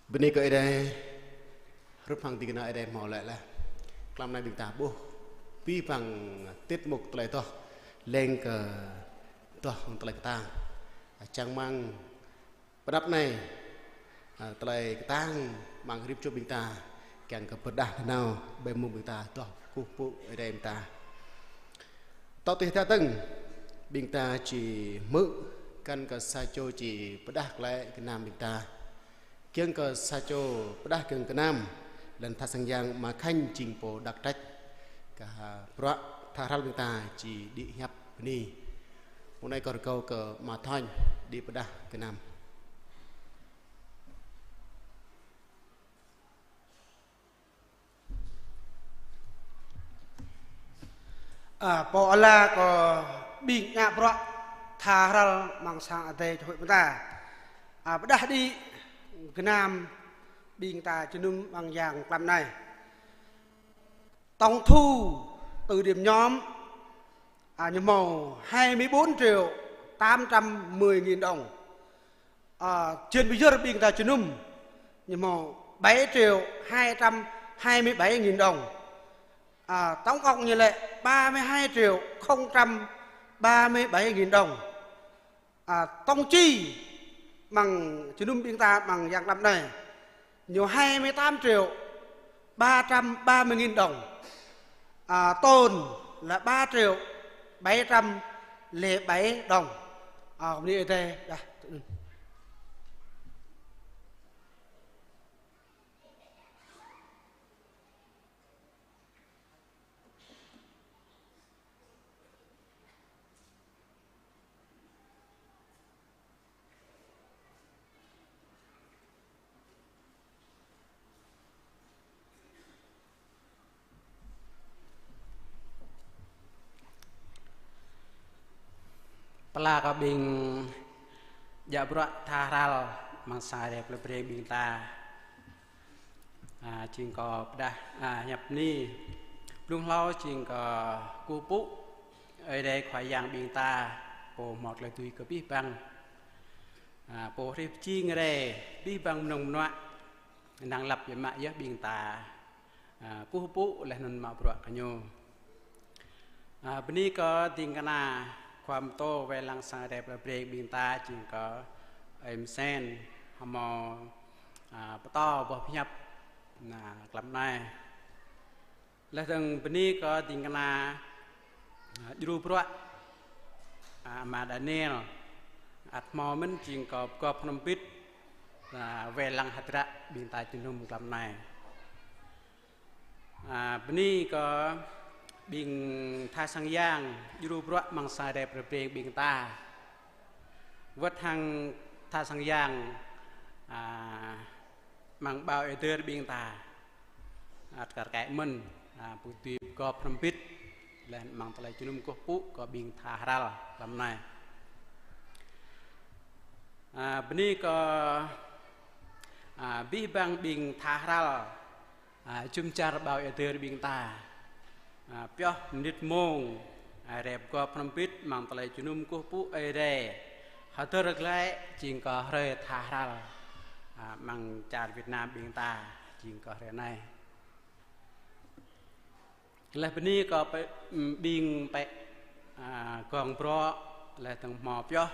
Bơni kơ Ơi Adai, hrup hăng ding kơna Ơi Adai hmâo laĭ laih. Tlam anai ƀing ta ƀuh abih bang tiết mục tơlơi adoh, leng kơ adoh hăng tơlơi kơtang. Čang rơmang pơđăp anai, a, tơlơi kơtang amăng rĭm čô ƀing ta, kiăng kơ pơrơđah nanao, ƀơi mông ƀing ta adoh kơkuh pơpŭ Ơi Adai ƀing ta. Tŏ tui hơdră dơ̆ng, ƀing ta či hmư̆, kăn kơ sa čô či pơrơđah glaĭ gơnam ƀing ta. Kiăng kơ sa čô pơrơđah kiăng gơnam, laih anŭn tha sang yang Ama Khanh jing pô đăk trách kơ bruă tha hrăl ƀing ta či đĭ hiăp bơni. Mông anai kâo rơkâo kơ Ama Thon đĭ pơrơđah gơnam. A, pô ala kơ ƀing ngă bruă tha hrăl amăng sang Adai čô huĭ ƀing ta. A, pơrơđah đĭ gơnam ƀing ta jơnum amăng yang tlam anai. Tổng thu từ điểm nhóm, a, ñu hmâo hai mươi bốn triệu tám trăm mười nghìn đồng. A, jên pơyơr ƀing ta jơnum, ñu hmâo bảy triệu hai trăm hai mươi bảy nghìn đồng. A, tổng cộng ñu lĕ ba mươi hai triệu không trăm ba mươi bảy nghìn đồng. A, tổng chi amăng jơnum ƀing ta amăng yang tlam anai, ñu hai mươi tám triệu ba trăm ba mươi nghìn đồng. A, tồn là ba triệu bảy trăm lẻ bảy đồng. A, bơni Ơi Adai, đah. Pơala kơ ƀing djă bruă tha hrăl amăng sang Ơi Adai plei Breng ƀing ta. A, jing kơ pơrơđah, a, hiăp bơni. Blung hlâo jing kơ kơkuh pơpŭ Ơi Adai Khua Yang ƀing ta, pô hmâo tơlơi dưi kơ abih bang. A, pô hrih pơjing rai abih bang mơnơ̆ng mơnuă, năng lăp biă mă yơh ƀing ta, a, kơkuh pơpŭ laih anŭn mă bruă kơ ñu. A, bơni kơ ding kơna khua pơtô wai lăng sang Ơi Adai plei Breng ƀing ta, jing kơ Ơi Msen, hmâo, a, pơtô boh pơhiăp, na, tlam anai. Laih dơ̆ng bơni kơ ding kơna, a, djru bruă, a, Ama Daniel, ăt hmâo mơ̆n jing kơ pơgop hrŏm hơbĭt, a, wai lăng hơdră ƀing ta jơnum tlam anai. A, bơni kơ ƀing tha sang yang djru bruă amăng sang Ơi Adai plei Breng ƀing ta. Wơ̆t hăng tha sang yang, a, amăng ƀao Ơi Adai ƀing ta. Ăt kar kaĭ mơ̆n, a, pơtui pơgop hrŏm hơbĭt, laih amăng tơlơi jơnum kơkuh pơpŭ kơ ƀing tha hrăl tlam anai. A, bơni kơ, a, abih bang ƀing tha hrăl, a, jum dar ƀao Ơi Adai ƀing ta. A, pioh mơnit mông, a, rai pơgop hrŏm hơbĭt amăng tơlơi jơnum kơkuh pơpŭ Ơi Adai. Hơdơr glaĭ jing kơ hrơi tha hrăl, a, amăng čar Việt Nam ƀing ta, jing kơ hrơi anai. Laih bơni kơ pĕ, ƀing pĕ, a, gong brŏ, laih dơ̆ng hmâo pioh,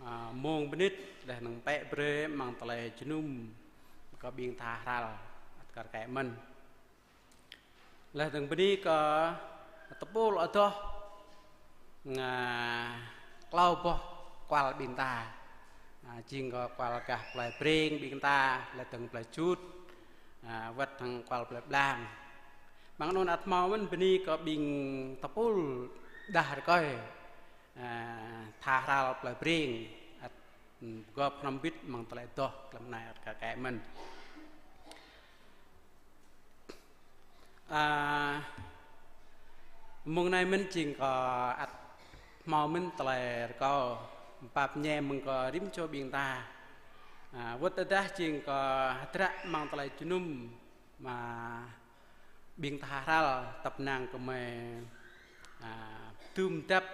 a, mông mơnit, laih dơ̆ng pĕ brơi amăng tơlơi jơnum kơ ƀing tha hrăl, ăt kar kaĭ mơ̆n. Laih dơ̆ng bơni kơ tơpul adoh, a, klâo boh kual ƀing ta. A, jing kơ kual gah plei Breng ƀing ta, laih dơ̆ng plei Jut, a, wơ̆t hăng kual plei Blang. Amăng anŭn ăt hmâo mơ̆n bơni kơ ƀing tơpul đah rơkơi, a, tha hrăl plei Breng, ăt, ưm, pơgop hrŏm hơbĭt amăng tơlơi adoh tlam anai ăt kar kaĭ mơ̆n. A, mông anai mơ̆n jing kơ ăt hmâo mơ̆n tơlơi rơkâo pap ñe mơ̆ng kơ rĭm čô ƀing ta. A, wơ̆t tơdah jing kơ hơdră amăng tơlơi jơnum mă ƀing tha hrăl tơpă năng kơmơi, a, tơm dăp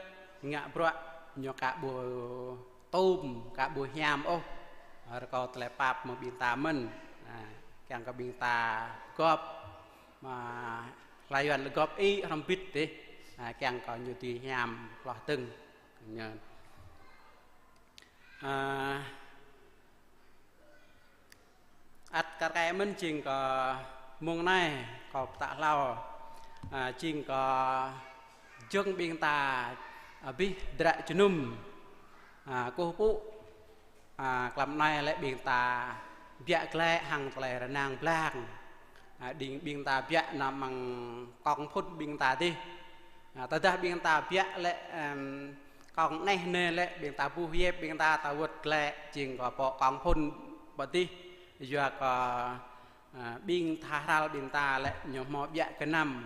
ngă bruă ñu ka ƀu tôm, ka ƀu hiam ôh. Rơkâo tơlơi pap mơ̆ng ƀing ta mơ̆n. A, kiăng kơ ƀing ta gŏp, a, hlơi Yuan lĕ gŏp ih hrŏm hơbĭt dih. A, kiăng kơ ñu dưi hiam hloh dơ̆ng. Ñu. A, ăt kar kaĭ mơ̆n jing kơ mông anai kâo pơtă hlâo. A, jing kơ jơ̆ng ƀing ta, a, abih dră jơnum. A, kơkuh pơpŭ. A, tlam anai lĕ ƀing ta biă glaĭ hăng tơlơi rơnang blang. A, đing ƀing ta biă nao amăng kông phŭn ƀing ta dih. A, tơdah ƀing ta biă lĕ, em, kông anai anai lĕ ƀing ta buh yep ƀing ta ta wơ̆t glaĭ jing kơ pơ kông phŭn pơ dih. Yua kơ, a, ƀing tha hrăl ƀing ta lĕ ñu hmâo biă gơnam.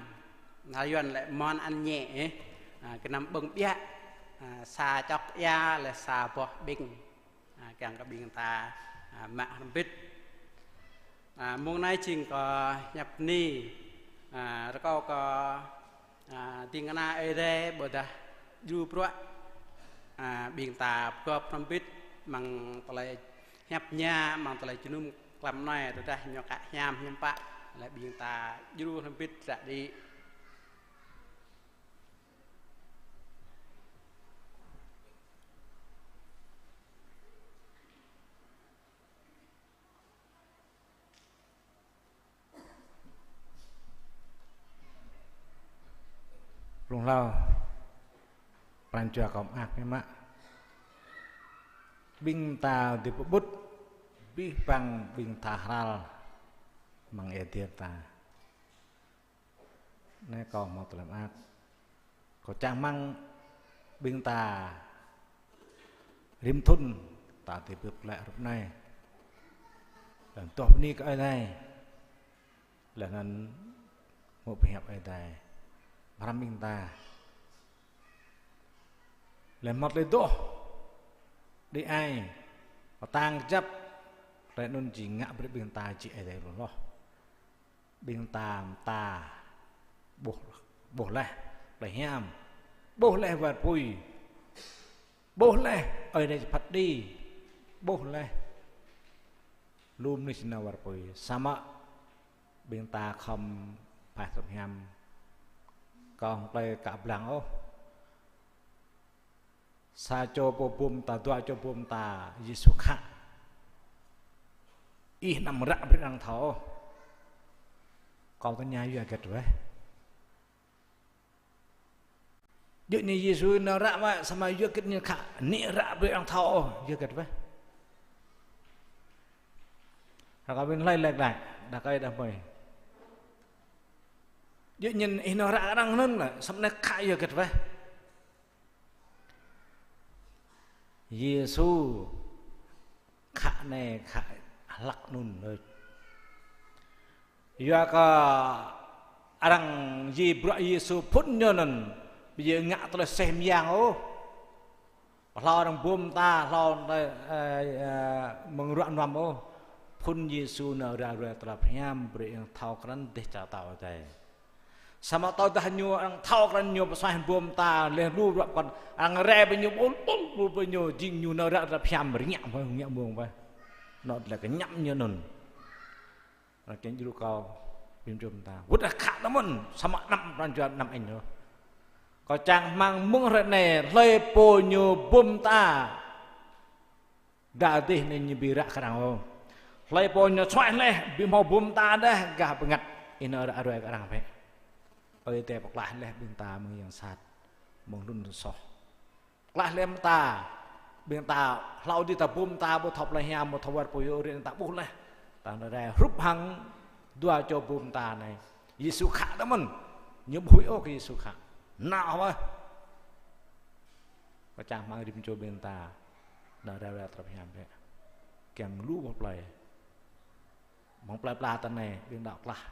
Hlơi Yuan lĕ món ăn nhẹ, ê. A, gơnam ƀơ̆ng biă. A, sa čŏk ia lĕ sa boh ƀing. A, kiăng kơ ƀing ta, a, mă hrŏm hơbĭt. A, mông anai jing kơ hiăp bơni, a, rơkâo kơ, a, ding kơna Ơi Adai ƀôdah djru bruă, a, ƀing ta pơgop hrŏm hơbĭt amăng tơlơi hiăp ñu, amăng tơlơi jơnum tlam anai, tơdah ñu ka hiam hiư̆m pă, lĕ ƀing ta djru hrŏm hơbĭt ră đĭ. Blung hlâo, pran jua kâo mơak biă mă. Ƀing ta dưi pơƀut abih bang ƀing tha hrăl amăng ia dier ta. Anai kâo hmâo tơlơi mơak. Kâo čang rơmang ƀing ta rĭm thŭn ta dưi bưp glaĭ hrup anai. Laih dŏ bơni kơ Ơi Adai. Laih anŭn hmâo pơhiăp Ơi Adai. Mơhrăm ƀing ta. Laih hmâo tơlơi dŏ đĭ ai. Pơtăng kơjăp. Laih anŭn či ngă brơi ƀing ta či Ơi Adai lu hloh. Ƀing ta mơta ƀuh, ƀuh laih tơlơi hiam, ƀuh laih war apui, ƀuh laih Ơi Adai či phat đĭ, ƀuh laih lu mơnuih či nao war apui. Samơ̆ ƀing ta khŏm phaih tơlơi hiam. Kâo hăng tơlơi ka blang ôh. Sa čô pô bum ta, dua čô bum ta, Yêsu khă. Ih anăm ră brơi arăng thâo ôh. Kâo tơña yua hơget weh. Djơ̆ ñu Yêsu nao ră mă, samơ̆ yua hơget ñu khă, anai ră brơi arăng thâo ôh, yua hơget weh. Ră kơ ƀing hlơi lĕ glaĭ, đah kơi đah mơi. Djơ̆ ñu ih nao ră arăng anŭn lĕ, samơ̆ anai khă yua hơget weh. Yêsu khă anai khă hlăk anŭn đôč. Yua kơ arăng ji bruă Yêsu phŭn ñu anŭn, ƀu djơ̆ ngă tơlơi aseh mơyang ôh. Hlâo arăng bum ta, hlâo tơlơi, ơ, ơ, mơ̆ng ruă nuam ôh. Phŭn Yêsu nao ră ruai tơlơi pơhiam brơi arăng thâo krăn dêh čar pơtao Ơi Adai. Samơ̆ tơdah ñu arăng thâo krăn ñu pơsuaih bum ta laih lu ruă pơkŏn, arăng rai brơi ñu ƀul ƀul ƀul brơi ñu, jing ñu nao ră ră phiam rơngiă mơ̆ng, rơngiă mơ̆ng weh. Anŭn lĕ kơñăm ñu anŭn. Arăng kiăng djru kâo, bim jum ta. Wơ̆t dah khă tơ mơ̆n, samơ̆ anăm pran jua anăm ĕnh ôh. Kâo čang rơmang mơ̆ng hrơi anai, hlơi pô ñu bum ta. Đa dih anai ñu ƀu ră kơ arăng ôh. Hlơi pô ñu suaih laih, ƀu hmâo bum ta đah, gah bơngăt, ih nao ră ruai kơ arăng bĕ. Ơi Adai pơklaih laih ƀing ta mơ̆ng yang sat, mơ̆ng hlŭn soh. Pơklaih laih mơta, ƀing ta hlâo dih ta bum ta, ƀu thâo plơi hiam, ƀu thâo war apui ôh, rĭm ta ƀuh laih. Ta nao rai hrup hăng dua čô bum ta anai. Yêsu khă tơ mơ̆n, ñu ƀu huĭ ôh kơ Yêsu khă. Nao weh. Kâo čang rơmang rĭm čô ƀing ta nao ră ruai tơlơi pơhiam bĕ. Kiăng lu boh plơi. Mơ̆ng plơi pla ta anai, ƀing đaŏ klah,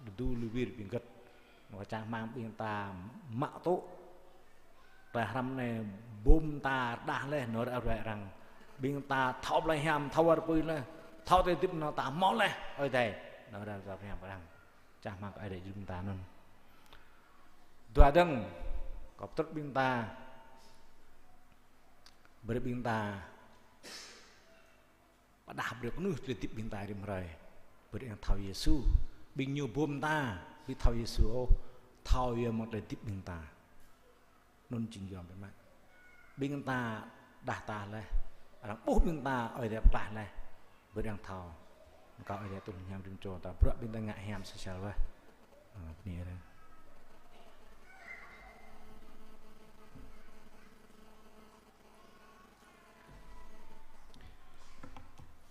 dơdu lu wir ƀing gơ̆t. Kâo čang rơmang ƀing ta mă tŭ. Plơi hrăm anai, bum ta rơđah laih, nao ră ruai arăng. Ƀing ta thâo plơi hiam, thâo war apui laih, thâo tơlơi hơdip anŭn ta hmâo laih, Ơi Adai, nao ră ruai tơlơi pơhiam arăng. Čang rơmang kơ Ơi Adai djru ƀing ta anŭn. Dua dơ̆ng, kâo pơtrŭt ƀing ta, brơi ƀing ta pơdah brơi kơnuih tơlơi hơdip ƀing ta rĭm hrơi. Brơi arăng thâo Yêsu. Ƀing ñu ƀuh ta, ƀu thâo Yêsu ôh, thâo yua mơ̆ng tơlơi hơdip ƀing ta. Anŭn jing yom biă mă. Ƀing ta đah tah laih, arăng ƀuh ƀing ta Ơi Adai pơklaih laih, brơi arăng thâo. Kâo Ơi Adai tuh hiam rĭm čô ta, bruă ƀing ta ngă hiam sơsel weh. Ơ, bơni Ơi Adai.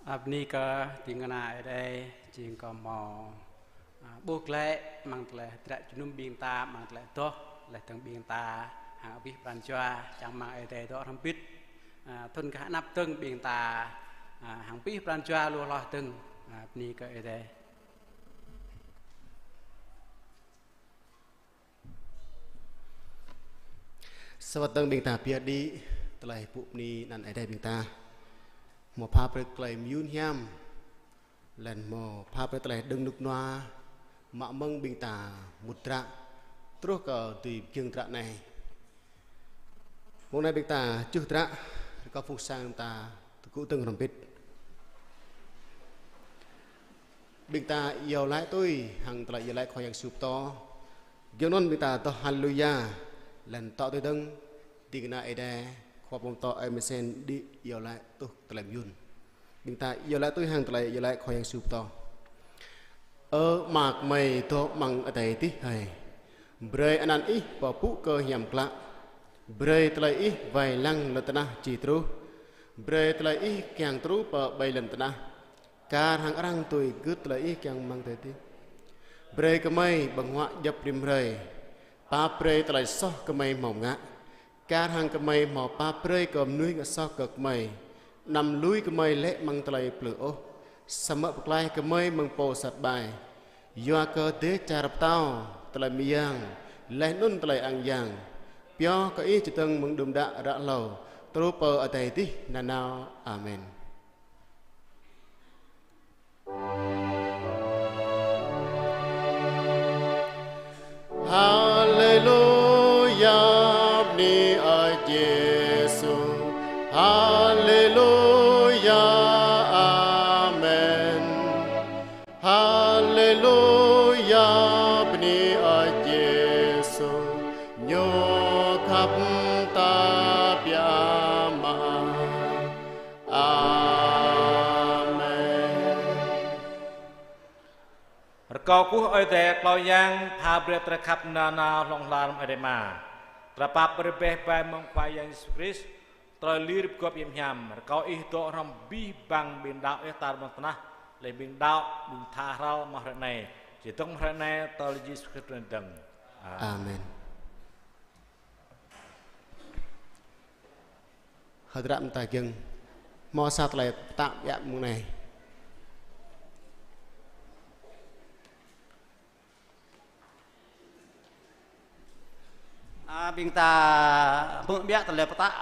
Ơ, bơni kơ ding kơna Ơi Adai, jing kâo hmâo, ơ, ƀuh glaĭ amăng tơlơi hơdră jơnum ƀing ta, amăng tơlơi adoh, laih dơ̆ng ƀing ta hăng abih pran jua, čang rơmang Ơi Adai dŏ hrŏm hơbĭt, ơ, thŭn kơ anăp dơ̆ng ƀing ta, ơ, hăng abih pran jua lu hloh dơ̆ng, ơ, bơni kơ Ơi Adai. Sa wơ̆t dơ̆ng ƀing ta pơyơr đĭ tơlơi pŭ bơni anăn Ơi Adai ƀing ta. Hmâo pha brơi tơlơi mơyŭn hiam, laih anŭn hmâo pha brơi tơlơi đơ̆ng rơnŭk rơnua, mă mơ̆ng ƀing ta mŭt hơdră, truh kơ dưi pơgiŏng hơdră anai. Mông anai ƀing ta čuh hơdră, rơkâo phung sang ta tơgŭ dơ̆ng hrŏm hơbĭt. Ƀing ta iâu laĭ tui hăng tơlơi iâu laĭ Khua Yang Yêsu pơtô. Giŏng anŭn ƀing ta adoh Haleluya, laih anŭn tŏ tui dơ̆ng, ding kơna Ơi Adai, Khua pơtô Ơi Mơsen đĭ iâu laĭ tuh tơlơi mơyŭn. Ƀing ta iâu laĭ tui hăng tơlơi iâu laĭ Khua Yang Yêsu pơtô. Ơ Ama gơmơi dŏ amăng adai adih hơi. Brơi anăn Ih pơpŭ kơ hiam klă. Brơi tơlơi Ih wai lăng lŏn tơnah či truh. Brơi tơlơi Ih kiăng truh pơ ƀơi lŏn tơnah, kar hăng arăng tui gưt tơlơi Ih kiăng amăng adai adih. Brơi gơmơi ƀơ̆ng huă djŏp rĭm hrơi. Pap brơi tơlơi soh gơmơi hmâo ngă, kar hăng gơmơi hmâo pap brơi kơ mơnuih ngă soh kơ gơmơi. Anăm lui gơmơi lê̆ amăng tơlơi plư ôh, samơ̆ pơklaih gơmơi mơ̆ng pô sat ƀai. Yua kơ dêh čar pơtao, tơlơi mơyang, laih anŭn tơlơi ang yang, pioh kơ Ih čơdơ̆ng mơ̆ng đưm đă ră hlâo, truh pơ adai adih nanao. Amen. Haleluya, bơni Ơi Yêsu. Haleluya, amen. Haleluya, bơni Ơi Yêsu. Ñu khăp ta biă mă. Amen. Rơkâo kơkuh Ơi Adai Khua Yang pha brơi tơlơi khăp nanao hlŏng lar mơ̆ng Ơi Adai Ama, tơlơi pap rơbeh bai mơ̆ng Khua Yang Yêsu Krist, tơlơi lir pơgop hiam hiam. Rơkâo Ih dŏ hrŏm abih bang ƀing đaŏ Ih tar ƀơi lŏn tơnah, laih ƀing đaŏ, ƀing tha hrăl mơ̆ng hrơi anai, čơdơ̆ng hrơi anai, tơl Yêsu Krist pơdơ̆ng. Amen. Amen. Hơdră mơta giŏng. Hmâo sa tơlơi pơtă biă mông anai. A, ƀing ta hmư̆ biă tơlơi pơtă